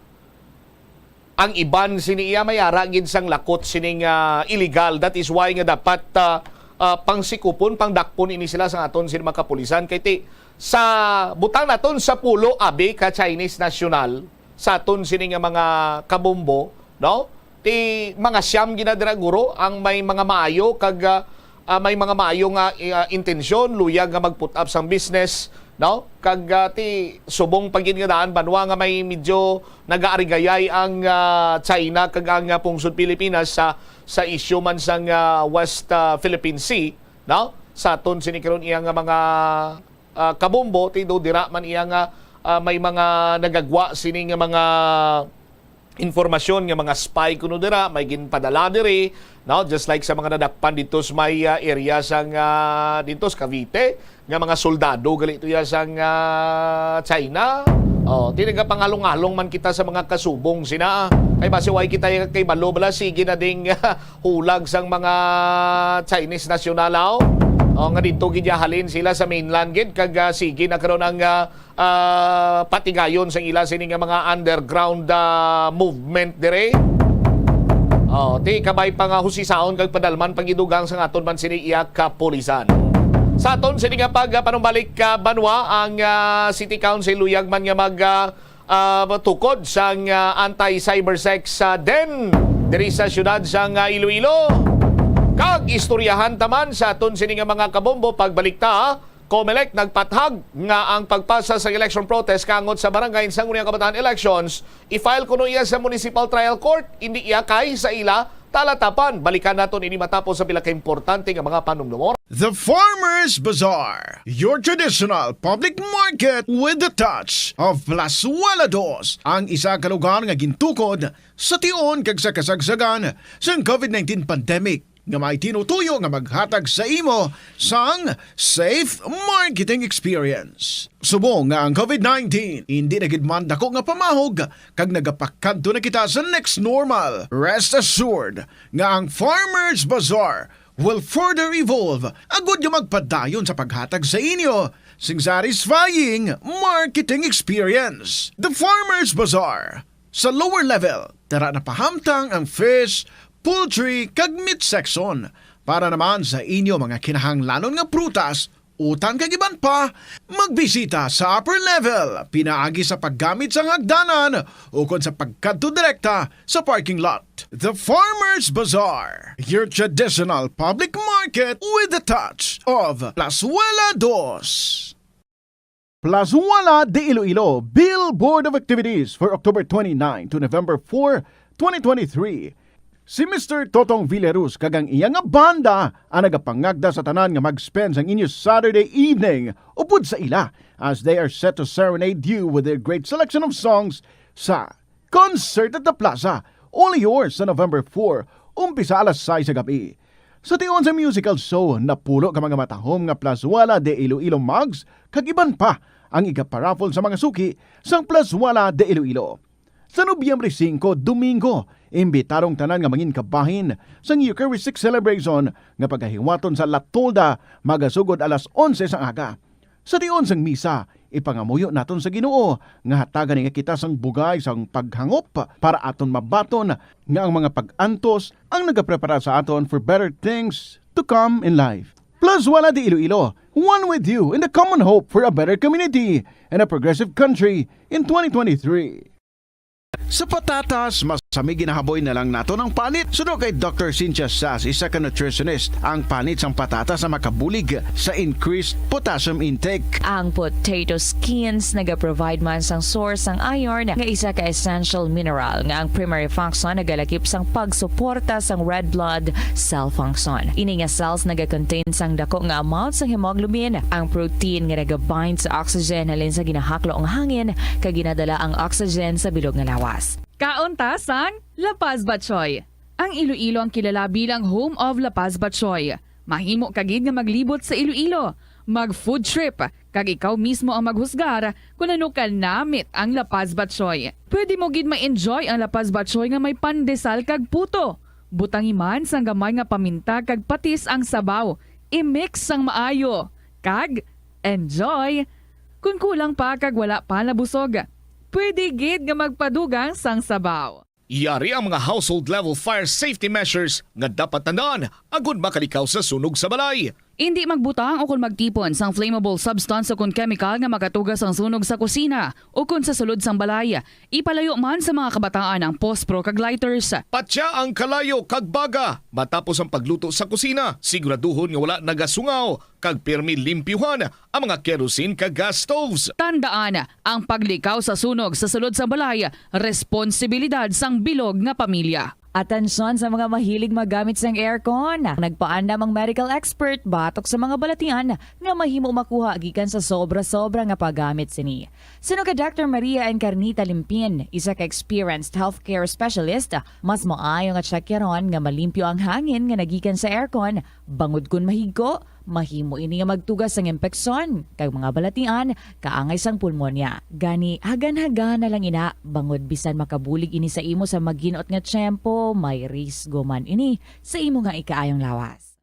ang iban sini iya may ara gid sang lakot sining ah, illegal. That is why nga dapat ah, ah, pangsikupon, pangdakpon ini sila sa aton sini mga kapulisan. Kay ti, sa butang naton sa pulo abi ka Chinese national sa aton sini nga mga kabombo, no? Ti mga siyam gina dira guro ang may mga maayo kag ah, ah, may mga maayo nga ah, intensyon, luyag nga mag-put up sang business, no? Kag ah, ti subong pa gid nga daan banwa nga may medyo nagaarigayay ang ah, China kag ang ah, pungsod Pilipinas sa sa isyu man sang ah, West ah, Philippine Sea, no? Sa aton sini karon iya nga mga ah, kabombo, ti do dira man iya nga ah, may mga nagagwa sini nga mga impormasyon nga mga spy kuno dira, may ginpadala diri, no? Just like sa mga nadakpan dito sa may ah, area sang ah, dito sa Cavite, nga mga soldado gali to ya sang ah, China. Oh, ti nagapangalong-along man kita sa mga kasubong sina. Kay basi way kita kay balo bala sige na ding hulag sang mga Chinese nasyonal, aw. Oh, nga dito gid halin sila sa mainland gid kag ah, sige na karon ang ah, ah, patigayon sang ila sini nga mga underground ah, movement dire. Oh, ti kabay pa nga husisaon kag padalman pangidugang sa aton man sini iya kapulisan. Sa aton sini nga pagpanumbalik ka banwa ang ah, City Council luyag man nga mag ah, ah, tukod sang ah, anti-cybersex sa den diri sa siyudad sang ah, Iloilo. Kag istoryahan taman sa aton sini nga mga kabombo pagbalik ta Comelec nagpathag nga ang pagpasa sa election protest kangot sa barangay Sangguniang Kabataan elections, i-file kuno iya sa Municipal Trial Court, indi iya kay sa ila talatapan. Balikan naton ini matapos sa pila ka importante nga mga panumdumon. The Farmers Bazaar, your traditional public market with the touch of Plazuela Dos, ang isa ka lugar nga gintukod sa tion kag sa kasagsagan sang covid nineteen pandemic. nga may tinutuyo nga maghatag sa imo sang safe marketing experience. Subong nga ang covid nineteen indi na gid man dako nga pamahog kag nagapakadto na kita sa next normal, rest assured nga ang Farmers Bazaar will further evolve agud nga magpadayon sa paghatag sa inyo sing satisfying marketing experience. The Farmers Bazaar, sa lower level, dara na pahamtang ang fish, poultry, kag meat section. Para naman sa inyo mga kinahanglanon nga prutas, utan kag iban pa, magbisita sa upper level pinaagi sa paggamit sang hagdanan ukon sa pagkadto direkta sa parking lot. The Farmers Bazaar, your traditional public market with the touch of Plazuela Dos. Plazuela de Iloilo, Bill Board of Activities for October twenty-nine to November four, twenty twenty-three. Si Mister Totong Villaruz kag ang iya nga banda ang nagapangagda sa tanan nga mag-spend sang inyo Saturday evening upod sa ila, as they are set to serenade you with their great selection of songs sa Concert at the Plaza, only yours sa November four, umpisa alas sais sa gab-i. Sa tion sa musical show, napulo ka mga matahom nga Plazuela de Iloilo mugs kag iban pa ang igaparaffle sa mga suki sang Plazuela de Iloilo. Sa Nobyembre singko, Domingo, imbitadong tanan nga mangin kabahin sang Eucharistic Celebration nga pagahiwaton sa La Tolda, magasugod alas onse sang aga. Sa tion sang misa, Ipangamuyo naton sa Ginoo nga hatagan niya kita sang bugay sang paghangop para aton mabaton nga ang mga pag-antos ang nagaprepara sa aton for better things to come in life. Plus, wala di Iloilo, one with you in the common hope for a better community and a progressive country in twenty twenty-three. Sa patatas, masami ginahaboy na lang nato ang panit. Suno kay Doctor Cynthia Sas, isa ka nutritionist, ang panit sang patatas ang makabulig sa increased potassium intake. Ang potato skins nagaprovide man sang source sang iron, nga isa ka essential mineral nga ang primary function nagalakip sang pagsuporta sang red blood cell function. Ini nga cells nagacontain sang dako nga amount sang hemoglobin, ang protein nga nagabind sa oxygen halin sa ginahaklo nga hangin, kag ginadala ang oxygen sa bilog nga lawas. Kaon ta sang La Paz Batchoy. Ang Iloilo ang kilala bilang home of La Paz Batchoy. Mahimo ka gid nga maglibot sa Iloilo, mag food trip, kag ikaw mismo ang maghusgar kon ano ka namit ang La Paz Batchoy. Pwede mo gid ma-enjoy ang La Paz Batchoy nga may pandesal kag puto. Butangi man sang gamay nga paminta kag patis ang sabaw. I-mix sang maayo. Kag enjoy! Kon kulang pa kag wala pa nabusog, pwede gid nga magpadugang sang sabaw. Yari ang mga household level fire safety measures nga dapat tandaan agud makalikaw sa sunog sa balay. Indi magbutang o kon magtipon sang flammable substance o kon chemical nga makatuga sang sunog sa kusina o kon sa sulod sang balay. Ipalayo man sa mga kabataan ang pospro kag lighters. Patya ang kalayo kag baga matapos ang pagluto sa kusina. Siguraduhon nga wala nagasungaw kag pirmi limpyuhan ang mga kerosene kag gas stoves. Tandaan, ang paglikaw sa sunog sa sulod sang balay, responsibilidad sang bilog nga pamilya. Atensyon sa mga mahilig maggamit sang aircon. Nagpaandam ang medical expert batok sa mga balatian nga mahimo makuha gikan sa sobra-sobra nga paggamit sini. Suno kay Doctor Maria Encarnita Limpin, isa ka experienced healthcare specialist, mas maayo nga tsakyaron nga malimpyo ang hangin nga nagikan sa aircon, bangod kon mahigko, mahimo ini nga magtuga sang impeksyon kag mga balatian kaangay sang pulmonya. Gani, hagan-hagan na lang ina, bangod bisan makabulig ini sa imo sa maginot nga tiyempo, may risgo man ini sa imo nga ikaayong lawas.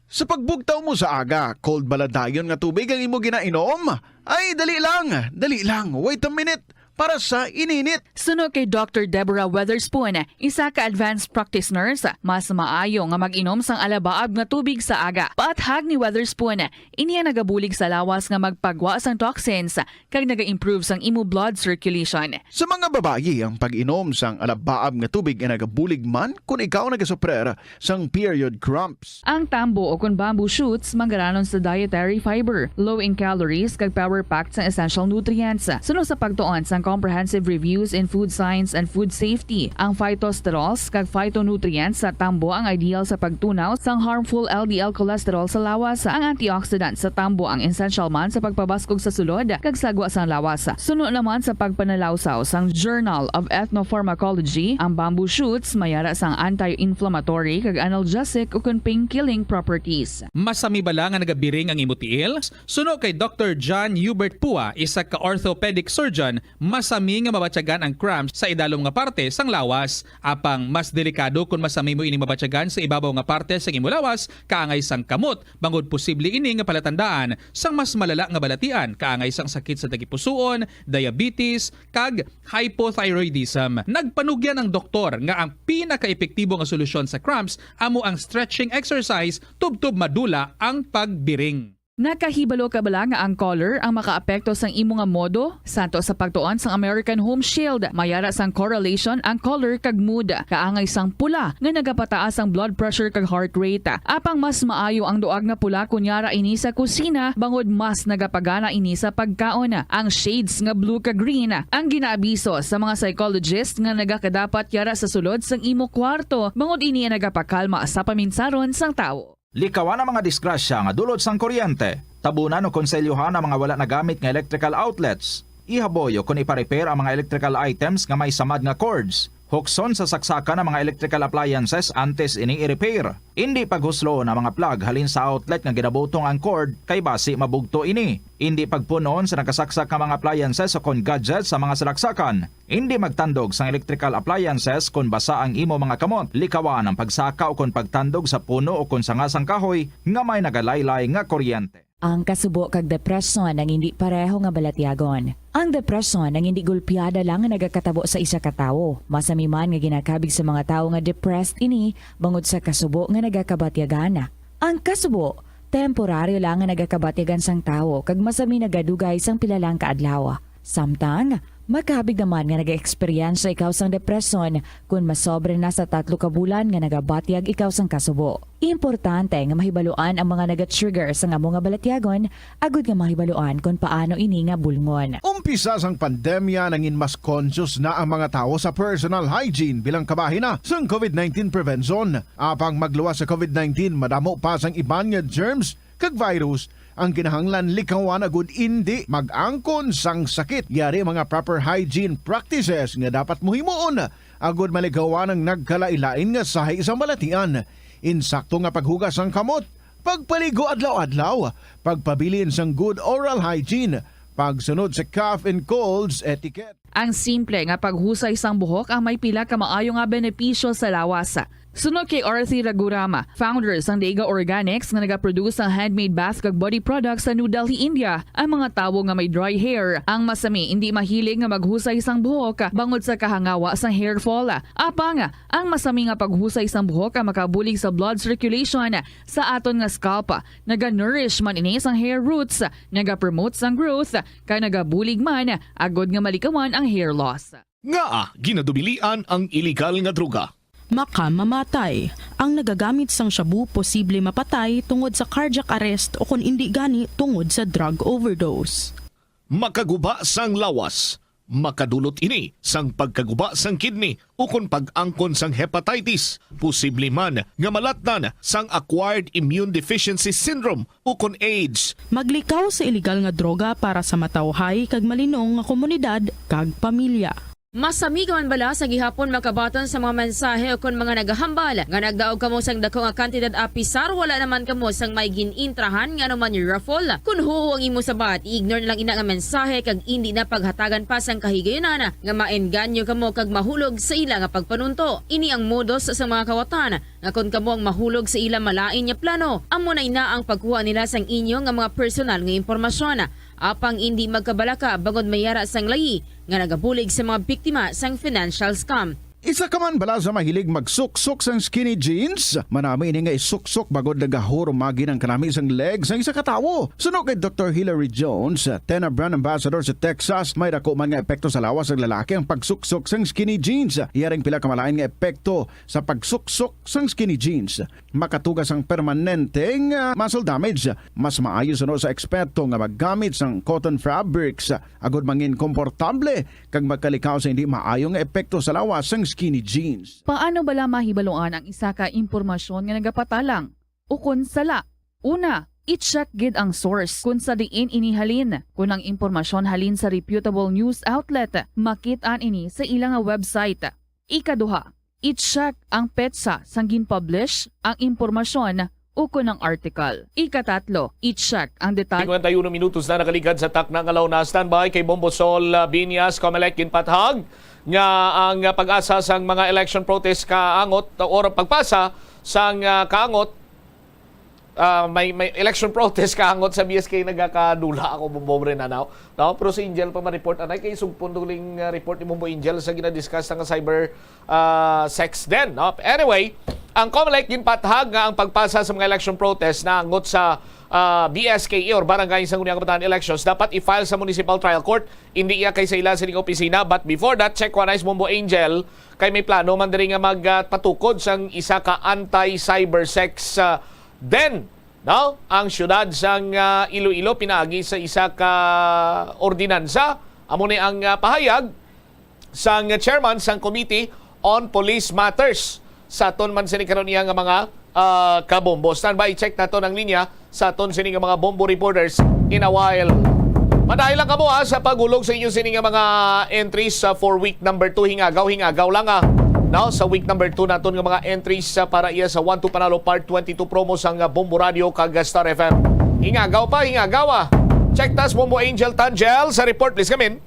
Sa pagbugtaw mo sa aga, cold bala dayon nga tubig ang imo ginainom? Ay, dali lang, dali lang, wait a minute, para sa ininit. Suno kay Doctor Deborah Weatherspoon, isa ka advanced practice nurse, mas maayo nga mag-inom sang alabaab nga tubig sa aga. Paathag ni Weatherspoon, ini ang nagabulig sa lawas nga magpagwa sang toxins kag naga-improve sang imo blood circulation. Sa mga babayi, ang pag-inom sang alabaab nga tubig ay nagabulig man kon ikaw nagasuprer sang period cramps. Ang tambo o kon bamboo shoots manggaranon sa dietary fiber, low in calories kag power-packed sang essential nutrients. Suno sa pagtuon sang Comprehensive Reviews in Food Science and Food Safety, ang phytosterols kag phytonutrients sa tambo ang ideal sa pagtunaw sang harmful L D L cholesterol sa lawas. Ang antioxidant sa tambo ang essential man sa pagpabaskog sa sulod kag sagwa sang lawas. Suno naman sa pagpanalawsaw sang Journal of Ethnopharmacology, ang bamboo shoots may ara sang anti-inflammatory kag analgesic ukon pain-killing properties. Masami bala nga nagabiring ang imo tiil? Suno kay Doctor John Hubert Pua, isa ka orthopedic surgeon, masami nga mabatyagan ang cramps sa idalom nga parte sang lawas. Apang mas delikado kon masami mo ining mabatyagan sa ibabaw nga parte sang imo lawas, kaangay sang kamot, bangod posible ini nga palatandaan sang mas malala nga balatian, kaangay sang sakit sa tagipusoon, diabetes, kag hypothyroidism. Nagpanugyan ang doktor nga ang pinakaepektibo nga solusyon sa cramps amo ang stretching exercise tubtob madula ang pagbiring. Nakahibalo ka bala nga ang color ang makaapekto sang imo nga modo? Santo sa pagtuon sang American Home Shield, may ara sang correlation ang color kag mood. Kaangay sang pula nga nagapataas ang blood pressure kag heart rate. Apang mas maayo ang duag nga pula kon yara ini sa kusina, bangod mas nagapagana ini sa pagkaon. Ang shades nga blue kag green ang ginaabiso sa mga psychologist nga nagakadapat yara sa sulod sang imo kwarto, bangod ini ang nagapakalma sa paminsaron sang tawo. Likawan ang mga disgrasya nga dulot sang kuryente. Tabunan o konselyuhan ang mga wala nagamit nga electrical outlets. Ihaboy o kon ipa-repair ang mga electrical items nga may samad nga cords. Hukson sa saksakan ang mga electrical appliances antes ini i-repair. Indi paghusloon ang mga plug halin sa outlet nga ginabutong ang cord kay basi mabugto ini. Indi pagpun-on sa nakasaksak nga mga appliances o kon gadgets sa mga salaksakan. Indi magtandog sang electrical appliances kon basa ang imo mga kamot. Likawan ang pagsaka o kon pagtandog sa puno o kon sanga sang kahoy nga may nagalaylay nga kuryente. Ang kasubo kag depresyon ang hindi pareho nga balatyagon. Ang depresyon ang hindi gulpiada lang nga nagakatabo sa isa ka tawo. Masami man nga ginakabig sa mga tawo nga depressed ini bangod sa kasubo nga nagakabatyagan. Ang kasubo, temporaryo lang nga nagakabatyagan sang tawo kag masami nagadugay sang pila lang ka adlaw. Samtang, makabig naman nga nag-eksperyensya ikaw sang depresyon kon masobra na sa tatlo ka bulan nga nagabatyag ikaw sang kasubo. Importante nga mahibaluan ang mga naga-trigger sang amo nga balatyagon agud nga mahibaluan kon paano ini nga bulngon. Umpisa sang pandemya, nangin mas conscious na ang mga tawo sa personal hygiene bilang kabahin na sang COVID nineteen prevention. Apang magluwas sa COVID nineteen, madamo pa sang iban nga germs kag virus ang kinahanglan likawan agud indi mag-angkon sang sakit. Yari mga proper hygiene practices nga dapat mo himuon agud malikawan ang nagkalain-lain nga sahi sang balatian. Insakto nga paghugas sang kamot, pagpaligo adlaw-adlaw, pagpabilin sang good oral hygiene, pagsunod sa cough and colds etiquette. Ang simple nga paghusay sang buhok ang may pila ka maayo nga benepisyo sa lawas. Suno kay Arthi Ragurama, founder sang Dega Organics nga nagaproduce sang handmade bath kag body products sa New Delhi, India, ang mga tawo nga may dry hair ang masami hindi mahilig nga maghusay sang buhok bangod sa kahangawa sang hair fall. Apang, ang masami nga paghusay sang buhok ang makabulig sa blood circulation sa aton nga scalp. Naga-nourish man ini sang hair roots, nagapromote sang growth, kag nagabulig man agud nga malikawan ang hair loss. Ngaa ginadubilian ang iligal nga droga? Makamamatay. Ang nagagamit sang shabu posible mapatay tungod sa cardiac arrest o kon indi gani tungod sa drug overdose. Makaguba sang lawas. Makadulot ini sang pagkaguba sang kidney ukon pag-angkon sang hepatitis, posible man nga malatnan sang acquired immune deficiency syndrome ukon AIDS. Maglikaw sa iligal nga droga para sa matawhay kag malinong nga komunidad kag pamilya. Masami ka man bala sa gihapon makabaton sa mga mensahe ukon mga nagahambal nga nagdaog kamo sang dako nga kantidad apisar wala naman kamo sang may gin-intrahan nga anuman raffle? Kon huo ang imo sabat, i-ignore na lang ina nga mensahe kag indi na paghatagan pa sang kahigayunan nga maengganyo kamo kag mahulog sa ila nga pagpanunto. Ini ang modus sa mga kawatan nga kon kamo ang mahulog sa ila malain nga plano, amo na ina ang pagkuha nila sang inyo nga mga personal nga impormasyon. Apang indi magkabalaka bangod may ara sang layi nga nagabulig sa mga biktima sang financial scam. Isa ka man bala sa mahilig magsuksok sang skinny jeans? Manami ini nga isuksok bangod nagahurumagi ang kanami sang leg sang isa ka tawo. Suno kay Doktor Hilary Jones, Tena brand ambassador sa Texas, may dako man nga epekto sa lawas sang lalaki ang pagsuksok sang skinny jeans. Yaring pila ka malain nga epekto sa pagsuksok sang skinny jeans. Makatuga sang permanenteng, ah, muscle damage. Mas maayo suno sa eksperto nga maggamit sang cotton fabrics, ah, agud mangin komportable kag makalikaw sa hindi maayo nga epekto sa lawas sang skinny jeans. Paano bala mahibaluan ang isa ka impormasyon nga nagapatalang ukon sala? Una, i-check gid ang source kon sa diin ini halin. Kon ang impormasyon halin sa reputable news outlet, makit-an ini sa ila nga website. Ikaduha, i-check ang petsa sang gin-publish ang impormasyon ukon ang article. Ikatatlo, i-check ang detalye. Cincuenta y uno minutos na nakaligad sa takna nga launa. Standby kay Bombo Sol, ah, Binyas, Comelec, ginpathag nga ang, ah, pag-asa sang mga election protest kaangot or pagpasa sang, ah, kaangot, ah, may, may election protest kaangot sa B S K nagakadula ako, Bombo, rin, ano? No? Pero si Angel pa ma-report, anay, kay sugpon duling, ah, report ni Bombo Angel sa ginadiscuss nga cyber, ah, sex din, no? Anyway, ang Comelec ginpathag nga ang pagpasa sa mga election protest naangot sa, ah, B S K E or Barangay Sangguniang Kabataan Elections dapat i-file sa Municipal Trial Court, indi iya kay sa ila sining opisina. But before that, check ko anay si Bombo Angel, kay may plano man diri nga magpatukod sang isa ka anti-cyber sex, ah, den, no? Ang siyudad sang, ah, Iloilo pinaagi sa isa ka ordinansa. Amo ni ang, ah, pahayag sang chairman sang Committee on Police Matters sa aton man sini karon iya nga mga, ah, kabombo. Standby, check nato ang linya sa aton sini nga mga bombo reporters in a while. Madali lang kamo, ha, sa paghulog sa inyo sini nga mga entries sa for week number two. Hingagaw, hingagaw lang, ha. Now, sa week number two naton nga mga entries sa para iya sa One to Panalo Part twenty-two promo sang Bombo Radio kag Star F M. Hingagaw pa, hingagaw, ha. Check tas Bombo Angel Tangel sa report, please, kamin.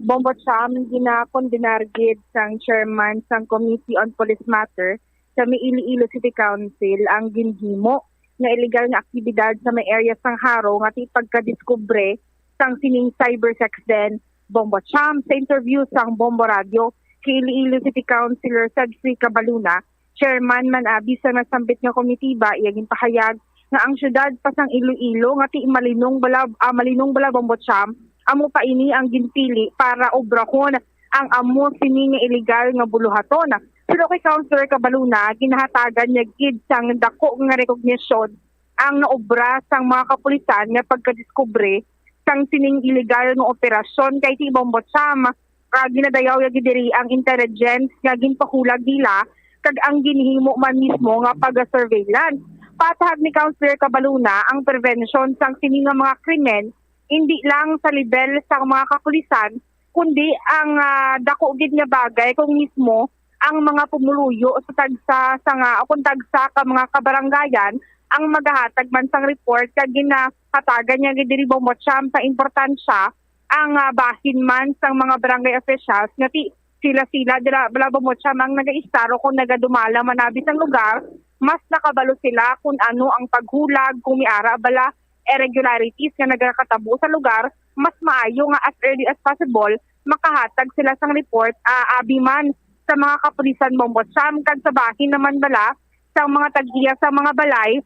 Bombo Cham, ginakondenar gid sang chairman sang Committee on Police Matter sa may Iloilo City Council ang ginhimo nga illegal nga aktibidad sa may area sang Jaro nga ti pagkadiskubre sang sining cyber sex den, Bombo Cham. Sa interview sang Bombo Radio kay Iloilo City Councilor Cedric Cabaluna, chairman man abi sa nasambit nga komitiba, iya ginpahayag nga ang siyudad pa sang Iloilo nga ti malinong bala, ah, malinong bala, Bombo Cham, amo pa ini ang ginpili para obrahon ang amo sini nga illegal nga buluhaton. Pero kay Councilor Cabaluna, ginahatagan niya gid sang dako nga rekognisyon ang naobra sang mga kapulisan nga pagkadiskubre sang sining illegal nga operasyon kay ti Bombo Cham, ah, ginadayaw ya gid diri ang intelligence nga ginpahulag nila kag ang ginhimo man mismo nga pag-surveillance. Patahag ni Councilor Cabaluna, ang prevention sang sini nga mga krimen indi lang sa level sang mga kapulisan, kundi ang, ah, dako gid nga bagay kung mismo ang mga pumuluyo sa tagsa sa nga o kung tagsa ka mga kabarangayan ang magahatag man sang report kag ginahatagan niya gid diri, Bombo Cham, sa importansya ang, ah, bahin man sang mga barangay officials nga ti sila-sila dira bala, Bombo Cham, ang nagaistar o kung nagadumala man abi sang lugar, mas nakabalo sila kung ano ang paghulag, kung may ara bala irregularities nga nagakatabo sa lugar, mas maayo nga as early as possible makahatag sila sang report, ah, abi man sa mga kapulisan, Bombo Cham, kag sa bahin naman bala sang mga tag-iya sa mga balay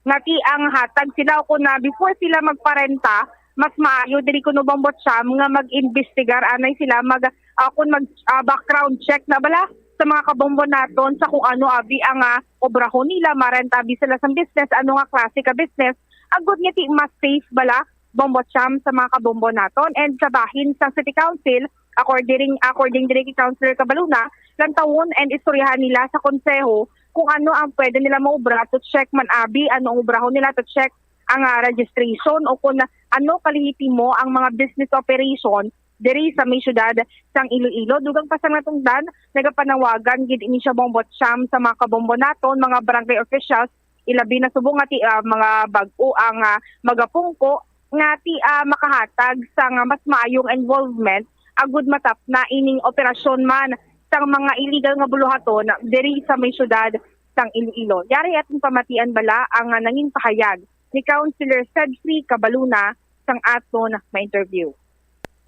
nga ti ang hatag sila o kun, ah, before sila magparenta, mas maayo diri kuno, Bombo Cham, nga mag-imbestigar anay sila mag, ah, kun mag, ah, background check na bala sa mga kabombo naton sa kung ano abi ang, ah, obrahon nila, marenta abi sila sa business, ano nga klase ka business, agud nga ti mas safe bala, Bombo Cham, sa mga kabombo naton. And sa bahin sang City Council, according, according diri kay Councilor Cabaluna, lantawon and istoryahan nila sa konseho kung ano ang pwede nila maobra to check man abi, ano ang obrahon nila to check ang, ah, registration o kung ano kalihitimo ang mga business operation diri sa may siyudad sang Iloilo. Dugang pa sang natungdan, nagapanawagan gid ini siya, Bombo Cham, sa mga kabombo naton, mga barangay officials, ilabi na subong nga ti, ah, mga bag-o ang, ah, magapungko nga ti, ah, makahatag sang mas maayong involvement agud matapna ining operasyon man sang mga illegal nga buluhaton diri sa may siyudad sang Iloilo. Yari aton pamatian bala ang, ah, nangin pahayag ni Councilor Cedric Cabaluna sang aton ma-interview.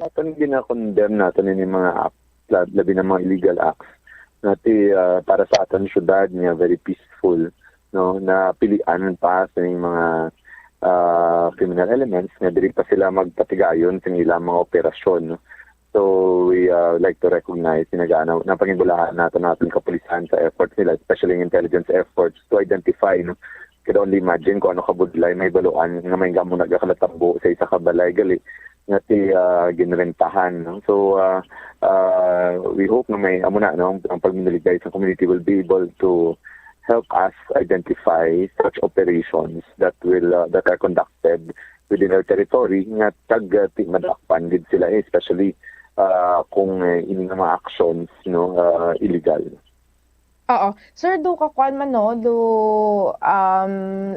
Aton gina-condemn naton ini mga act, lab-, labi na mga illegal acts nga ti, ah, para sa aton syudad nga very peaceful, no, napilian pa sa mga, ah, criminal elements nga diri pa sila magpatigayon sa ilang mga operasyon, no. So we, ah, like to recognize, nagana napangibulahan nato naton kapulisan sa efforts nila, especially ang intelligence efforts to identify, no, could only imagine kung ano kabudlay may baluan nga may gamo nagakalatambo sa isa ka balay gali nga ti, ah, ginrentahan, no? So, ah, ah, we hope na may, amo na, no, ang pagminaligay sa community will be able to help us identify such operations that will, ah, that are conducted within our territory nga tag, ah, ti madakpan gid sila, eh, especially, ah, kung, eh, ini nga mga actions, no, ah, illegal. Oo. Sir, do kakuan man, no, do, um,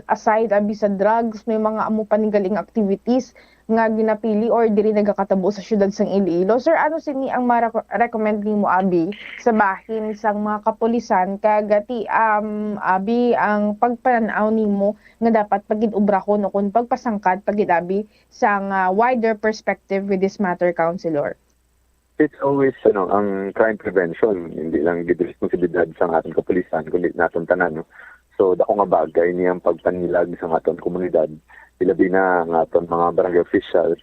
aside abi sa drugs, may mga amo pa ni galing activities nga ginapili or diri nagakatabo sa siyudad sang Iloilo. Sir, ano sini ang mara-, recommend nimo abi sa bahin sang mga kapulisan kag ti, um, abi ang pagpanan-aw nimo nga dapat pagid-ubrahon o kun pagpasangkad pagid abi sang, ah, wider perspective with this matter, Councilor? It's always, ano, ang crime prevention, hindi lang gid responsibilidad sang aton kapulisan, kundi naton tanan, no? So, dako nga bagay niya ang pagpanilag sa aton komunidad, ilabi na ang aton mga barangay officials,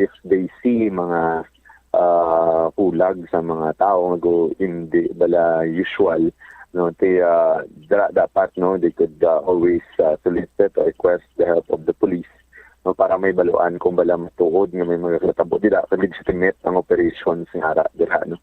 if they see mga, ah, kulag sa mga tawo nga go-, hindi bala usual, no, ti, ah, dira dapat, no, they could, ah, always, ah, solicit or request the help of the police, no, para may baluan kung bala matuod nga may mga katabo dira, kag legitimate ang operations nga ara dira, no.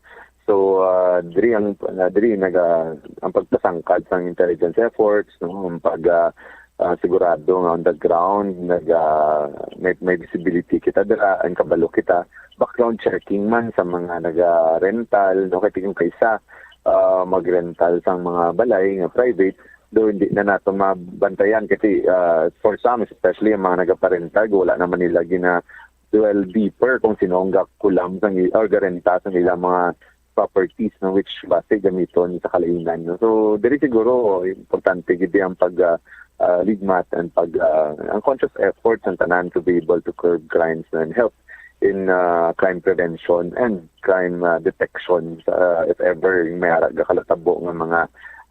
So, ah, diri ang, ah, diri naga-, ang pagpasangkad sang intelligence efforts, no, ang pag, ah, ah, sigurado nga on the ground naga-, may, may visibility kita dira, ang kabalo kita, background checking man sa mga naga-rental, no, kay tingin kaysa, ah, magrental sang mga balay nga private, do hindi na nato mabantayan kasi, ah, for some, especially ang mga nagaparental, wala naman nila gina-, dwell deeper kung sino ang gakulam sang i-, or garenta sang ilang mga properties, no, which basi gamiton sa kalainan, no? So, diri siguro importante gid ang pag, ah, ah, ligmat and pag, ah, ang conscious effort sa tanan to be able to curb crimes and help in, ah, crime prevention and crime, ah, detection, ah, if ever may ara gakalatabo nga mga,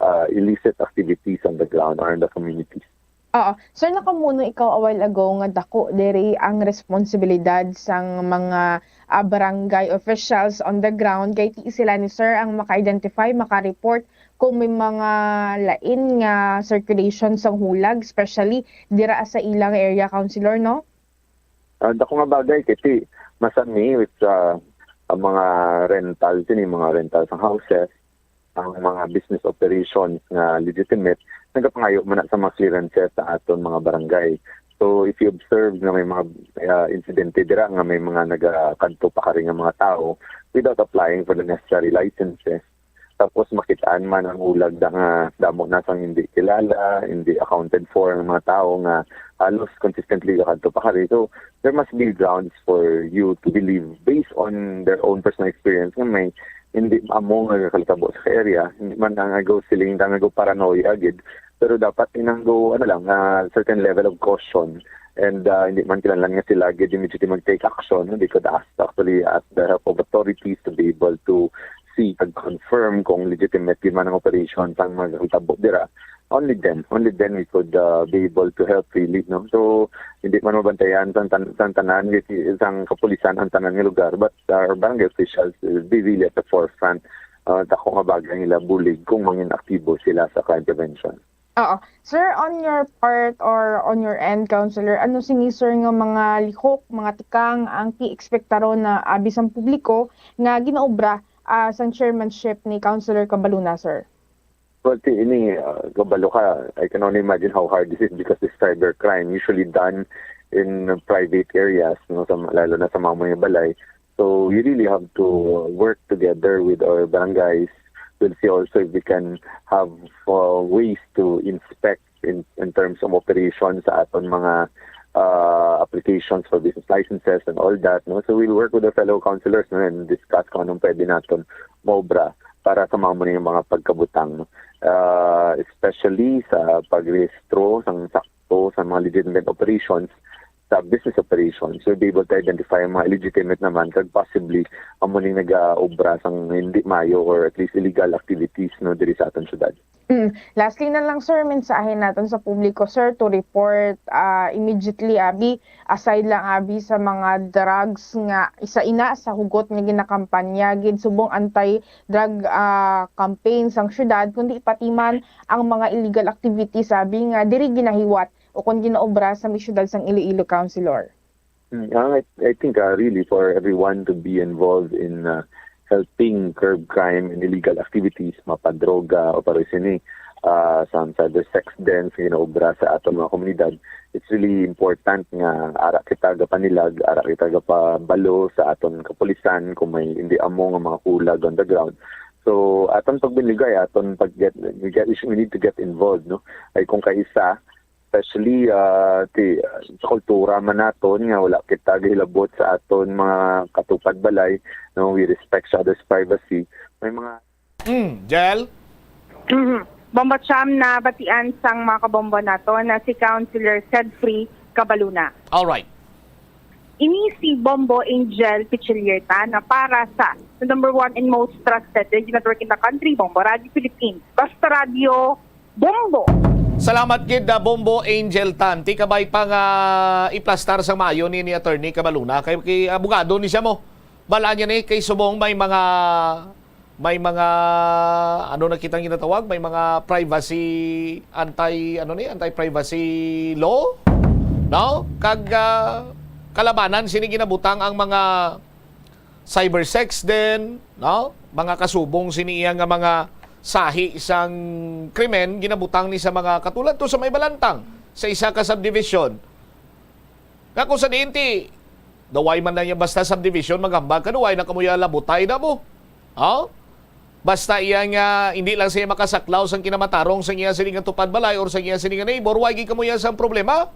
ah, illicit activities on the ground or in the communities. Oo. Sir, nakamuno ikaw a while ago nga dako diri ang responsibilidad sang mga, ah, barangay officials on the ground, kay ti sila ni sir ang maka-identify, maka-report kung may mga lain nga circulation sang hulag, especially dira sa ilang area, Councilor, no? Ah, dako nga bagay kay ti masami with, ah, ang mga rental, sini mga rental sang houses, ang mga business operations nga legitimate, nagapangayo man na sa mga clearances sa aton mga barangay. So, if you observe nga may mga, ah, insidente dira nga may mga nagakadto pa kari nga mga tawo without applying for the necessary licenses, tapos makitaan man ang hulag da nga damo na sang hindi kilala, hindi accounted for ang mga tawo nga halos consistently gakadto pa kari. So, there must be grounds for you to believe, based on their own personal experience, nga may hindi amo nga gakalatabo sa area. Hindi man ang agaw siling, ang agaw paranoia gid, pero dapat inanggo, ano lang, ah, certain level of caution. And, ah, hindi man kinahanglan nga sila gid immediately mag-take action. They could ask, actually, ask the help of authorities to be able to see and confirm kung legitimate gid man ang operation sang mga gakatabo dira. Only then, only then we could, ah, be able to help, really, no? So, hindi man mabantayan sang tan-, sang tanan, sang kapulisan ang tanan nga lugar, but our barangay officials will be really at the forefront, ah, dako nga bagay nila bulig kung mangin aktibo sila sa crime prevention. Oo. Sir, on your part or on your end, Councilor, ano sini, sir, nga mga lihok, mga tikang ang ti-ekspektaron na abi sang publiko nga ginaobra, ah, sang chairmanship ni Councilor Cabaluna, sir? Well, ti-, ini, ah, kabalo ka, I can only imagine how hard this is because this cybercrime usually done in private areas, no, sa, lalo na sa mga, mga balay. So we really have to work together with our barangays. We'll see also if we can have, uh, ways to inspect in, in terms of operation sa aton mga, uh, applications for business licenses and all that, no? So we'll work with our fellow councilors, no, and discuss kung anong pwede naton maobra para sa mga, mga, mga pagkabutang, no? Uh, especially sa pagrehistro sang sakto sa mga legitimate operations, sa business operations, we'll be able to identify ang mga illegitimate naman kag possibly amo ning nagaobra sang hindi mayo or at least illegal activities, no, diri sa aton syudad. Mm. Lastly na lang, sir, mensahe naton sa publiko, sir, to report, ah, immediately, abi, aside lang, abi, sa mga drugs nga isa ina sa hugot nga ginakampanya gid subong anti-drug, ah, campaign sang syudad, kundi pati man ang mga illegal activities, abi, nga diri ginahiwat o kon ginaobra sa may syudad sang Iloilo, Councilor? Mm, ah, I, I think, ah, really for everyone to be involved in, ah, helping curb crime and illegal activities, mapadroga o para sini, ah, sa cyber sex dens nga ginaobra sa aton mga komunidad, it's really important nga ara kita gapanilag, ara kita gapabalo sa aton kapulisan kung may hindi amo nga mga kulag on the ground. So, aton pagbinligay, aton pag get, we get, we need to get involved, no? Ay kung kaisa, especially, ah, ti-, sa kultura man naton nga wala kita gahilabot sa aton mga katupad balay, no, we respect each other's privacy. May mga Mm, Jel? Mhm. Bombo Cham, nabatian sang mga kabombo nato na si Councilor Sedfrey Cabaluna. All right. Ini si Bombo Angel Pichilierta na para sa the number one and most trusted radio network in the country, Bombo Radio Philippines. Basta Radio, Bombo! Salamat gid, ah, Bombo Angel Tan. Ti kabay pa nga iplastar sa maayo ni, ni Attorney Cabaluna. Kay, kay abogado ni siya mo. Balaan niya ni, kay subong may mga, may mga, ano na kitang ginatawag? May mga privacy, anti, ano ni? Anti-privacy law? No? Kag, ah, kalabanan sini ginabutang ang mga cyber sex din, no? Mga kasubong sini iya nga mga sahi sang krimen ginabutang ni sa mga katulad to sa may Balantang, sa isa ka subdivision. Nga kung sa diin ti, daway man lang yan basta subdivision, maghambal ka, daway na kamuya labutay na mo. Ha? Basta iya nga, hindi lang siya makasaklaw sang kinamatarong sang iya sini nga tupad balay or sang iya sini nga neighbor, way gid kamuya sang problema.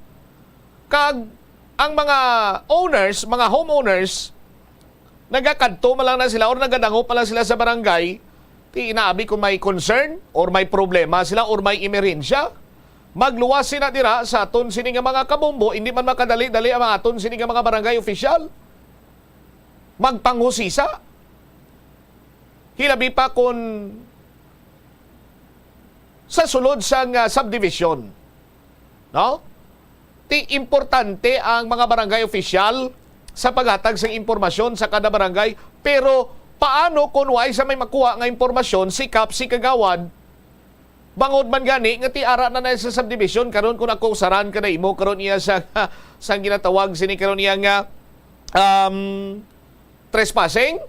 Kag ang mga owners, mga homeowners, nagakadto man lang na sila or nagadangop man lang sila sa barangay, ti inaabi kung may concern or may problema sila or may emerhensya, magluwas sila dira sa aton sini nga mga kabombo, hindi man makadali-dali ang aton sini nga mga barangay official magpanghusisa. Hilabi pa kun sa sulod sang, ah, subdivision, no? Ti importante ang mga barangay official sa paghatag sang impormasyon sa kada barangay, pero paano kung way sa may makuha nga impormasyon si kap, si kagawad? Bangod man gani nga ti ara na na sa subdivision karon, kung ako usaran ka na imo karon iya sa, sang ginatawag sini karon iya nga, um, trespassing?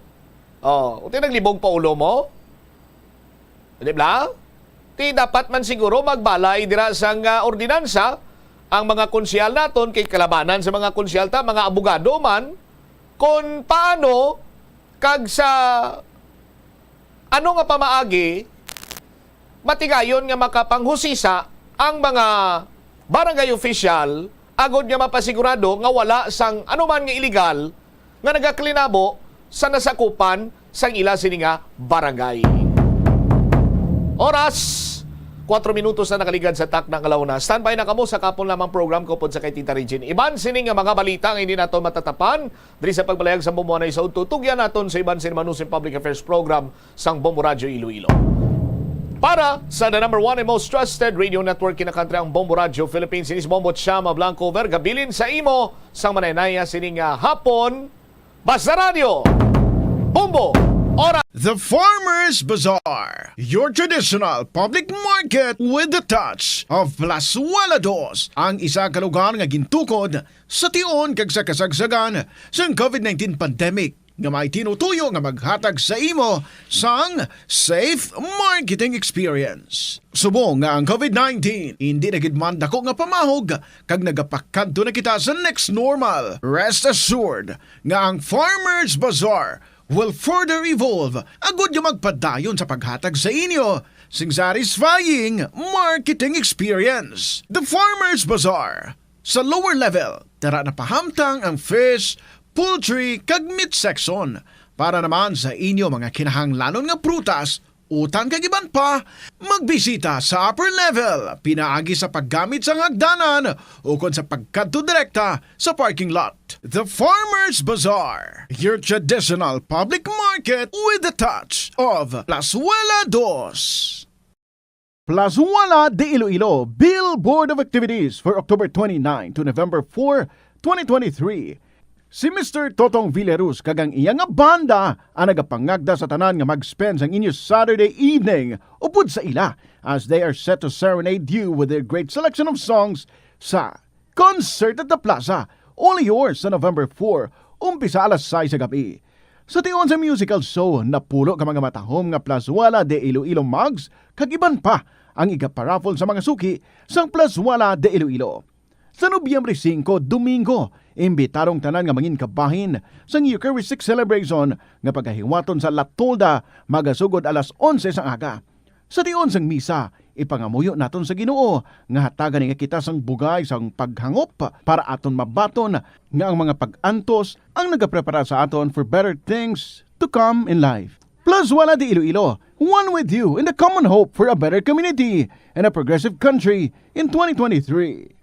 Oh, unti naglibog pa ulo mo? Di ba? Ti dapat man siguro magbalay dira sang, ah, ordinansa ang mga konsehal naton, kay kalabanan sa mga konsehal ta, mga abogado man, kon paano kag sa ano nga pamaagi matigayon nga makapanghusisa ang mga barangay official agod nga mapasigurado nga wala sang anuman nga iligal nga nagakalinabo sa nasakupan sang ila sini nga barangay. Oras, kuwatro minutos na nakaligad sa takna nga la una. Standby na kamo sa kapon lamang program ko pod sa kay Tita Regine. Iban sini nga mga balita nga hindi nato matatapan diri sa pagbalayag sa Bombo Anay sa Udto. Tugyan naton sa iban sini manusin public affairs program sang Bombo Radyo Iloilo. Para sa the number one and most trusted radio network in the country, ang Bombo Radyo Philippines, inis Bombo Chama Blanco Vergabilin sa imo sang manaynaya sining, ah, hapon. Basta Radyo, Bombo, Oras. The Farmers Bazaar, your traditional public market with the touch of Plazuela Dos, ang isa ka lugar nga gintukod sa tion kag sa kasagsagan sang covid nineteen pandemic, nga may tinutuyo nga maghatag sa imo sang safe marketing experience. Subong nga ang covid nineteen indi na gid man dako nga pamahog kag nagapakadto na kita sa next normal, rest assured nga ang Farmers Bazaar will further evolve agud nga magpadayon sa paghatag sa inyo sing satisfying marketing experience. The Farmers Bazaar, sa lower level, tara na pahamtang ang fish, poultry, kag meat section. Para naman sa inyo mga kinahanglanon nga prutas, utan kag iban pa, magbisita sa upper level pinaagi sa paggamit sang hagdanan ukon sa pagkadto direkta sa parking lot. The Farmers Bazaar, your traditional public market with the touch of Plazuela Dos. Plazuela de Iloilo, Bill Board of Activities for October twenty-nine to November four, twenty twenty-three. Si Mister Totong Villaruz kag ang iya nga banda ang nagapangagda sa tanan nga mag-spend sang inyo Saturday evening upod sa ila, as they are set to serenade you with their great selection of songs sa Concert at the Plaza, only yours sa November four, umpisa alas sais sa gab-i. Sa tion sa musical show, napulo ka mga matahom nga Plazuela de Iloilo mugs kag iban pa ang igaparaffle sa mga suki sang Plazuela de Iloilo. Sa Nobyembre singko, Domingo, imbitar ang tanan nga mangin kabahin sang Eucharistic Celebration nga pagahiwaton sa La Tolda, magasugod alas onse sang aga. Sa tion sang misa, ipangamuyo naton sa Ginoo nga hatagan niya kita sang bugay sang paghangop para aton mabaton nga ang mga pag-antos ang nagaprepara sa aton for better things to come in life. Plazuela de Iloilo, one with you in the common hope for a better community and a progressive country in twenty twenty-three.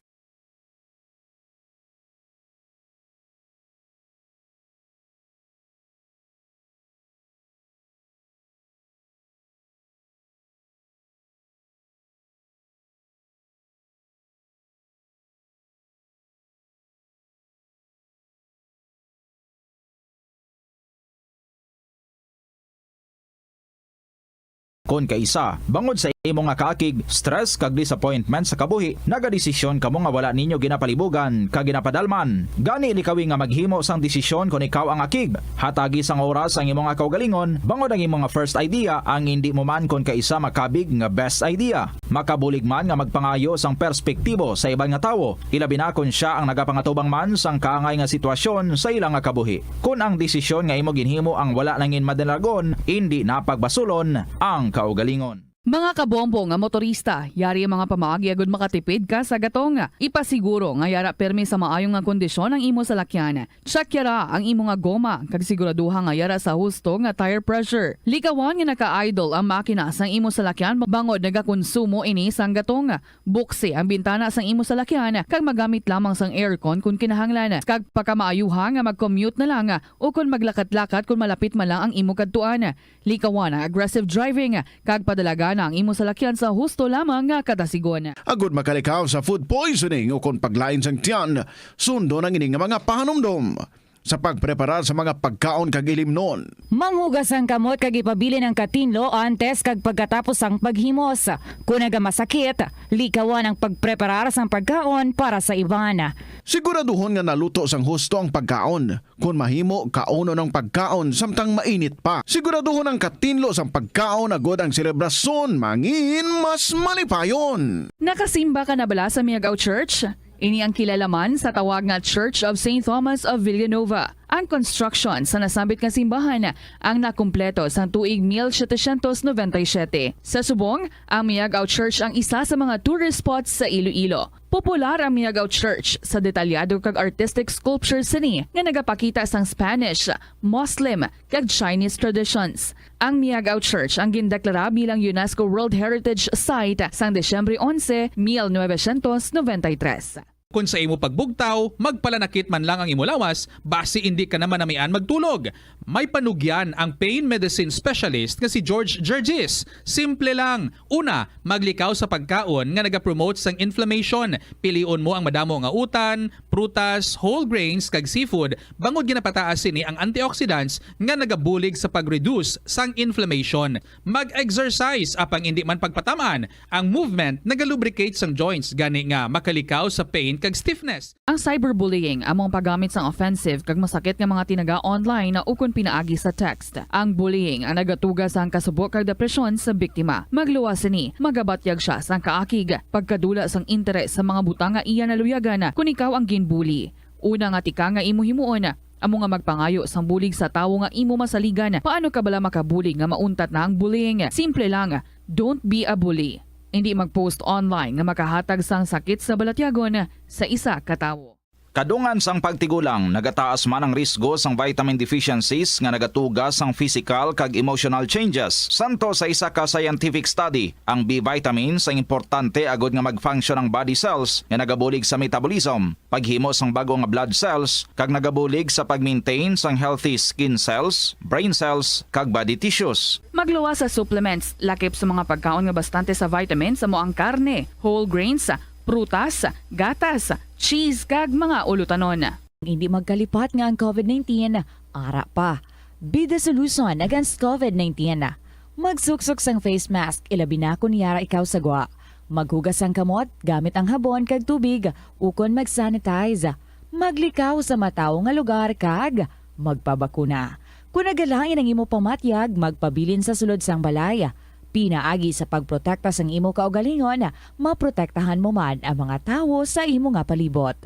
Kon kaisa, bangod sa imo nga kaakig, stress kag disappointment sa kabuhi, nagadesisyon kamo nga wala ninyo ginapalibugan kag ginapadalman. Gani, likawi nga maghimo sang desisyon kon ikaw ang akig. Hatagi sang oras ang imo nga kaugalingon, bangod ang imo nga first idea ang indi mo man kon kaisa makabig nga best idea. Makabulig man nga magpangayo sang perspektibo sa iban nga tawo, ilabi na kon sia ang nagapangatubang man sang kaangay nga sitwasyon sa ila nga kabuhi. Kon ang desisyon nga imo ginhimo ang wala nangin madalagon, indi na pagbasulon ang kaugalingon. Mga kabombo nga motorista, yari ang mga pamaagi agud makatipid ka sa gatong. Ipasiguro nga yara pirmi sa maayo nga kondisyon ang imo salakyan. Check yara ang imo nga goma, kag siguraduha nga yara sa husto nga tire pressure. Likawan nga naka-idle ang makina sang imo salakyan bangod nagakonsumo ini sang gatong. Buksi ang bintana sang imo salakyan kag magamit lamang sang aircon kon kinahanglan. Kag pakamaayuha nga mag-commute na lang o kon maglakat-lakat kon malapit man lang ang imo kadtuan. Likawan ang aggressive driving, kag padalagan ang imo salakyan sa husto lamang nga kadasigon. Agud makalikaw sa food poisoning o kon paglain sang tiyan, sundon ang ini nga mga pahanumdom sa pagpreparar sa mga pagkaon kag ilimnon. Manghugas ang kamot kag ipabilin ang katinlo antes kag pagkatapos sang paghimos. Kon nagamasakit, likawan ang pagpreparar sang pagkaon para sa iban. Siguraduhon nga naluto sang husto ang pagkaon. Kon mahimo, kaunon ang pagkaon samtang mainit pa. Siguraduhon ang katinlo sang pagkaon agud ang selebrasyon mangin mas malipayon. Nakasimba ka na bala sa Miagao Church? Ini ang kilala man sa tawag nga Church of Saint Thomas of Villanova. Ang construction sa nasambit nga simbahan ang nakumpleto sang tuig mil setecientos noventa y siete. Sa subong, ang Miagao Church ang isa sa mga tourist spots sa Iloilo. Popular ang Miagao Church sa detalyado kag artistic sculptures sini nga nagapakita sang Spanish, Muslim, kag Chinese traditions. Ang Miagao Church ang gindeklara bilang UNESCO World Heritage Site sang Disyembre onse, mil novecientos noventa y tres. Kon sa imo pagbugtaw, magpalanakit man lang ang imo lawas, basi indi ka na manamian magtulog. May panugyan ang pain medicine specialist nga si George Gergis. Simple lang. Una, maglikaw sa pagkaon nga nagapromote sang inflammation. Pilion mo ang madamo nga utan, prutas, whole grains, kag seafood, bangod ginapataas sini ang antioxidants nga nagabulig sa pag-reduce sang inflammation. Mag-exercise, apang indi man pagpataman, ang movement nagalubricate sang joints, gani nga makalikaw sa pain kag stiffness. Ang cyberbullying amo ang paggamit sang offensive kag masakit nga mga tinaga online ukon pinaagi sa text. Ang bullying ang nagatuga sang kasubo kag depresyon sa biktima. Magluwas sini, magabatyag sia sang kaakig, pagkadula sang interes sa mga butang nga iya naluyagan kon ikaw ang ginbully. Una nga tikang nga imo himuon amo nga magpangayo sang bulig sa tawo nga imo masaligan. Paano ka bala makabulig nga mauntat na ang bullying? Simple lang, don't be a bully. Indi mag-post online nga makahatag sang sakit sa balatyagon sa isa ka tawo. Kadungan sang pagtigulang, nagataas man ang risgo sang vitamin deficiencies nga nagatuga sang physical kag emotional changes. Santo sa isa ka scientific study, ang B vitamins ang importante agud nga mag-function ang body cells nga nagabulig sa metabolism, paghimo sang bag-o nga blood cells, kag nagabulig sa pag-maintain sang healthy skin cells, brain cells, kag body tissues. Magluwas sa supplements, lakip sa mga pagkaon nga bastante sa vitamins, amo ang karne, whole grains, prutas, gatas, cheese, kag mga ulutanon. Hindi magkalipat nga ang covid nineteen ara pa. Be the solution against covid nineteen. Magsuksok sang face mask, ilabi na kon yara ikaw sa gwa. Maghugas sang kamot gamit ang habon kag tubig, ukon mag-sanitize. Maglikaw sa matawo nga lugar kag magpabakuna. Kon nagalain ang imo pamatyag, magpabilin sa sulod sang balay. Pinaagi sa pagprotekta sang imo kaugalingon, maprotektahan mo man ang mga tawo sa imo nga palibot.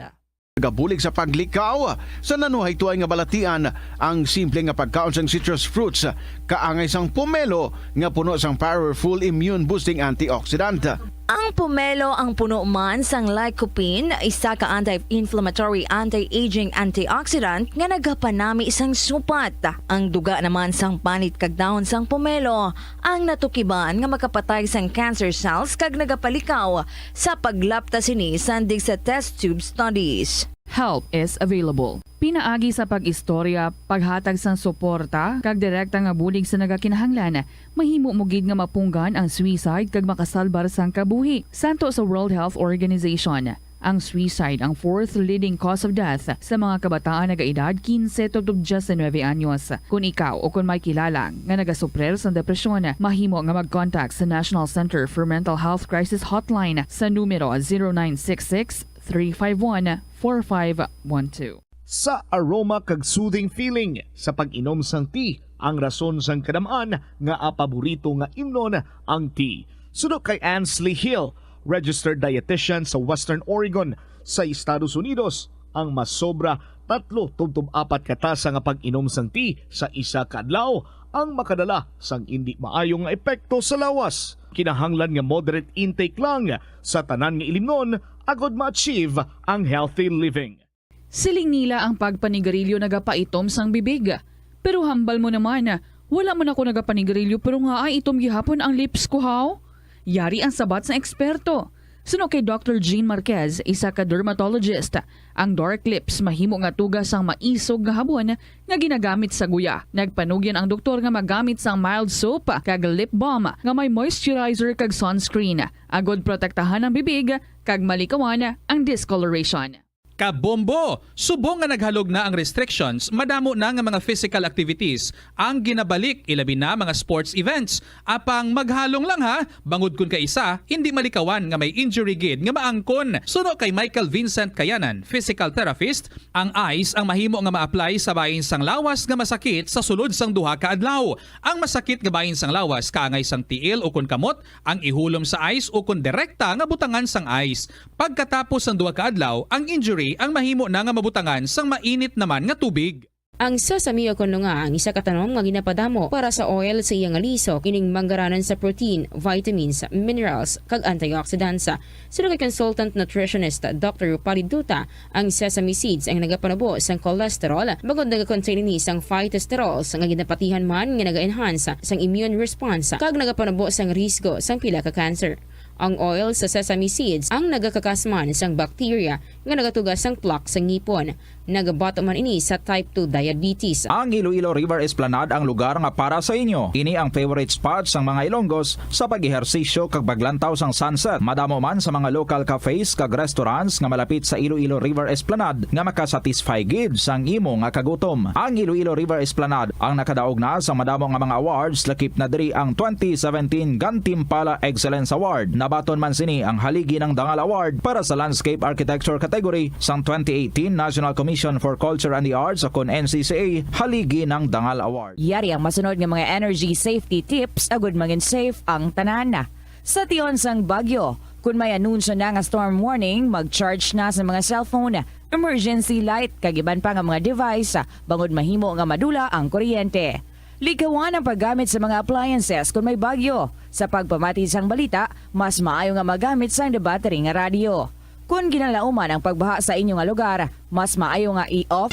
Nagabulig sa paglikaw sa nanuhaytoy nga balatian ang simple nga pagkaon sang citrus fruits, kaangay sang pomelo nga puno sang powerful immune boosting antioxidant. Ang pomelo ang puno man sang lycopene, isa ka anti-inflammatory, anti-aging antioxidant nga nagapanami sang supat. Ang duga naman sang panit kag dahon sang pomelo ang natukiban nga makapatay sang cancer cells kag nagapalikaw sa paglapta sini sandig sa test tube studies. Help is available. Pinaagi sa pag-istorya, paghatag sang suporta, kag direkta nga bulig sa nagakinahanglan, mahimo mo gid nga mapunggan ang suicide kag makasalbar sang kabuhi. Santo sa World Health Organization, ang suicide ang fourth leading cause of death sa mga kabataan nagaedad kinse tubtob diyes nuebe anyos. Kon ikaw o kon may kilala nga nagasuprir sang depresyon, mahimo nga mag-contact sa National Center for Mental Health Crisis Hotline sa numero zero nine six six, three five one, four five one two. Sa aroma kag soothing feeling sa pag-inom sang tea, ang rason sang kadam-an nga paborito nga imnon ang tea. Suno kay Ansley Hill, registered dietitian sa Western Oregon, sa Estados Unidos, ang masobra tatlo tubtob apat ka tasa nga pag-inom sang tea sa isa ka adlaw ang makadala sang indi maayo nga epekto sa lawas. Kinahanglan nga moderate intake lang sa tanan nga ilimnon agod ma-achieve ang healthy living. Siling nila ang pagpanigarilyo nagapaitom sang bibig. Pero hambal mo naman, wala man ako nagapanigarilyo pero nga ay itom gihapon ang lips ko, haw? Yari ang sabat sang eksperto. Suno kay Doctor Jean Marquez, isa ka dermatologist, ang dark lips mahimo nga tuga sang maisog nga habon nga ginagamit sa guya. Nagpanugyan ang doktor nga magamit sang mild soap kag lip balm nga may moisturizer kag sunscreen, agod protektahan ang bibig kag malikawan ang discoloration. Kabombo! Subong nga naghalog na ang restrictions, madamo na nga mga physical activities ang ginabalik, ilabi na mga sports events. Apang maghalong lang ha, bangod kun kaisa, hindi malikawan nga may injury gid nga maangkon. Suno kay Michael Vincent Kayanan, physical therapist, ang ice ang mahimo nga ma-apply sa bahin sang lawas nga masakit sa sulod sang duha ka adlaw. Ang masakit nga bahin sang lawas kaangay sang tiil ukon kamot ang ihulom sa ice ukon direkta nga butangan sang ice. Pagkatapos sang duha ka adlaw, ang injury ang mahimo na nga mabutangan sang mainit naman nga tubig. Ang sesame o kon nga ang isa ka tanom nga ginapadamo para sa oil sa iya nga lisok, ining manggaranan sa protein, vitamins, minerals, kag antioxidants. Suno kay consultant nutritionist Doctor Rupali Duta, ang sesame seeds ang nagapanubo sang cholesterol, bangod nagakontain ini sang phytosterols nga ginapatihan man nga naga-enhance sang immune response kag nagapanubo sang risgo sang pila ka cancer. Ang oil sa sesame seeds ang nagakakas man sang bacteria nga nagatuga sang plaque sa ngipon. Nagabato man ini sa type two diabetes. Ang Iloilo River Esplanade ang lugar nga para sa inyo. Ini ang favorite spot sang mga Ilonggos sa pag-ehersisyo kag paglantaw sang sunset. Madamo man sa mga local cafes kag restaurants nga malapit sa Iloilo River Esplanade nga makasatisfy gid sang imo nga kagutom. Ang Iloilo River Esplanade ang nakadaog na sa madamo nga mga awards, lakip na diri ang twenty seventeen Gantimpala Excellence Award. Nabaton man sini ang Haligi ng Dangal Award para sa Landscape Architecture category sang twenty eighteen National Commission for Culture and the Arts, o kon N C C A, Haligi ng Dangal Award. Yari ang masunod nga mga energy safety tips agud mangin safe ang tanan. Sa tion sang bagyo, kun may anunsyo na nga storm warning, mag-charge na sa mga cellphone, emergency light, kag iban pa nga mga device, bangod mahimo nga madula ang kuryente. Likawan ang paggamit sa mga appliances kun may bagyo. Sa pagpamati sang balita, mas maayo nga magamit sang debattery nga radyo. Kun ginalauman ang pagbaha sa inyo nga lugar, mas maayo nga i-off.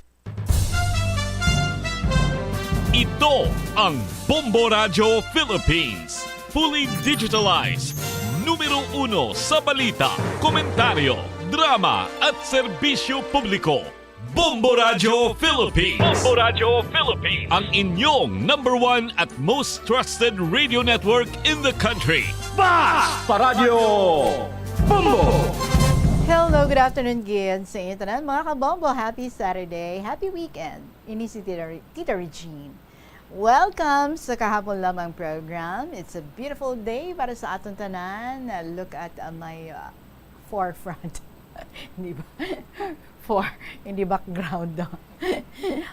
Ito ang Bombo Radyo Philippines. Fully digitalized. Numero uno sa balita, komentaryo, drama at serbisyo publiko. Bombo Radyo Philippines. Bombo Radyo Philippines. Ang inyong number one at most trusted radio network in the country. Basta Radyo Bombo! Hello, good afternoon gid sa inyo tanan, mga kabombo. Happy Saturday, happy weekend. Ini si Tita Re-, Tita Regine. Welcome sa Kahapon Lamang program. It's a beautiful day para sa aton tanan. Look at, uh, my, uh, forefront. Hindi ba? For, hindi background, no?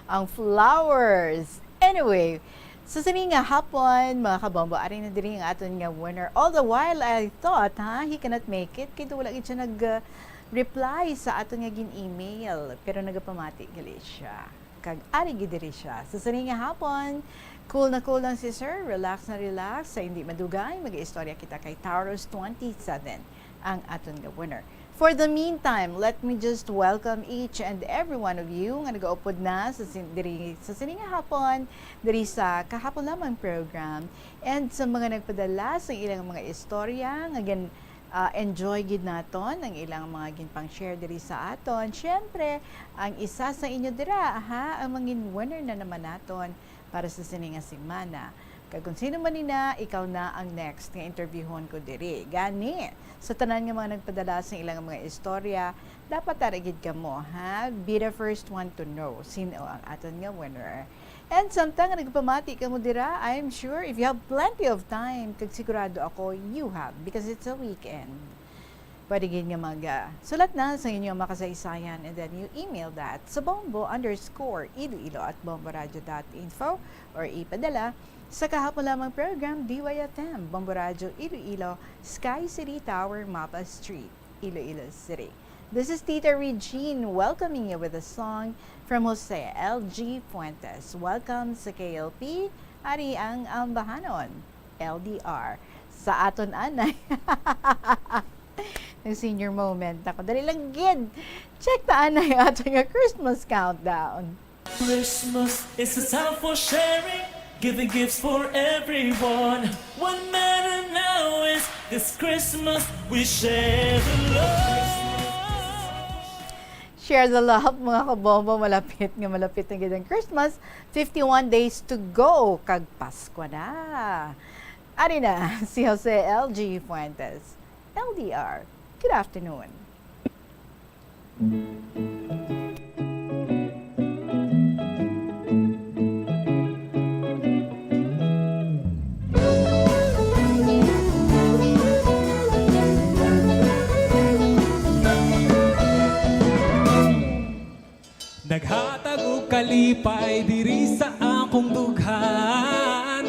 Ang flowers. Anyway, sa sini nga hapon, mga kabombo, ari na diri ang aton nga winner. All the while, I thought, ha, he cannot make it. Kay wala gid siya nag, uh, reply sa aton nga gin-email. Pero nagapamati gali siya. Kag ari gid diri siya. Sa sini nga hapon, cool na cool lang si Sir, relax na relax. Sa hindi madugay, mag-iistorya kita kay Taurus twenty-seven, ang aton nga winner. For the meantime, let me just welcome each and every one of you nga nagaupod na sa sin-, diri sa sini nga hapon, diri sa Kahapon Lamang program, and sa mga nagpadala sa ilang mga istorya nga gin-, ah, enjoy gid naton ang ilang mga ginpang-share diri sa aton. Siyempre, ang isa sa inyo dira, ha, ang mangin winner na naman naton para sa sini nga semana. Kag kung sino man ina, ikaw na ang next nga interviewhon ko diri. Gani, sa tanan nga mga nagpadala sa ilang mga istorya, dapat ara gid kamo, ha? Be the first one to know sino ang aton nga winner. And samtang nagpamati kamo dira, I'm sure if you have plenty of time, kag sigurado ako, you have, because it's a weekend. Pwede gid nga mag, ah, sulat na sa inyong mga kasaysayan, and then you email that sa bombo underscore iloilo at bomboradio dot info or ipadala sa Kahapon Lamang program, D Y F M, Bombo Radyo Iloilo, Sky City Tower, Mapa Street, Iloilo City. This is Tita Regine welcoming you with a song from Jose L G Fuentes. Welcome sa K L P Ari ang ambahanon, L D R. Sa aton anay, nag-senior moment ako. Dali lang gid. Check ta anay aton nga Christmas countdown. Christmas is a time for sharing, giving gifts for everyone. What matter now is this Christmas we share the love. Share the love, mga kabombo. Malapit nga malapit na gid ang Christmas. Fifty-one days to go, kag Pasko na. Ari na si Jose L G Fuentes, L D R. Good afternoon. Naghatag og kalipay diri sa akong dughan.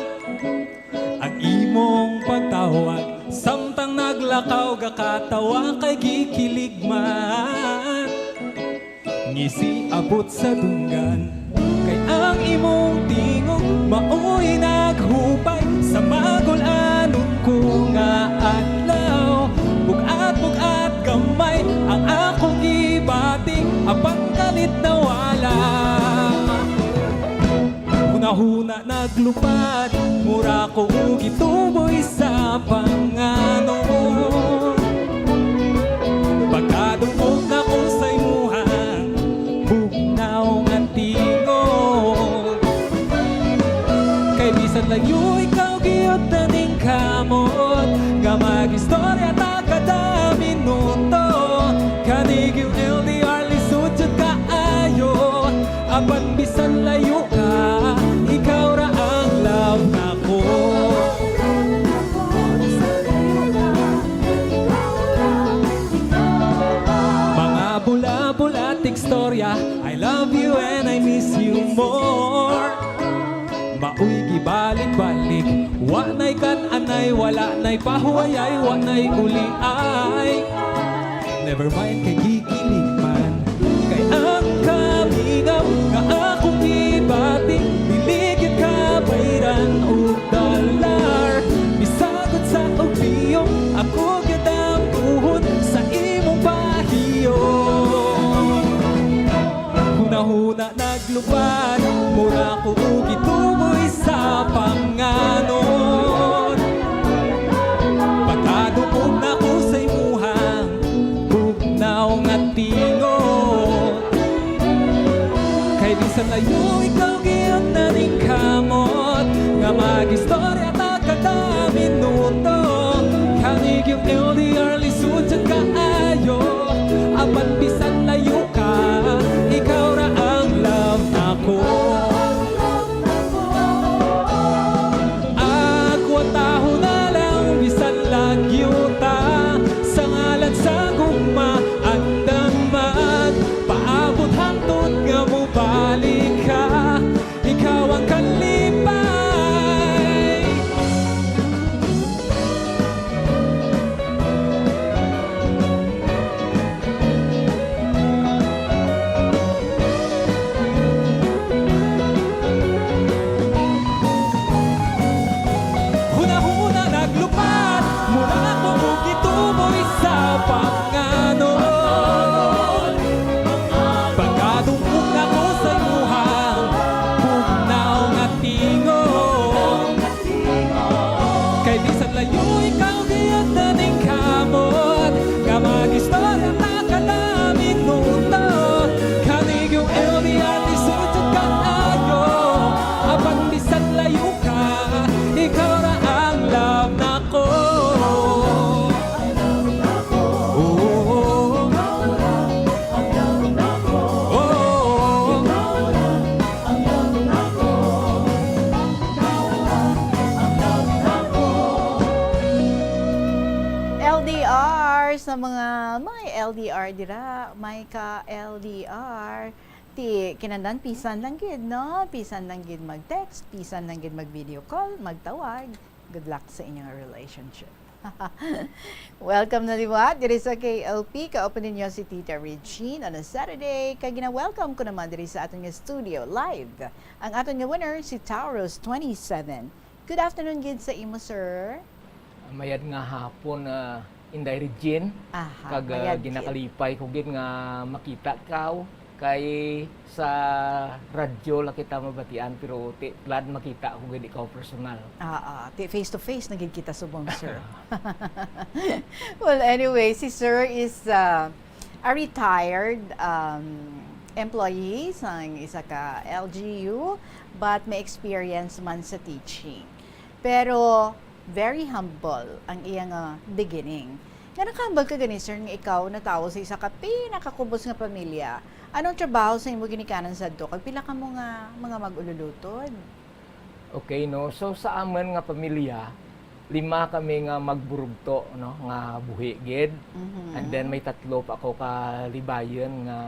Ang imong pagtawag, samtang naglakaw, gakatawa kay gikilig man. Ngisi abot sa dunggan, kay ang imong tingog maoy naghupay sa magul-anon ko nga adlaw. Bug-at-bug-at gamay ang akong gibati, apan kalit nawala. Hunahuna naglupad, mura ko gituboy sa panganon. Pagkadungog nako sa imuhang bugnaw nga tingog, kay bisan layo ikaw gihapon naningkamot nga mag-istorya ta kada minuto. Kani gyud L D R, lisod jud kaayo. Apan bisan layo ka, ikaw ra ang love nako. Mga bula-bula tigstorya, I love you and I miss you more. Maoy gibalik-balik, wa na'y kan-anay, wala na'y pahuwayay, wa na'y uliay. Never mind kay gikilig man. Kay ang kamingaw nga akong gibati, dili gyud kabayran og dollar. Bisag unsa og piyong, ako gyud ang tuhod sa imong pahiyom. Hunahuna naglupad, mura ko gituboy sa panganon. Pagkadungog nako sa imuhang bugnaw nga tingog, kay bisan layo ikaw gihapon naningkamot nga mag-istorya ta kada minuto. Kani gyud L D R, lisod jud kaayo. Apan bisan layo ka, ikaw ra ang love nako. Akwataho na lang bisan lagyo ta, sa ngalan sa gugma, andam magpaabot hangtod nga mobalik ka. Ikaw ang kalipay. Hunahuna naglupad, mura ko gituboy sa panganon. Pagkadungog nako sa imuhang bugnaw nga tingog, kay bisan layo ikaw gihapon naningkamot nga mag-istorya ta kada minuto. Kani gyud L D R, lisod jud kaayo. Apan bisan layo ka, ikaw ra ang love nako. Oh, oh, oh. L D R, sa mga may L D R dira, may ka-L D R, ti kinahanglan pisan lang gid, no? Pisan lang gid mag-text, pisan lang gid mag-video call, magtawag. Good luck sa inyong relationship. Welcome na liwat diri sa K L P. Kauban ninyo si Tita Regine on a Saturday. Kag gina-welcome ko naman diri sa aton nga studio live ang aton nga winner, si Taurus twenty-seven. Good afternoon gid sa imo, sir. Mayad nga hapon, ah, Inday Regine. Aha, Kag, ah, mayad gid. Ginakalipay ko gid nga makita kaw kay sa radyo lang kita mabatian, pero ti glad makita ko gid ikaw personal. Ah, ah, ti face to face na gid kita subong, sir. Well, anyway, si sir is, ah, a retired, um, employee sang isa ka L G U, but may experience man sa teaching. Pero very humble ang iya nga beginning. Nga nakahambal ka gani, sir, nga ikaw natawo sa isa ka pinakakubos nga pamilya? Anong trabaho sa imo ginikanan sadto, kag pila kamo nga mga mag-ululutod? Okay, no? So, sa amon nga pamilya, lima kami nga magburugto, no, nga buhi gid. Mhm. And then may tatlo pa ako ka libayon nga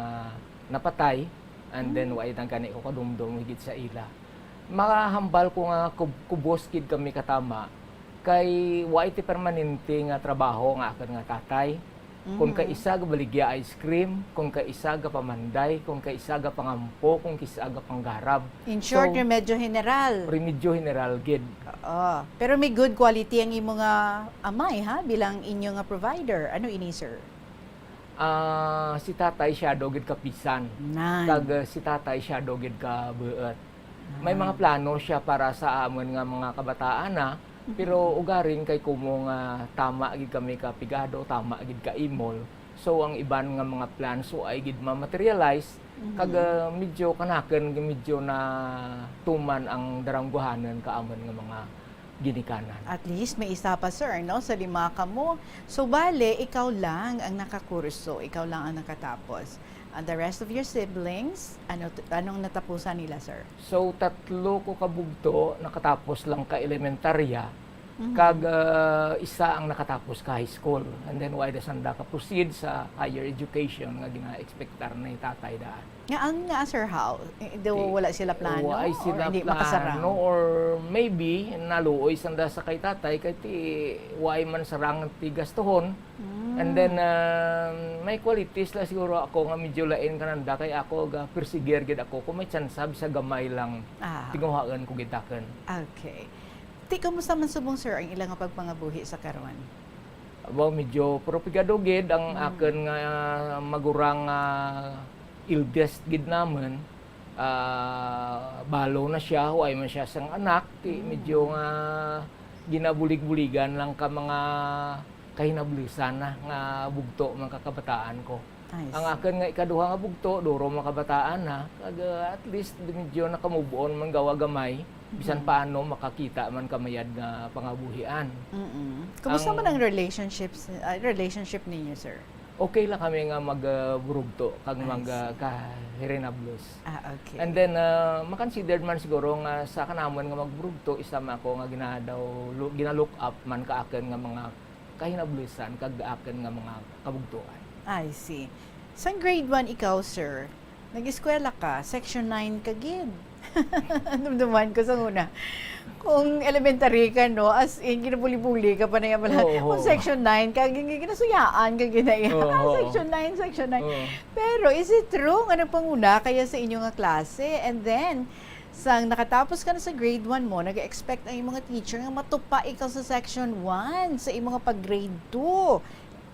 napatay. And then, Mm. wa na gani ko kadumdom higit sa ila. Mahambal ko nga kub-, kubos gid kami katama, kay wa iti permanente nga trabaho nga akon nga tatay. Kon Mhm. kaisa gabaligya ice cream, kon kaisa gapamanday, kon kaisa gapangampo, kon kaisa gapanggarab. In short, So, remedyo general. Remedyo general gid. Oo. Pero may good quality ang imo nga amay, ha, bilang inyo nga provider. Ano ini, sir? Ah, si tatay siya daw gid kapisan. Nan. Kag, ah, si tatay siya daw gid kabuot. May mga Ah. plano siya para sa amon nga mga kabataan na, Mhm. pero ugaring kay kumo nga tama gid kami ka pigado, tama gid ka imol. So, ang iban nga mga plans, so, ay gid ma-materialize, Mhm. kag, ah, medyo kanakan, medyo na tuman ang darangguhanan ka amon nga mga ginikanan. At least may isa pa, sir, no? Sa lima kamo. So, bale, ikaw lang ang nakakurso, ikaw lang ang nakatapos. And the rest of your siblings, ano t-, anong natapusan nila, sir? So, tatlo ko kabugto, nakatapos lang ka elementarya, Mhm. kag, ah, isa ang nakatapos ka high school. And then, why the sanda ka proceed sa higher education nga gina-expectar ni tatay daan? Nga ang, nga, sir, how? Eh, do Ti-, wala sila plano wa ay or sila hindi plano makasarang? Or maybe naluoy sanda sa kay tatay kay ti wa ay man sarang ti gastuhon. Mm. And then, um, may qualities la siguro ako nga medyo lain kananda kay ako ga perseguir gid ako kung may tsansa bisag gamay lang Ah. tinguhaan ko gid takon. Okay. Ti, kumusta man subong, sir, ang ila nga pagpangabuhi sa karon? Abaw, medyo propigado gid ang Mm. akon nga magurang nga eldest gid namon. Ah, balo na siya, huway man siya sang anak, ti Mm. medyo nga ginabulig-buligan lang ka mga kahinablusan na nga bugto man ka kabataan ko. I Ang see. akon nga ikaduha nga bugto, duro man kabataan na, kag, ah, at least medyo naka-move on man gawa gamay, bisan Mm. paano makakita man ka mayad nga pangabuhian. Mm-mm. Kumusta Ang man ang relationships, ah, relationship ninyo, sir? Okay lang kami nga mag, ah, burugto kag I mag, ah, see. kahirinablos. Ah, okay. And then, ah, ma-considered man siguro nga sa kanamon nga magburugto, isa man ako nga ginadaw-, lu-, gina-look up man ka akon nga mga kahinablusan kag akon nga mga kabugtoan. I see. Sang grade one ikaw, sir, nag-eskwela ka, section nine ka gid. Dumduman ko sa una. Kung elementary ka, no, as in, ginabuli-buli ka pa na yan pala. Oo. Kung section nine ka, gin-, ginasuyaan ka, ginaya. Oo, oo. Section nine, section nine. Oo. Pero is it true nga nagpanguna kaya sa inyo nga klase? And then, sang nakatapos ka na sa grade one mo, nag-expect ang imong teacher nga matupa ikaw sa section one sa imong pag-grade two.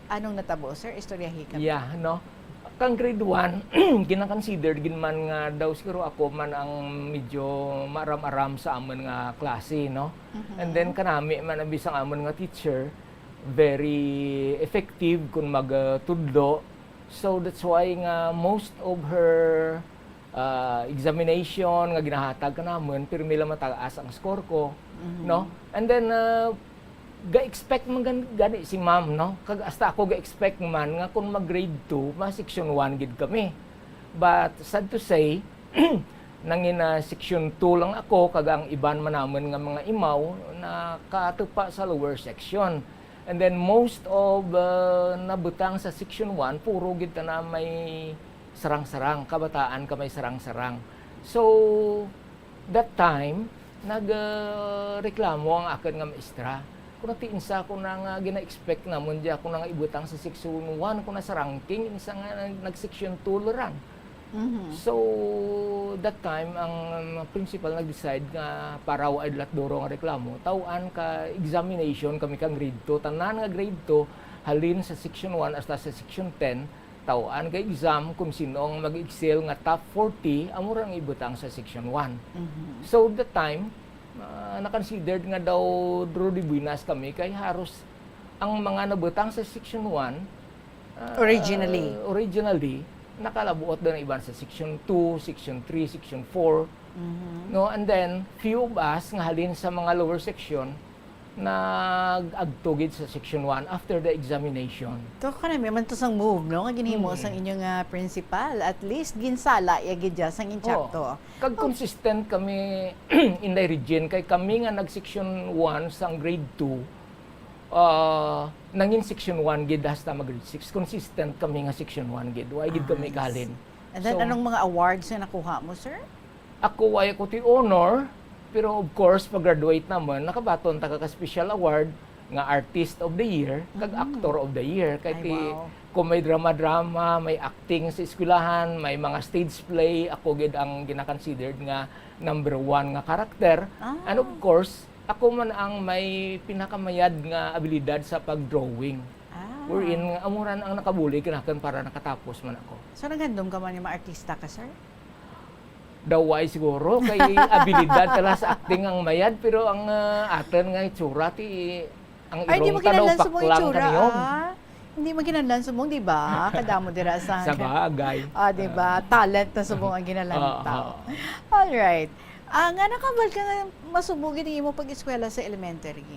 Anong natabo, sir? Istoryahi kami. Yeah, no? Kang grade one, gina-consider gid man nga daw siguro ako man ang medyo maaram-aram sa amon nga klase, no? Mhm. And then kanami man ang bisang amon nga teacher, very effective kun mag, uh, tudlo. So that's why nga most of her, uh, examination nga ginahatag kanamon, pirmi lang mataas ang score ko, Mhm. no? And then, uh, ga-expect man gan-, gani si ma'am, no? Kag hasta ako ga-expect man nga kung mag grade two, ma section one gid kami. But sad to say, nangin, ah, section two lang ako, kag ang iban man namon nga mga imaw nakatupa sa lower section. And then most of, ah, nabutang sa section one, puro gid ta na may sarang-sarang, kabataan ka may sarang-sarang. So, that time, nag, ah, reklamo ang akon nga maestra. Kung natiinsa ko na nga gina-expect namon di ako na nga ibutang sa section one, kung nasa ranking, insa nga nag-, nag-section two lang. Mhm. So, that time, ang principal nag-decide nga para wa ay lat duro nga reklamo, taw-an ka examination kami kang grade two. Tanan nga grade two, halin sa section one hasta sa section ten, taw-an ka exam kung sino ang mag-excel nga top forty, amo ra ang ibutang sa section one. Mhm. So, that time, ah, na-considered nga daw duro di buenas kami kay haros ang mga nabutang sa section one, ah, Originally. originally, nakalabuot daw na iban sa section two, section three, section four. Mhm. No, and then, few of us nga halin sa mga lower section, nag-agto gid sa section one after the examination. To, kanami man to sang move, no, nga ginhimo Mm. sang inyong, ah, principal. At least, ginsala ya gid ya sang intsakto. Oo. Kag Oh. consistent kami, Inday Regine, kay kami nga nag-section one sang grade two, ah, nangin section one gid hasta mag grade six. Consistent kami nga section one gid. Wa gid kami Ah, kahalin. And then, So, anong mga awards nga nakuha mo, sir? Ako, wa ko ti honor, pero of course, pag-graduate naman, nakabaton ta ka special award nga Artist of the Year, kag Mm. Actor of the Year. Kay Ay, ti, wow. kung may drama-drama, may acting sa eskwelahan, may mga stage play, ako gid ang gina-considered nga number one nga karakter. Ah. And of course, ako man ang may pinakamayad nga abilidad sa pag-drawing. Ah. Wherein, amo ran ang nakabulig kanakan para nakatapos man ako. So, naghandom ka man nga maartista ka, sir? Daw way siguro, kay abilidad tala sa acting ang mayad, pero ang, ah, aton nga itsura, ti, ang Ay, di irong mo ta daw kinahanglan sumong paklang itsura, kaniyog. ah. Hindi mo kinahanglan sumong, di ba? Kadamo dira sa Sa bagay. Ah, di ba? Ah. Talent na sumong ang ginalanta. Ah, ah. Alright. Ah, nga nakabal ka nga masubog gid ang imo pag-eskwela sa elementary?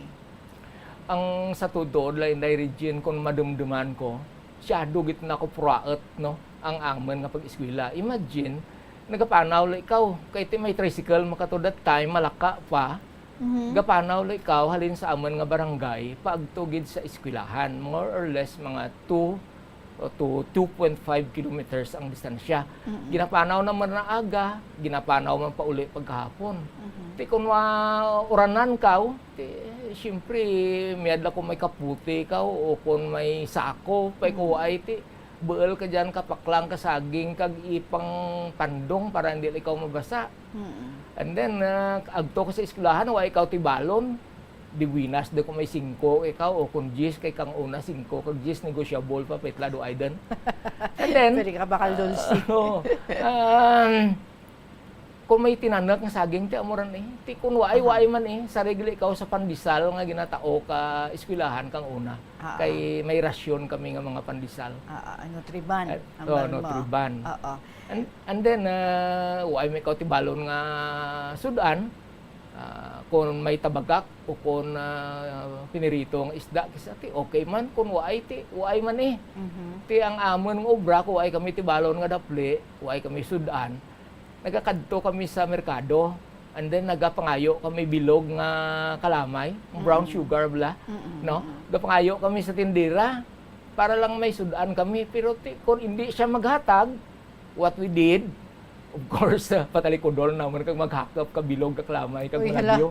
Ang sa tuod-tuod lang, Inday Regine, kung madumduman ko, siyado gid na ko puraot, no, ang amon nga pag-eskwela. Imagine, nagapanaw lang ikaw, kay ti may tricycle makato that time, Malaka pa. Mhm. Gapanaw lang ikaw halin sa amon nga barangay, paagto gid sa eskwelahan, more or less mga two o to two point five kilometers ang distansya. Mm-mm. Ginapanaw naman na aga, ginapanaw man pauli pagkahapon. Mhm. Ti kun mauranan ka, ti, siyempre, mayad lang kung may kaputi ka o kung may sako, pay Mm. kuwaay, ti, buol ka dyan, kapaklang ka saging, kag ipang pandong para hindi ikaw mabasa. Mm-mm. And then, ah, agto ka sa eskwelahan, wa ikaw ti balon. Di buenas, di ko may singko ikaw, o kung diyes, kay kang una, singko, kag diyes, negosyable pa, petla do ay dan. And then, Pwede ka bakal ah, dulce. Oo. Um, kung may tinanak nga saging, ti amo ran eh. Ti kung waay, Aha. waay man eh. Sa regla ikaw sa pandesal nga ginatao ka eskwelahan kang una. Ah, Kay ah. may rasyon kami nga mga pandesal. Ah, ah, Nutriban, Eh, ang oh, balon mo. Nutriban. Oo. And, and then, ah, waay may ikaw ti balon nga sudan. Ah, kung may tabagak o kung, ah, pinirito nga isda, kisa ti okay man, kung waay ti, waay man eh. Mhm. Ti ang amon nga obra, kung waay kami ti balon nga dapli, waay kami sudan, nagakadto kami sa merkado, and then nagapangayo kami bilog nga kalamay, brown Mm. sugar bala, Mm, no? mm. Gapangayo kami sa tindera para lang may sudan kami, pero ti, kung hindi siya maghatag, what we did, of course, ah, patalikudon naman kag maghakap ka bilog ka kalamay kag Uy, hala. malagyo.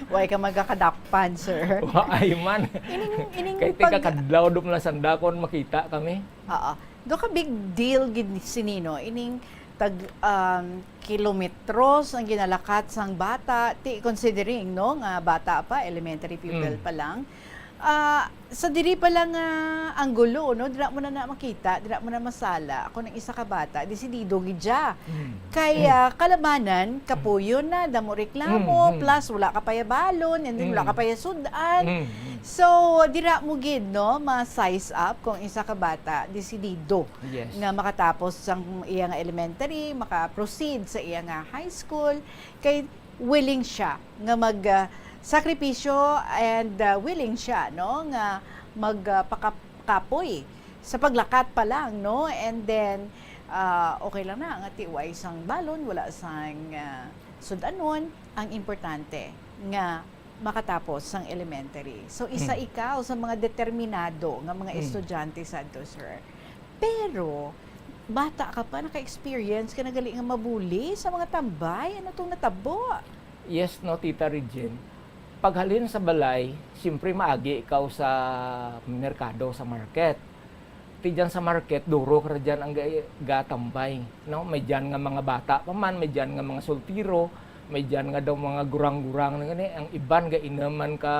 Way ka magakadakpan, sir. Waay man. Ining, ining Kay pag- tika kadlaw dum lang sanda kon makita kami. Oo. Do ka big deal gid sini, no? Ining tag, um, kilometros ang ginalakat sang bata, ti considering, no, nga bata pa, elementary pupil Mm. pa lang. Ah, sa diri pa lang nga anggulo, no, dira mo na, na makita, dira mo na masala kung ang isa ka bata desidido gid siya. Mm. Kay, Mm. ah, kalabanan, kapuyon na, damo reklamo, Mm, mm. plus wala ka pa ya balon, and then wala Mm. ka pa ya sud-an. Mm, mm. So, dira mo gid, no, ma-size up kung isa ka bata desidido Yes. nga makatapos sang iya nga elementary, maka-proceed sa iya nga high school. Kay willing siya nga mag, ah, sakripisyo and, ah, willing siya, no, nga mag, ah, pakap-, kapoy sa paglakat pa lang, no? And then, ah, okay lang na nga ti way sang balon, wala sang, ah, sud-anon. Ang importante nga makatapos sang elementary. So, isa Hmm. ikaw sa mga determinado nga mga Hmm. estudyante sadto, sir. Pero, bata ka pa, naka-experience ka na gali nga mabuli sa mga tambay. Ano tong natabo? Yes, no, Tita Regine. Paghalin sa balay, siyempre maagi ikaw sa merkado, sa market. Ti dyan sa market, duro ka ra dyan ang ga-, gatambay, no? May dyan nga mga bata pa man, may dyan nga mga soltiro, may dyan nga daw mga gurang-gurang na gani, ang iban gainuman ka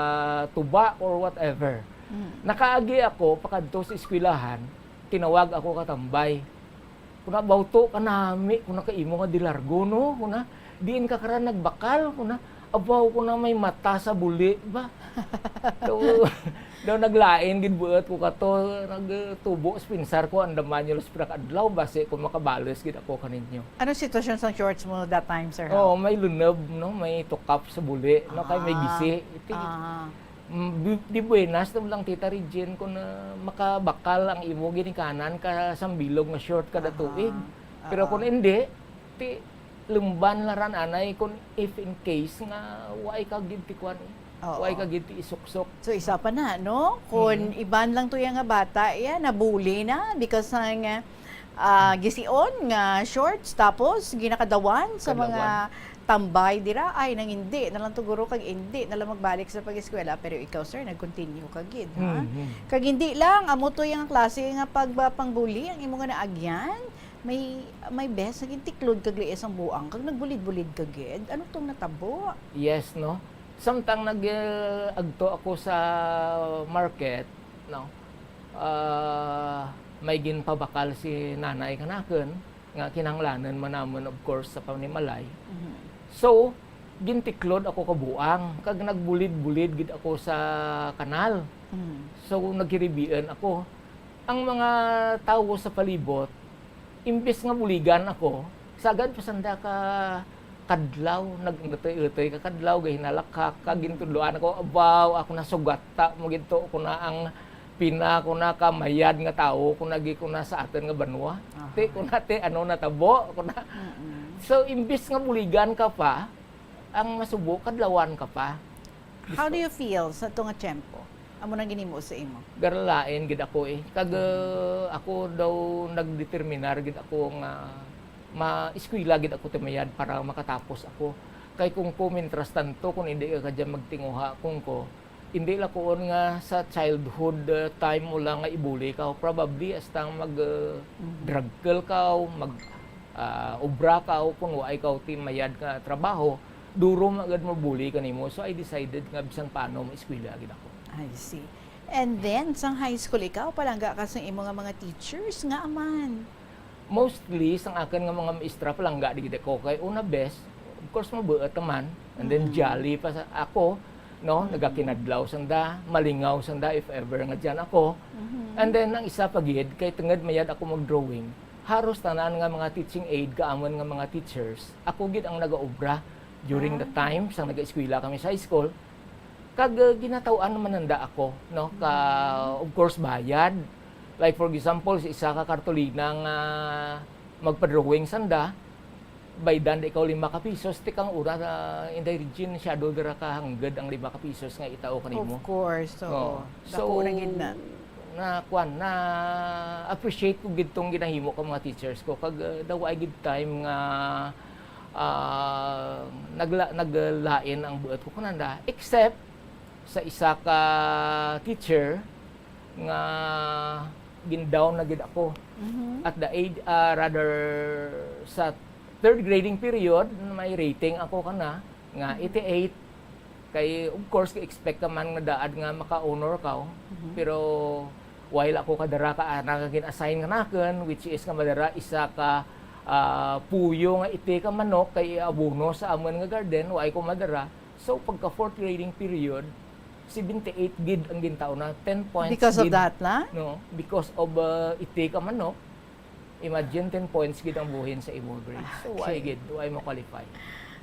tuba or whatever. Mm. Nakaagi ako pakadto sa eskwelahan, tinawag ako katambay. Kuna, "Bawto ka nami, kuna, ka imo nga dilargo, no? Kuna, diin ka kara nagbakal?" Kuna, "Abaw, kuna, may mata sa buli ba?" Daw, daw naglain gid buot ko kato, nagtubo sa pinsar ko, andam man yung pira ka adlaw, basi kung makabales gid ako kaninyo. Anong sitwasyon sa shorts mo that time, sir? Oo, may luneb, no? May tukap sa buli, no? Kay may Ah. gisi. Iti, Ah. Mm, di, di buenas na lang, Tita Regine, kung, ah, makabakal ang imo ginikanan ka sambilog nga short kada Aha. tuig. Pero Oo. kung hindi, ti lumban la ran anay kung if in case nga way ka gid ti kwan, eh. Oo. Way ka gid ti isuksok. So, isa pa na, no? Kung Mm. iban lang to yang nga bata, iya, nabuli na because sang, ah, gision nga shorts, tapos ginakadawan sa mga Kadawan. tambay dira, ay, nang hindi na lang tuguro kag hindi na lang magbalik sa pag-eskwela, pero ikaw, sir, nag-continue ka gid, ha? Mhm. Kag hindi lang, amo to yung klase nga pagpangbuli ang imo nga naagyan, may, may bes, naging tiklod kag liis ang buang, kag nagbulid-bulid ka gid. Ano tong natabo? Yes, no? Samtang nag, uh, agto ako sa market, no? Ah, may ginpabakal si nanay kanakon nga kinahanglanon man namon, of course, sa panimalay. Mhm. So, gintiklod ako ka buang, kag nagbulid-bulid gid ako sa kanal. Mhm. So, naghiribian ako. Ang mga tawo sa palibot, imbis nga buligan ako, sagad pa sanda ka kadlaw, nag-utoy-utoy ka kadlaw, gahinalakhak ka, gintudloan ako, "Abaw, ako na, sugata mo gid to, ako na ang pina, ako na, ka mayad nga tawo, ako na, gi-, ako na sa aton nga banwa." Aha. Ti, ako na, ti, ano natabo, ako na. Mm-mm. So, imbis nga buligan ka pa, ang masubo, kadlawan ka pa. How do you feel sa to nga tiyempo? Amo nang ginimo sa imo? Garalain gid ako, eh. Kag, Mhm. uh, ako daw nagdeterminar gid ako nga ma-eskwela gid ako ti mayad para makatapos ako. Kay kung ko, mientras tanto, kung hindi ka dyan magtinguha, kung ko, hindi la kuon nga sa childhood, uh, time mo lang nga ibuli ka, probably hasta mag, uh, Mhm. drug ka, mag, uh, obra ka, o kung wa ikaw ti mayad nga trabaho, duro man gid mabuli kanimo. So, I decided nga bisan paano, maeskwela gid ako. I see. And then, sang high school, ikaw, palangga ka sa imo nga mga teachers, ngaa man? Mostly, sang akon nga mga maestra, palangga di gid ako. Kay una, best, of course, mabuot naman. And then, Mm. jolly pa sa ako, no? Mm. Nagakinadlaw sanda, malingaw sanda if ever nga dyan ako. Mhm. And then, ang isa pa gid, kay tungod mayad ako mag-drawing, haros tanan nga mga teaching aid, kaamon nga mga teachers, ako gid ang nagaobra during the Ah. time sang nag-eskwela kami sa high school. Kag, uh, ginataw-an naman nanda ako, no? Ka, Mm. of course, bayad. Like, for example, sa isa ka kartolina nga magpa-drawing sanda, baydan da ikaw lima ka pisos, ti kang ura, uh, Inday Regine, masyado dira ka hangad ang lima ka pisos nga itao kanimo. Of course, oo. Oo. Dako na gid na. So, na, kwan, na-appreciate ko gid tong ginahimo ka mga teachers ko. Kag, uh, daw ay gid time nga, ah, nagla-, naglain ang buot ko kananda, except sa isa ka teacher nga gin-down na gid ako. Mhm. At the age, ah, rather, sa third grading period, may rating ako kana nga Mhm. eighty-eight. Kay, of course, ka-expect ka man nga daad nga maka-honor ka, oh. Mhm. Pero while ako kadara ka, ah, nga gin-assign kanakon, which is nga madara isa ka, ah, puyo nga iti ka manok kay abono sa amon nga garden, wa ay ko madara. So, pagka fourth grading period, seventy-eight gid ang gintaw na, ten points Because of gid. That lang? No, because of, uh, iti ka manok, imagine ten points gid ang buhin sa imo grade. So, why Okay. gid? Why mo qualify?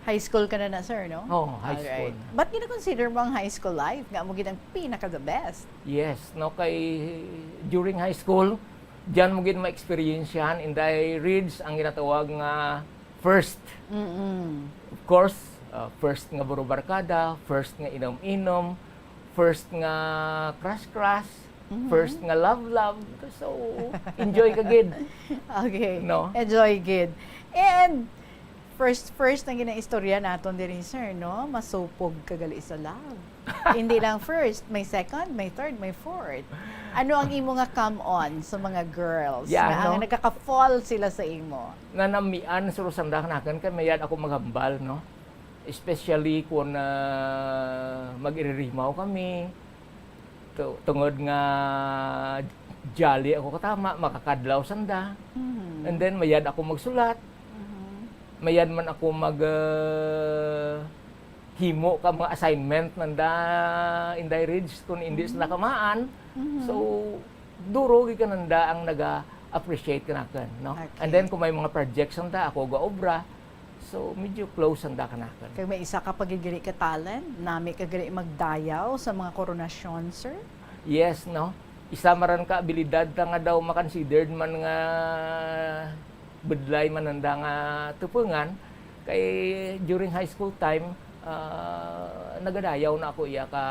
High school ka na na, sir, no? Oo, high Alright. school. Ba't gina-consider mo ang high school life nga mo gid ang pinaka the best? Yes, no, kay during high school, diyan mo gid ma-experience yan, and I reach ang ginatawag nga first. Mm-mm. Of course, uh, first nga burubarkada, first nga inom-inom, first nga crush-crush, Mhm. first nga love-love. So, enjoy ka gid. Okay. No? Enjoy gid. And First, first ang ginaistorya naton diri, sir, no? Masupog ka gali sa love. Hindi lang first, may second, may third, may fourth. Ano ang imo nga come on sa mga girls Yeah, nga no? nagkaka-fall sila sa imo? Nanamian, Sir Rosanda, kanakan kay mayad ako maghambal, no? Especially kung, ah, mag-iririmaw kami. Tu-, tungod nga jolly ako katama, makakadlaw sanda. Mhm. And then, mayad ako magsulat. Mhm. Mayad man ako mag, ah, himo ka mga assignment nanda, Inday Ridge, kung hindi sila Mhm. kamaan. Mhm. So, duro gid kananda ang naga-appreciate kanakan, no? Okay. And then, kung may mga projects sanda, ako ga-obra. So, medyo close sanda kanakan. Kay may isa ka pa gid gali ka talent, nami ka gali magdayaw sa mga koronasyon, sir? Yes, no? Isa maran ka abilidad ta nga daw makonsidered man nga budlay man nanda nga tupungan. Kay during high school time, ah, nagadayaw na ako iya ka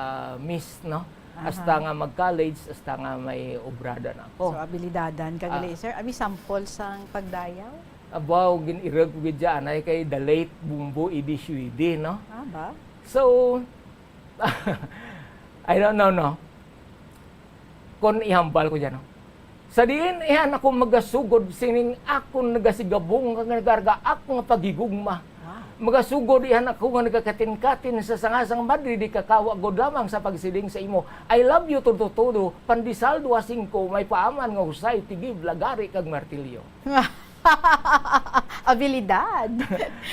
miss, no? Aha. Hasta nga mag-college, hasta nga may obrada na ako. So, abilidadan ka gali, Ah. sir? Abi sample sang pagdayaw? Abaw, gin-irag ko gid dyan, ay kay the late Bumbo Idi Shuidi, no? Ah, ba? So, I don't know, no? Kung ihambal ko dyan, no? Sa diin, ihan ako magasugod sining akon nagasigabong nga nagargaak nga paghigugma. Wow. Magasugod ihan ako nga nagakatin-katin sa sanga sang madre di kakawa gud lamang sa pagsiling sa imo, "I love you, todo-todo, pandesal, dua singko, may paaman nga husay, tigib, lagari, kag martilyo." Abilidad.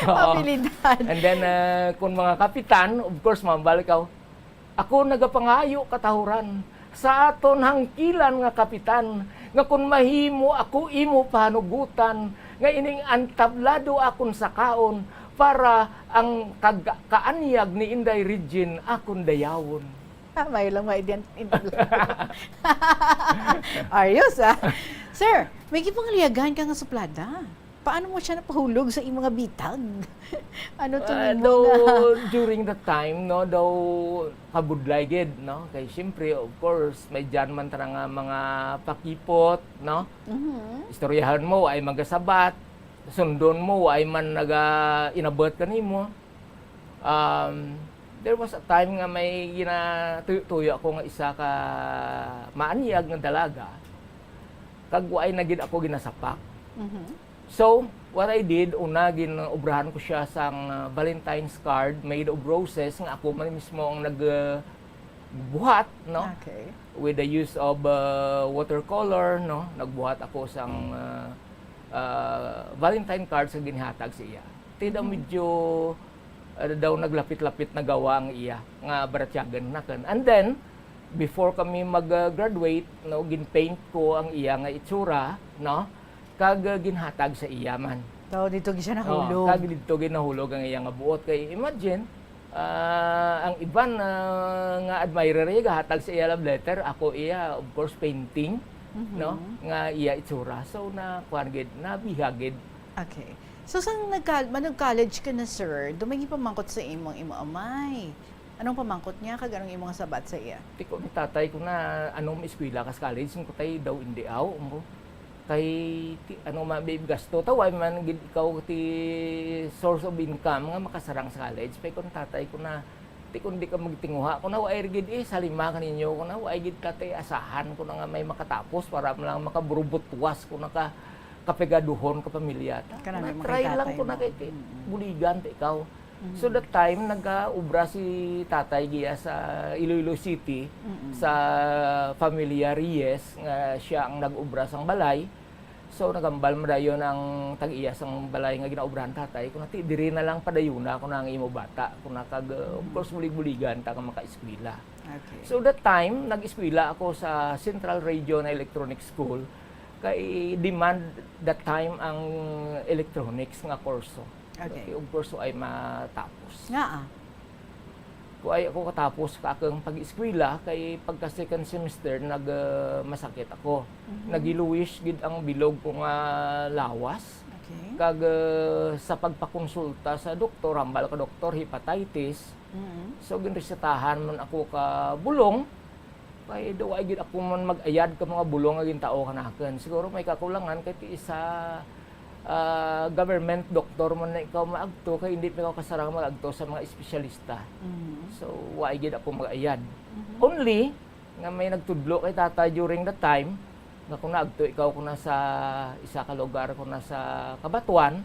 Oo. Abilidad. And then, uh, kung mga kapitan, of course, mambalik ako. Ako nagapangayo katahuran sa aton hangkilan nga kapitan, nga kon mahimo ako imo pahanugutan, nga ining antablado akon sakaon para ang kag-, kaanyag ni Inday Regine akon dayawon. Ah, may lang may diyan. Ayos, ah. Sir, may gipangaliagan ka nga suplada. Paano mo siya napahulog sa imo nga bitag? Ano to Ah, nimo daw nga? During that time, no, daw kabudlay gid, no? Kay siyempre, of course, may dyan man tara nga mga pakipot, no? Mhm. Istoryahan mo, ay magasabat. Sundon mo, ay man naga-inabot kanimo. Um, there was a time nga may ginatuyo-tuyo ako nga isa ka maanyag nga dalaga, kag waay na gid ako ginasapak. Mhm. So, what I did, una, gin-obrahan ko siya sang, uh, Valentine's card made of roses nga ako man mismo ang nag, uh, buhat, no? Okay. With the use of, uh, watercolor, no? Nagbuhat ako sang, uh, uh, Valentine card sa ginhatag sa iya. Ti daw Mhm. medyo, uh, daw naglapit-lapit na gawa ang iya nga baratyagan nakan. And then, before kami mag, uh, graduate, no, ginpaint ko ang iya nga itsura, no? Kag, uh, ginhatag sa iya man. So, dito gid siya Oo, nahulog. Kag dito gid nahulog ang iya nga buot. Kay imagine, ah, ang iban, ah, nga admirer iya gahatag sa iya love letter, ako iya, of course, painting, Mhm. no? Nga iya itsura. So, na, kuwan gid, nabihag gid. Okay. So, sang nagka-, manag-college ka na, sir, dumay pamangkot sa imong imo amay. Anong pamangkot niya, kag anong imong sabat sa iya? Ti ko ni tatay ko na, "Ano, maeskwela ka sa college?" Ang kutay daw, "Indi, aw," ang ko. Kay, ti, ano, ma-, may gasto. Taw, ay man gid ikaw ti source of income nga makasarang sa college. Pay ko ni tatay ko na, "Ti, kung di ka magtinguha, ko na, waay gid, eh, sa lima kaninyo, ko na, waay gid tatay asahan ko na nga may makatapos para lang makaburubutwas ko na ka, kapegaduhon ka pamilya ta." Kana Ko na, may mga try lang tatay ko na mo. Kay, ti, Mm-mm. buligan ta ikaw. Mhm. So, that time, nagaobra si tatay giya sa Iloilo City, Mm-mm. sa Familia Reyes, nga siya ang nag-obra sang balay. So, nagambal mo dayon ang tag-iya sang balay nga ginaobrahan tatay. Kung nati, diri na lang padayuna ko na ang imo bata. Kung nakag, uh, of Mhm. course, bulig-buligan ta ka makaeskwela. Okay. So, that time, nag-eskwela ako sa Central Radio and Electronic School. Kay demand that time ang electronics nga kurso. Okay. Kay, of course, ay matapos. Nga, ah. Kuway ako katapos ka akong pag-eskwela, kay pagka second semester, nag, ah, masakit ako. Mhm. Nagiluwis gid ang bilog ko nga lawas. Okay. Kag, ah, sa pagpakonsulta sa doktor, hambal ka doktor, hepatitis. Mhm. So, ginresetahan man ako ka bulong. Kay daw ay gid ako man mag-ayad ka mga bulong nga gintao kanakon. Siguro may kakulangan kay ti isa Ah, government doctor man na ikaw maagto, kay hindi pa ikaw kasarang mag-agto sa mga espesyalista. Mhm. So, wa gid ako mag-ayad. Mhm. Only nga may nagtudlo kay tatay during the time nga kung naagto ikaw, kung nasa isa ka lugar, kung nasa Cabatuan,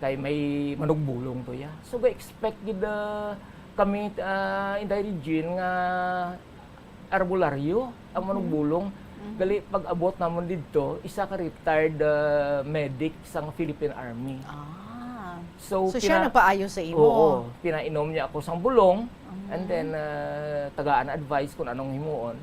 kay may manugbulong to ya. So, ga-expect gid, ah, kami, ah, Inday Regine, nga albularyo ang Mhm. manugbulong. Mhm. Gali, pag-abot namon didto, isa ka retired, ah, medic sang Philippine Army. Ah. So, So, siya pina- nagpaayo sa imo? Oo, pinainom niya ako sang bulong, and Mm. then, ah, tagaan advice kung anong himuon.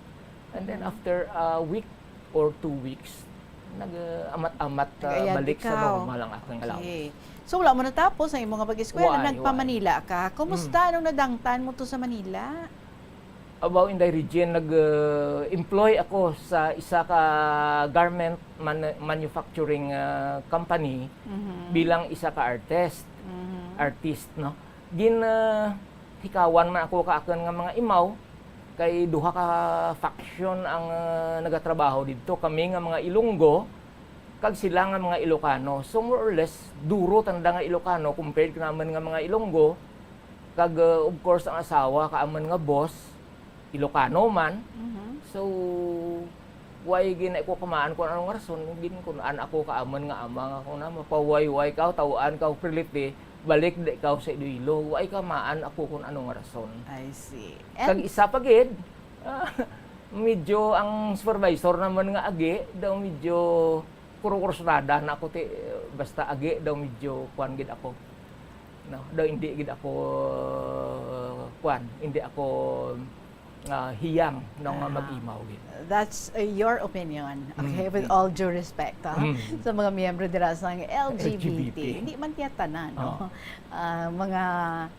And then, Mhm. after a week or two weeks, nag-amat-amat, ah, Nag-ayad balik sa ikaw. Normal ang aking allowance. Okay. So, wala mo natapos ang imo nga pag-eskwela, Why, nagpa-Manila ka. Kumusta? Mm. Anong nadangtan mo to sa Manila? About, Inday Regine, nag-employ ako sa isa ka garment man- manufacturing, ah, company Mhm. bilang isa ka artist. Mhm. Artist, no? Gin, ah, hikawan man ako ka akon nga mga imaw, kay duha ka faction ang, ah, nagatrabaho didto. Kami nga mga Ilonggo, kag sila nga mga Ilocano. So, more or less, duro tanda nga Ilocano compared naman nga mga Ilonggo. Kag, ah, of course, ang asawa ka amon nga boss, Ilocano man. Mhm. So, why gina ko kamaan kung anong rason, gin kun an ako ka amon nga ama nga kung na mapawayway ka, tawaan ka, piliti, balik di ka sa Iloilo. Why kamaan ako kung anong rason. I see. Kag And, isa pa gid, ah, medyo ang supervisor naman nga agi, daw medyo kurukursunada na ako ti, basta agi daw medyo kuan gid ako. No, daw hindi gid ako, kuan, hindi ako, ah, hiyang no nga Ah. mag-imaw gid. That's, uh, your opinion, okay? Mm, With mm. all due respect, ah, Mm. sa mga miyembro dira sa L G B T. L G B T. Hindi man tiya tanan, no? Oh. Ah, mga,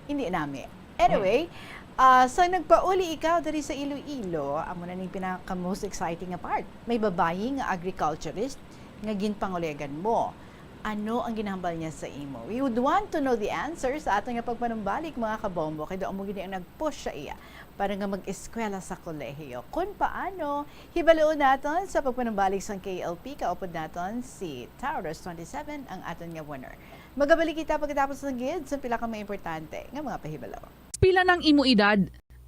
hindi nami. Anyway, ah, sa nagpauli ikaw diri sa Iloilo, amo na ning pinaka most exciting nga part. May babayi nga agriculturist nga ginpangulegan mo. Ano ang ginahambal niya sa imo? We would want to know the answer sa aton nga pagpanumbalik, mga kabombo, kay daw amo gid ang nag-push sa iya para nga mag-eskwela sa kolehiyo. Kun paano, hibaloon naton sa pagpanumbalik sang K L P. Kaupod naton si Taurus twenty-seven, ang aton nga winner. Magabalik kita pagkatapos sang gid sa pila ka mga importante nga mga pahibalo. Pila nang imo edad?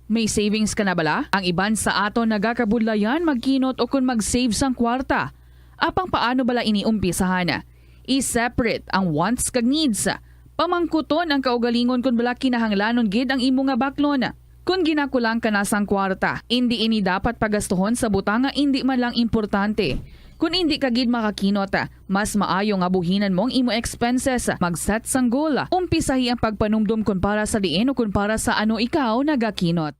May savings ka na bala? Ang iban sa aton nagakabudlayan magkinot o kon mag-save sang kwarta. Apang paano bala ini umpisahan? I-separate ang wants kag needs. Pamangkuton ang kaugalingon kon bala kinahanglanon gid ang imo nga baklon. Kon ginakulang ka na sang kwarta, indi ini dapat pagastuhon sa butang nga indi man lang importante. Kon indi ka gid makakinot, mas maayo nga buhinan mo ang imo expenses, mag-set sang goal, umpisahi ang pagpanumdom kon para sa diin o kon para sa ano ikaw nagakinot.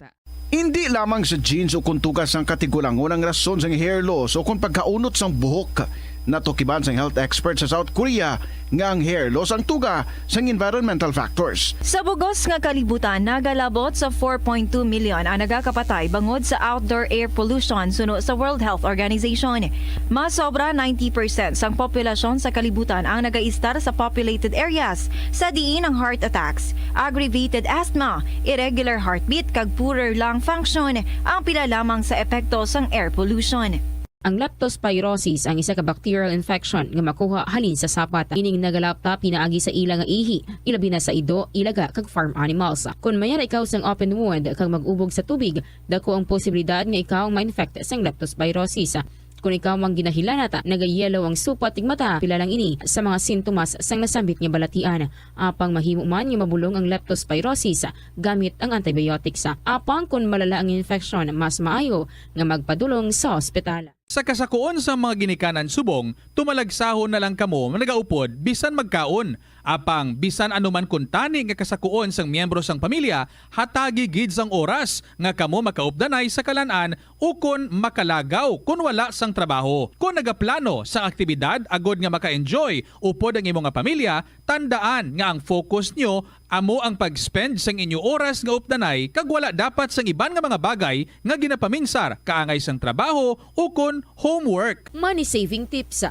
Indi lamang sa genes o kon tuga sang katigulangon ang rason sang hair loss o kon pagkaunot sang buhok. Natukiban sang health expert sa South Korea nga ang hair loss ang tuga sang environmental factors. Sa bugos nga kalibutan, nagalabot sa four point two million ang nagakapatay bangod sa outdoor air pollution suno sa World Health Organization. Mas sobra ninety percent sang populasyon sa kalibutan ang nagaistar sa populated areas, sa diin ang heart attacks, aggravated asthma, irregular heartbeat, kag poorer lung function ang pila lamang sa epekto sang air pollution. Ang leptospirosis ang isa ka bacterial infection nga makuha halin sa sapat. Ining nagalapta pinaagi sa ila nga ihi, ilabi na sa ido, ilaga, kag farm animals. Kon mayara ikaw sang open wound kag mag-ubog sa tubig, dako ang posibilidad nga ikaw ma-infect sang leptospirosis. Kon ikaw ang ginahilanat, nagayellow ang supat ug mata, pila lang ini sa mga sintomas sang nasambit nga balatian. Apang mahimo man nga mabulong ang leptospirosis gamit ang antibiotics. Apang kon malala ang infection, mas maayo nga magpadulong sa ospital. Sa kasakuon sang mga ginikanan subong, tumalagsahon na lang kamo nga nagaupod bisan magkaon. Apang bisan ano man kuntani nga kasakuon sang miyembro sang pamilya, hatagi gid sang oras nga kamo makaupdanay sa kalan-an ukon makalagaw kon wala sang trabaho. Kon nagaplano sang aktibidad agod nga maka-enjoy upod ang imo nga pamilya, tandaan nga ang focus nyo amo ang pag-spend sang inyo oras nga updanay kag wala dapat sang iban nga mga bagay nga ginapaminsar kaangay sang trabaho ukon homework. Money saving tips.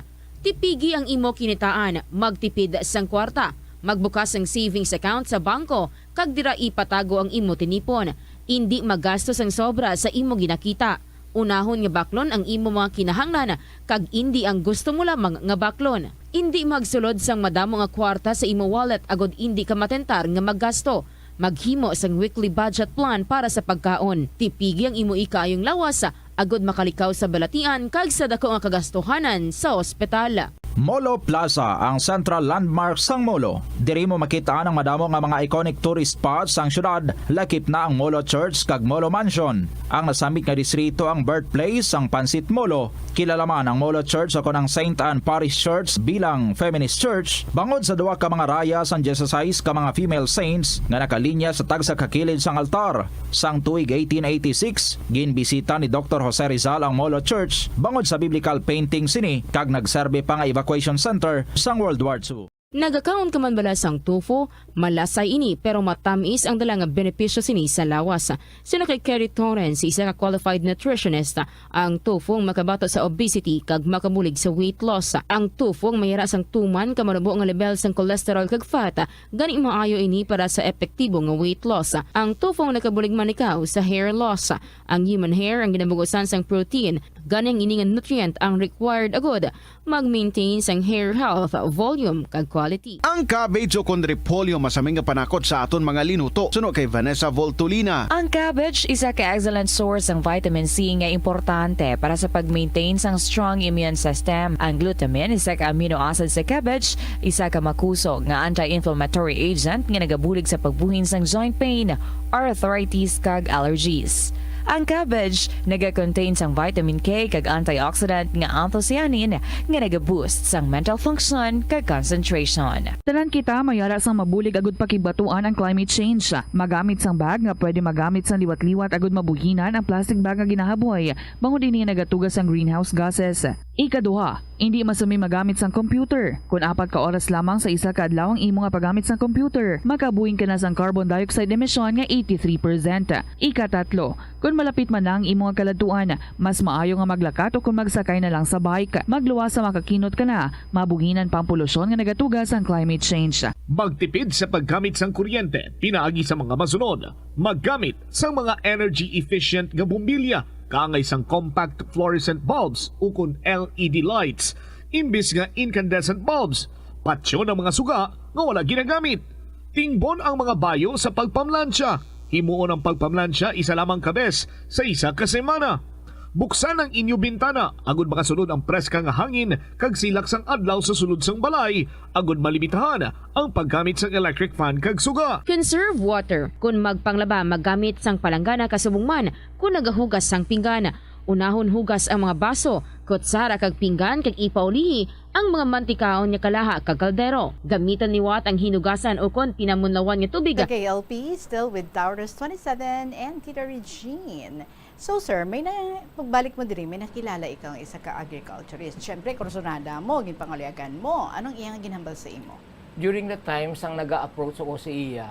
Tipigi ang imo kinitaan, magtipid sang kwarta, magbukas sang savings account sa bangko, kag dira ipatago ang imo tinipon. Indi magastos ang sobra sa imo ginakita. Unahon nga baklon ang imo mga kinahanglan kag indi ang gusto mo lamang nga baklon. Indi magsulod sang madamo nga kwarta sa imo wallet agod indi ka matentar nga maggasto. Maghimo sang weekly budget plan para sa pagkaon. Tipigi ang imo ikaayong lawas agod makalikaw sa balatian kag sa dako nga kagastuhanan sa ospital. Molo Plaza, ang central landmark sang Molo. Diri mo makit-an ang madamo nga mga iconic tourist spots sang syudad, lakip na ang Molo Church kag Molo Mansion. Ang nasambit nga distrito ang birthplace sang Pansit Molo. Kilala man ang Molo Church o kon ang Saint Anne Parish Church bilang feminist church bangod sa duha ka mga raya sang dieciséis ka mga female saints nga nakalinya sa tagsa ka kilid sang altar. Sang tuig eighteen eighty-six, ginbisita ni Doktor Jose Rizal ang Molo Church bangod sa biblical painting sini kag nagserbi pa nga evacuation center sang World War Two. Nagakaon ka man bala sang tofu? Malasay ini, pero matamis ang dala nga benepisyo sini sa lawas. Suno kay Kerry Torrens, isa ka qualified nutritionist, ang tofu ang makabato sa obesity kag makabulig sa weight loss. Ang tofu ang mayara sang tuman ka manubo nga level sang cholesterol kag fat, gani maayo ini para sa epektibo nga weight loss. Ang tofu ang nakabulig man ikaw sa hair loss. Ang human hair ang ginabugusan sang protein, gani ang ini nga nutrient ang required agud mag-maintain sang hair health, volume, kag quality. Ang cabbage o kon repolyo masami nga panakot sa aton mga linuto, suno kay Vanessa Voltolina. Ang cabbage isa ka excellent source sang vitamin C nga importante para sa pag-maintain sang strong immune system. Ang glutamine, isa ka amino acid sa cabbage, isa ka makusog nga anti-inflammatory agent nga nagabulig sa pagbuhin sang joint pain, arthritis, kag allergies. Ang cabbage naga-contain sang vitamin K kag antioxidant nga anthocyanin nga naga-boost sang mental function kag concentration. Tanan kita mayara sang mabulig agud pakigbatuan ang climate change. Magamit sang bag nga pwede magamit sang liwat-liwat agud mabuhinan ang plastic bag nga ginahaboy, bangod ini nagatuga sang greenhouse gases. Ikaduha, indi masami magamit sang computer. Kon apat ka oras lamang sa isa ka adlaw ang imo nga paggamit sang computer, makabuhin ka na sang carbon dioxide emission nga eighty-three percent. Ikatatlo, kon malapit man na ang imo nga kaladtuan, mas maayo nga maglakat o kon magsakay na lang sa bike. Magluwas sa makakinot ka na, mabuhinan pa ang polusyon nga nagatuga sang climate change. Magtipid sa paggamit sang kuryente pinaagi sa mga masunod. Maggamit sang mga energy efficient nga bombilya, kaangay sang compact fluorescent bulbs ukon L E D lights imbis nga incandescent bulbs. Patyon ang mga suga nga wala ginagamit. Tingbon ang mga bayo sa pagpamlansya. Himuon ang pagpamlansya isa lamang ka bes sa isa ka semana. Buksan ang inyo bintana agud makasulod ang preska nga hangin kag silak sang adlaw sa sulod sang balay, agud malimitahan ang paggamit sang electric fan kag suga. Conserve water. Kon magpanglaba, maggamit sang palanggana kasubong man kon nagahugas sang pinggan. Unahon hugas ang mga baso, kutsara kag pinggan kag ipaulihi ang mga mantikaon nga kalaha kag kaldero. Gamitan liwat ang hinugasan ukon pinamunlawan nga tubig. Sa K L P, still with Taurus twenty-seven and Tita Regine. So, sir, may na, pagbalik mo diri, may nakilala ikaw nga isa ka agriculturist. Siyempre, kursunada mo, ginpangaluyagan mo. Anong iyang ginhambal sa imo? During the time sang naga-approach ako sa iya,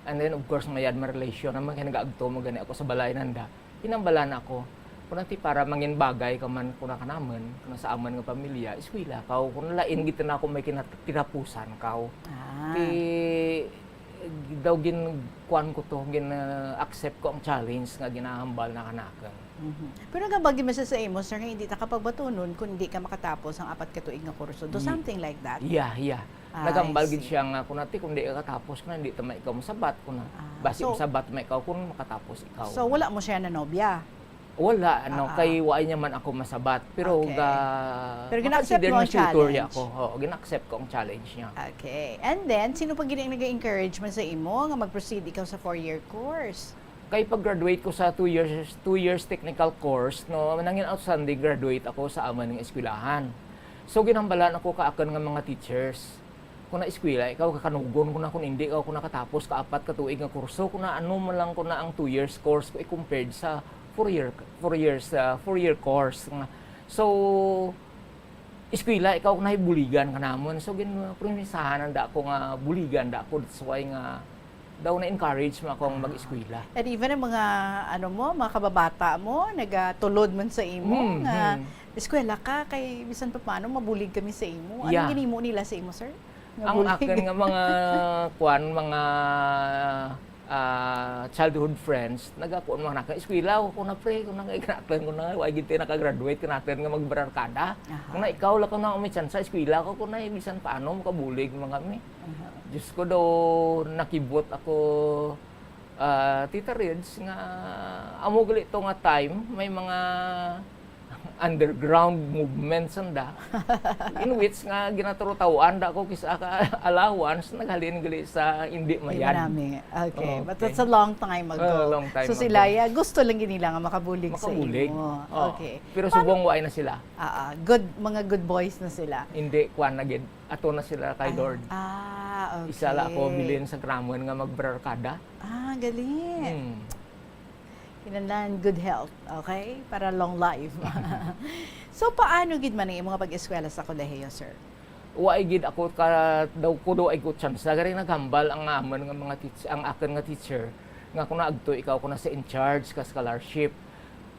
and then, of course, mayad man relation, naman kay nagaagto mo gani ako sa balay nanda. Ginhambalan ako, kung ti para mangin bagay ka man, kung na kanaman, kung sa aman nga pamilya, eskwela ka, o kung lain gid na ako may kinat-, kinapusan ka, o Ah. ti, daw gin-, kuan ko to, gin-, uh, accept ko ang challenge nga ginahambal na kanakan. Mhm. Pero nga ba gid man sa imo, sir, nga hindi ta kapagbatunon kung hindi ka makatapos ang apat ka tuig nga kurso? Do Ye-, something like that? Yeah, yeah. Ah, Nagambal I gid see. siya nga, "Kung nati, kung di ka katapos, kung hindi ta may ikaw masabat, kung na, Ah, basi so, masabat may ikaw, kung makatapos ikaw." so wala mo siya na nobya? Wala, ano, Ah, ah. kay wa niya man ako masabat. Pero Okay. ga-, Pero gina-accept makonsider mo niya ang tutor niya challenge? ako. Oo, gina-accept ko ang challenge niya. Okay. And then, sino pa gid ang nag-encourage man sa imo nga mag-proceed ikaw sa four-year course? Kay pag-graduate ko sa two years, two years technical course, no, nangin outstanding graduate ako sa aman nga eskwelahan. So, ginhambalan ako ka akon nga mga teachers. Kung na eskwela ikaw, kakanugon ko na, kung hindi ka, kung nakatapos ka apat ka tuig nga kurso, kung na ano man lang, kung na ang two years course ko i-compared sa four year, four years, ah, four year course nga. So, eskwela ikaw, kung nahibuligan ka namon. So, gin-, promisahan ang dako nga buligan, dako, that's why nga daw na-encourage mo akong mag-eskwela. And even ang mga, ano mo, mga kababata mo, nagatulod man sa imo Hmm, nga, hmm. "Eskwela ka, kay bisan pa paano, mabulig kami sa imo." Anong Yeah. ginimo nila sa imo, sir? Nga Ang bulig? akin nga mga, kuan, mga ah, childhood friends, nagakuan man ako, "Eskwela ko na, pre, ko na nga, kanatun ko na, wa gid tayo nakagraduate, kanatun nga magbarkada." Aha. Kung na ikaw lang, kung na may tsansa, eskwela ko, kung na, bisan paano, makabulig man kami. Aha. Diyos ko, daw, nakibot ako, ah, Tita Rids, nga amo gali to nga time, may mga underground movement sanda, in which nga ginaturo-taw-an da ko kis-a ka allowance, naghalin gali sa indi mayad. Nami. Okay. But that's a long time ago. Oh, long time ago. So sila, ya, gusto lang gid nila nga makabulig sa imo. Makabulig. Oh. Okay. Pero subong wa na sila. Ah, ah. Good, mga good boys na sila. Hindi, kuan na gid. Ato na sila kay Lord. Ah, okay. Isa la ako bilin sa gramon nga magbarkada. Ah, galing. Hmm. Kinahanglan good health, okay? Para long life. So, paano gid man ang imo nga pag-eskwela sa kolehiyo, sir? Wa gid ako ka, daw ko daw ay ko chance. Nagari naghambal ang amon nga mga teach-, ang akon nga teacher, nga kung naagto ikaw, kung nasa in charge ka scholarship.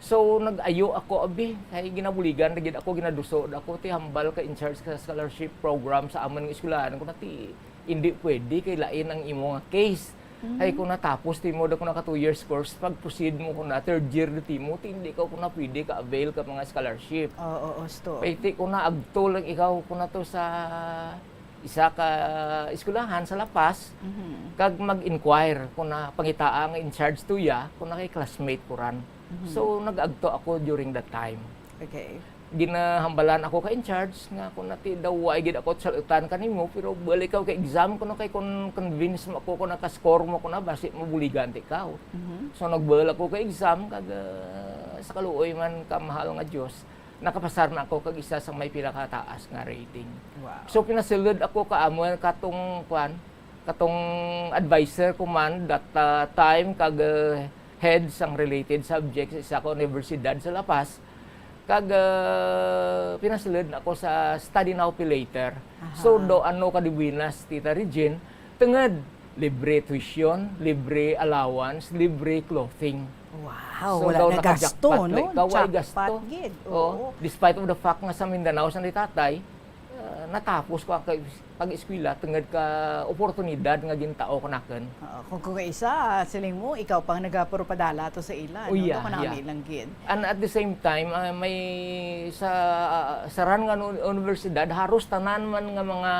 So, nag-ayo ako, abi, kay ginabuligan na gid ako, ginaduso na ako, ti hambal ka in charge ka scholarship program sa amon nga eskwelahan, kung nati, hindi pwede, kay lain ang imo nga case. Ay, kung natapos ti mo, da ko naka two years course, pag-proceed mo ko na, third year na ti mo, ti hindi ka ko na pwede ka-avail ka mga scholarship. Oo, osto. Kay ti ko na agto lang ikaw ko na to sa isa ka eskwelahan sa La Paz, kag mag-inquire ko na pangitaa nga in charge tuya, ko na kay classmate ko ran. So, nag-agto ako during that time. Okay. Ginahambalan ako ka in charge nga kung nati daw wa gid ako salutan kanimo, pero balik ako ka exam kuno kay kung convince mo ako kung naka-score mo ko na, basi mabuligan ti ikaw. So, nagbuhal ako ka exam kag, ah, sa kaluoy man ka mahal nga Dios, nakapasar man ako kag isa sa may pinakataas nga rating. Wow. So, pinasulod ako ka amo katong, kwan, katong adviser ko man that, ah, time kag, ah, head sang related subjects sa isa ka universidad sa La Paz. Kag, ah, pinasulod na ako sa Study Now, Pay Later. So, do ano ka di buenas, Tita Regine, tungod libre tuition, libre allowance, libre clothing. Wow, so, wala na gasto, no? Ikaw, way gasto. Jackpot gid. Oo. Despite of the fact nga sa Mindanao sa ni tatay, ah, natapos ko ang kag-, pag-eskwela tungod ka oportunidad nga gintao kanakun. Oo, kung, kung isa, siling mo, ikaw pang nagapuro padala to sa ila, no? Oh, yeah, yeah. Kanami lang gid. And at the same time, ah, may sa, ah, sa ran nga nu-, universidad, haros tanan man nga mga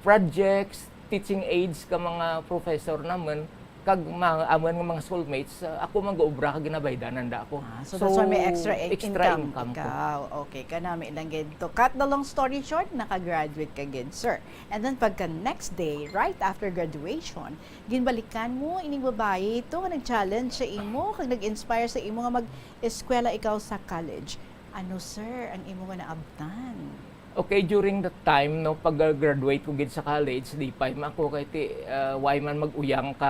projects, teaching aids ka mga professor naman, kag mga, amon nga mga schoolmates, ah, ako man gaobra kag ginabaydanan da ako. Ah, so that's why may extra i-, extra income ko. Ikaw. Okay, kanami lang gid to. Cut the long story short, naka-graduate ka gid, sir. And then pagka next day, right after graduation, ginbalikan mo ining babayi to nga nag-challenge sa imo kag nag-inspire sa imo nga mag-eskwela ikaw sa college. Ano, sir, ang imo nga naabtan? Okay, during that time, no, pag-graduate ko gid sa college, di pa man ako kay ti, ah, way man mag-uyang ka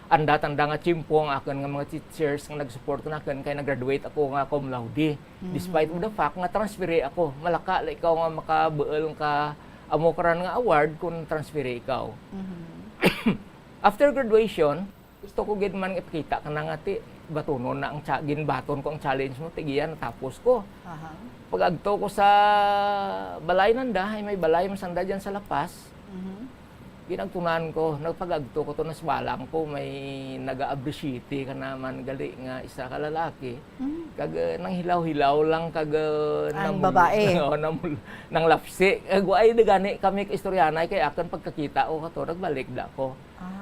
anda-tanda nga tiyempo ang akon nga mga teachers nga nag-support kanakun kay nag-graduate ako nga cum laude. Despite of the fact nga transferi ako, malaka la ikaw nga makabuol ka amo karan nga award kung transferi ikaw. After graduation, gusto ko gid man ipakita kana nga ti batunon na ang cha-, ginbaton ko ang challenge mo, ti giya natapos ko. Aha. Pag-agto ko sa balay nanda, ay may balay man sanda diyan sa La Paz. Ginagtunan ko, nagpag-agto ko to, nasbalang ko, may naga-abri siyete ka naman gali nga isa ka lalaki. Kag, eh, nang hilaw-hilaw lang, kag, eh, ang babae. Oo, namul-, nang lapsi. Kag, ay, di gani, kami ka istoryanay, kay akon pagkakita ko kato, nagbalik da ko.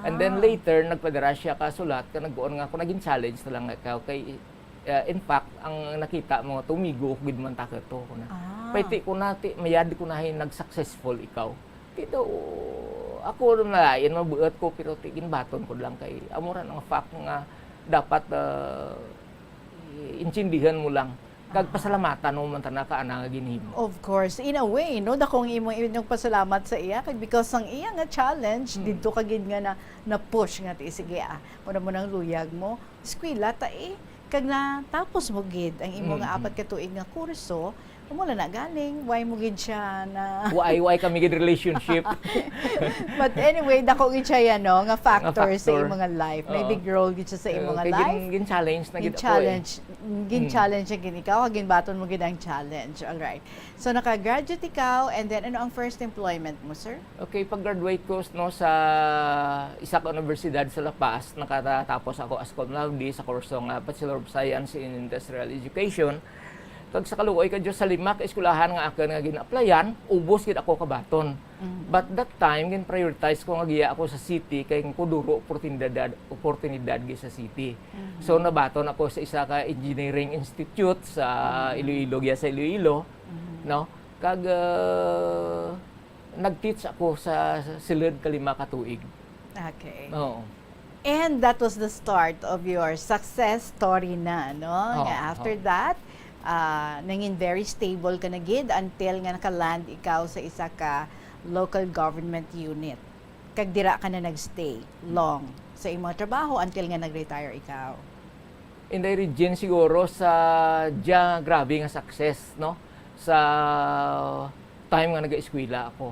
And then later, nagpadara siya ka sulat, ka nagkuon nga ako, naging challenge na lang ikaw. Kay, eh, in fact, ang nakita mo, tumigo ko gid man ta kato, ko na. Paiti ko na, ti, mayad ko na, hey, nag-successful ikaw. Ti daw, ako rin na, yan, mabuhat ko, pero ti, ginbaton ko lang kay, amo ra ang fact nga dapat, ah, intindihan mo lang. Kag pasalamatan mo man tana ka ana nga ginhimo. Of course, in a way, no, dakong imo inyong pasalamat sa iya kag because sang iya nga challenge, didto ka gid nga na, na-push nga ti, sige, ah, muna mo nang luyag mo, eskwela ta, eh, kag natapos mo gid ang imo nga apat ka tuig nga kurso, Mula na galing, why mo gid siya na Why, why kami gid relationship? But anyway, dako gid siya yan, no, nga factor, sa factor. Imong life. May Oo. big role gid siya sa Eh, imong kay life. Gin, gin challenge na gid ako eh. Gin-challenge. Gin-challenge Mm. siya gid ikaw, ginbaton mo gid ang challenge. All right. So, naka-graduate ikaw, and then ano ang first employment mo, sir? Okay, pag-graduate ko no, sa isa ka universidad sa La Paz, nakatapos ako as cum laude sa kurso nga Bachelor of Science in Industrial Education. Kag sa kaluoy ka Diyos, sa lima ka eskwelahan nga akon nga gin-applyan, ubos gid ako kabaton. Mhm. But that time, gin-prioritize ko nga giya ako sa city kay ko duro oportunidad, oportunidad gid sa city. Mhm. So nabaton ako sa isa ka engineering institute sa Mhm. Iloilo, giya sa Iloilo, Mhm. no? Kag uh, nag-teach ako sa, sa sulod ka lima ka tuig. Okay. Oo. And that was the start of your success story na, no? Oo, Nga after oo. that, ah, nangin very stable ka na gid until nga naka-land ikaw sa isa ka local government unit. Kag dira ka na nagstay long sa imong trabaho until nga nag-retire ikaw. Inday Regine, siguro sa dya grabe nga success, no? Sa time nga nag-eskwela ako.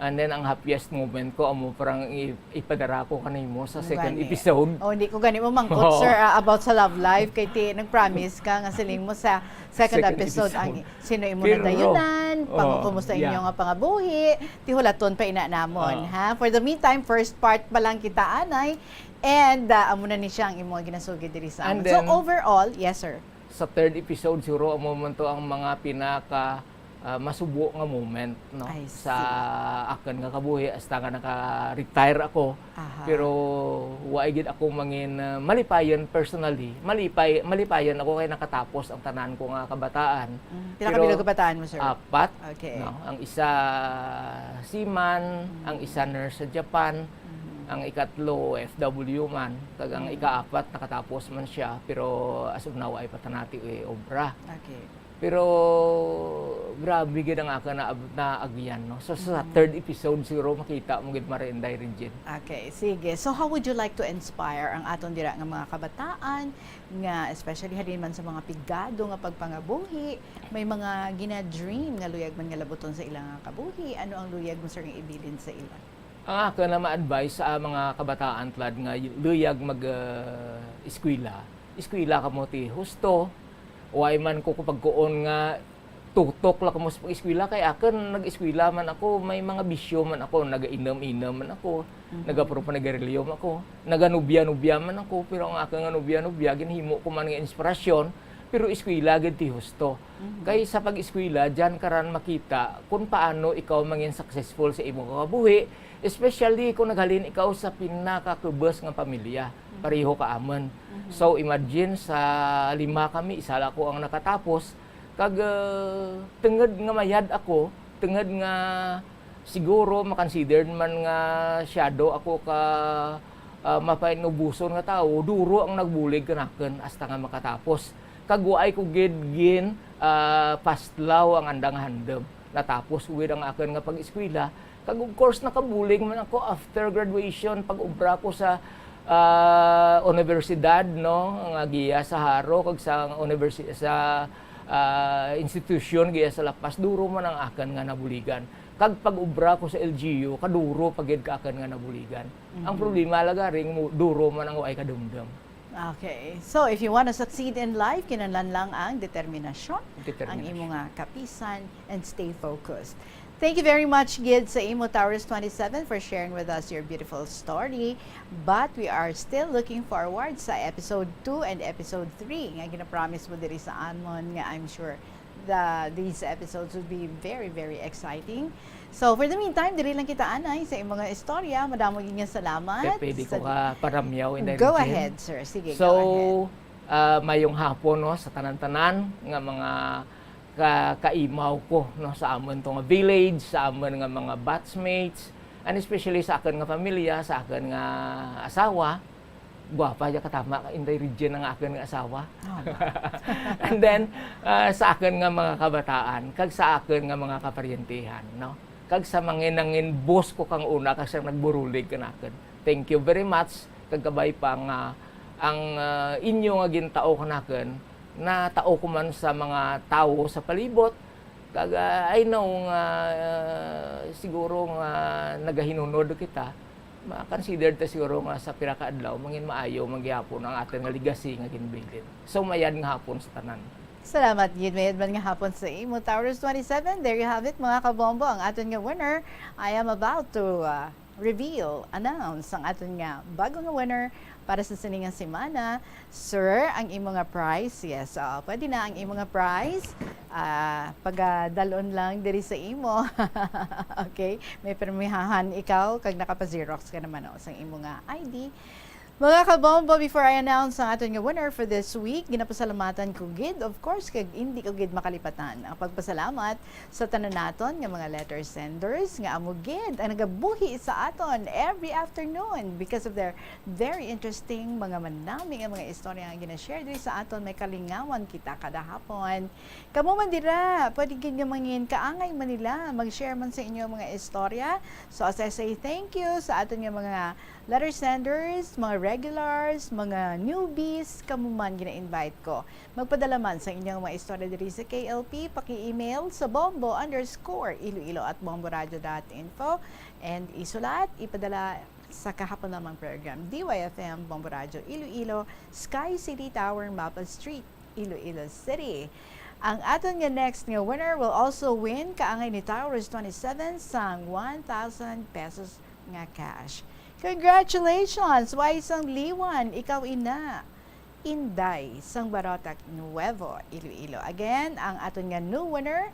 And then ang happiest moment ko amo parang i- ipadara ko kanimo sa second Gani. Episode. Oh, hindi ko gani mo mangkot, Oo. Sir, ah, about sa love life. Kay ti, nag-promise ka nga siling mo sa second, Second episode, episode. ang sino imo Pero, nadayunan, pang, oh, kumusta yeah. Inyo nga pangabuhi, ti hulaton pa ina namon, Ah. ha? For the meantime, first part pa lang kita anay. And ah, amo na ni siya ang imo ginasugid diri sa And amin. So then, overall, yes, sir. Sa third episode, siguro amo man to ang mga pinaka ah, masubo nga moment, no? I Sa see. Akon nga kabuhi hasta nga naka-retire ako. Aha. Pero wa gid ako mangin ah, malipayon personally. Malipay malipayon ako kay nakatapos ang tanan ko nga kabataan. Mm. Pila ka Pero bilog kabataan mo, sir? Apat. Okay. No? Ang isa seaman, Mm. ang isa nurse sa Japan, Mhm. ang ikatlo O F W man, kag ang Mm. ikaapat nakatapos man siya, pero as of now ay patanati eh, obra. Okay. Pero grabe gid ang akon na naagyan, no? So sa Mhm. third episode siguro makita mo gid, Mare Inday Regine. Okay, sige. So how would you like to inspire ang aton dira nga mga kabataan nga especially halin man sa mga pigado nga pagpangabuhi, may mga gina-dream nga luyag man nga labuton sa ila nga kabuhi? Ano ang luyag mo, sir, nga ibilin sa ila? Ang akon na ma-advise sa mga kabataan tulad nga luyag mag ah, eskwela, eskwela kamo ti husto. Way man ko kapagkuon nga tutok lang kamo sa pag-eskwela kay akon nag-eskwela man ako, may mga bisyo man ako, nagainom-inom man ako, Mhm. nagapropa-nigarilyo man ako, naganubya-nubya man ako, pero ang akon nga nubya-nubya ginhimo ko man nga inspirasyon, pero eskwela gid ti husto. Mhm. Kay sa pag-eskwela, diyan ka ran makita kung paano ikaw mangin successful sa imong kabuhi, especially kung naghalin ikaw sa pinakakubos nga pamilya, Mhm. pareho ka amon. Mhm. So imagine sa lima kami, isa lang ako ang nakatapos, kag ah, tungod nga mayad ako, tungod nga siguro makonsidered man nga shadow ako ka ah, mapainubuson nga tawo, duro ang nagbulig kanakon hasta nga makatapos. Kag waay ko gid gin ah, pastlaw ang andang handom. Natapos gid ang akon nga pag-eskwela. Kag of course nakabulig man ako after graduation, pag-obra ko sa ah, universidad, no, nga giya sa Jaro kag sa universi- sa ah, institusyon giya sa La Paz, duro man ang akon nga nabuligan. Kag pag-obra ko sa L G U, kaduro pa gid ka akon nga nabuligan. Ang Mhm. problema lagaring mo duro man ang way kadumdum. Okay. So, if you want to succeed in life, kinahanglan lang ang determinasyon, ang Determinasyon. imo nga kapisan, and stay focused. Thank you very much, Gid, sa imo Taurus twenty-seven, for sharing with us your beautiful story. But we are still looking forward sa episode two and episode three nga ginapromise mo diri sa amon, nga I'm sure the, these episodes would be very, very exciting. So, for the meantime, diri lang kita anay sa imo nga istorya. Madamo gid nga salamat. Pe- pwede Sa- ko ka paramyaw, Inday Go Regine? ahead, sir. Sige, So, go ahead. ah, mayong hapon, no, sa tanan-tanan nga mga ka- kaimaw ko, no, sa amon to nga village, sa amon nga mga batchmates, and especially sa akon nga pamilya, sa akon nga asawa. Gwapa dya katama ka, Inday Regine, ang akon nga asawa. Oh. And then, ah, sa akon nga mga kabataan, kag sa akon nga mga kaparyentehan, no? Kag sa mga nangin boss ko kang una, kag sa nagburulig kanakon. Thank you very much, kag kabay pa nga ang ah, inyo nga gintao kanakon, natao ko man sa mga tawo sa palibot, Kag, ah, I know nga, ah, siguro nga nagahinunod kita, ma-consider ta siguro nga sa pira ka adlaw, mangin maayo man gihapon ang aton nga legacy nga ginbilin. So, mayad nga hapon sa tanan. Salamat gid, mayad man nga hapon sa imo, Taurus twenty-seven. There you have it, mga kabombo, ang aton nga winner. I am about to, ah, reveal, announce ang aton nga bago nga winner para sa sini nga semana. Sir, ang imo nga prize, yes, oo, pwede na ang imo nga prize. Ah, pagadalon lang diri sa imo. Okay? May permihahan ikaw kag nakapa-Xerox ka naman, oh, sang imo nga I D. Mga kabombo, before I announce ang aton nga winner for this week, ginapasalamatan ko gid, of course, kag indi ko gid makalipatan ang pagpasalamat sa tanan naton nga mga letter senders nga amo gid ang nagabuhi sa aton every afternoon because of their very interesting, mga manami nga mga istorya nga gina-share diri sa aton. May kalingawan kita kada hapon. Kamo man dira, pwede gid nga mangin kaangay man nila, mag-share man sa inyo mga istorya. So, as I say, thank you sa aton nga mga letter senders, mga regulars, mga newbies, kamo man gina-invite ko. Magpadala man sa inyong mga istorya diri sa K L P, paki-email sa bombo underscore iloilo at bomboradio dot info, and isulat, ipadala sa kahapon lamang program, D Y F M, Bombo Radio Iloilo, Sky City Tower, Mapa Street, Iloilo City. Ang aton nga next nga winner will also win kaangay ni Taurus twenty-seven sang one thousand pesos nga cash. Congratulations, Waisang Liwan, ikaw ina. Inday sang Barotac Nuevo, Iloilo. Again, ang aton nga new winner,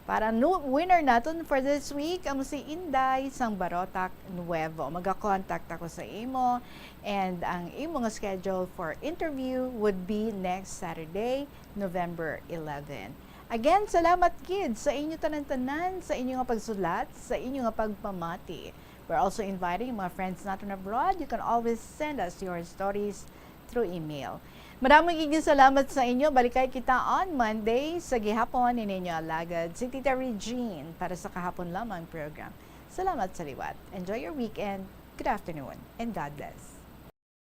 para new winner naton for this week, amo si Inday sang Barotac Nuevo. Maga-contact ako sa imo, and ang imo nga schedule for interview would be next Saturday, November eleven. Again, salamat gid sa inyo tanan-tanan, sa inyo nga pagsulat, sa inyo nga pagpamati. We're also inviting mga friends naton abroad. You can always send us your stories through email. Madamo gid nga salamat sa inyo. Balikay kita on Monday sa gihapon ni ninyo alagad, si Tita Regine, para sa kahapon lamang program. Salamat sa liwat. Enjoy your weekend. Good afternoon and God bless.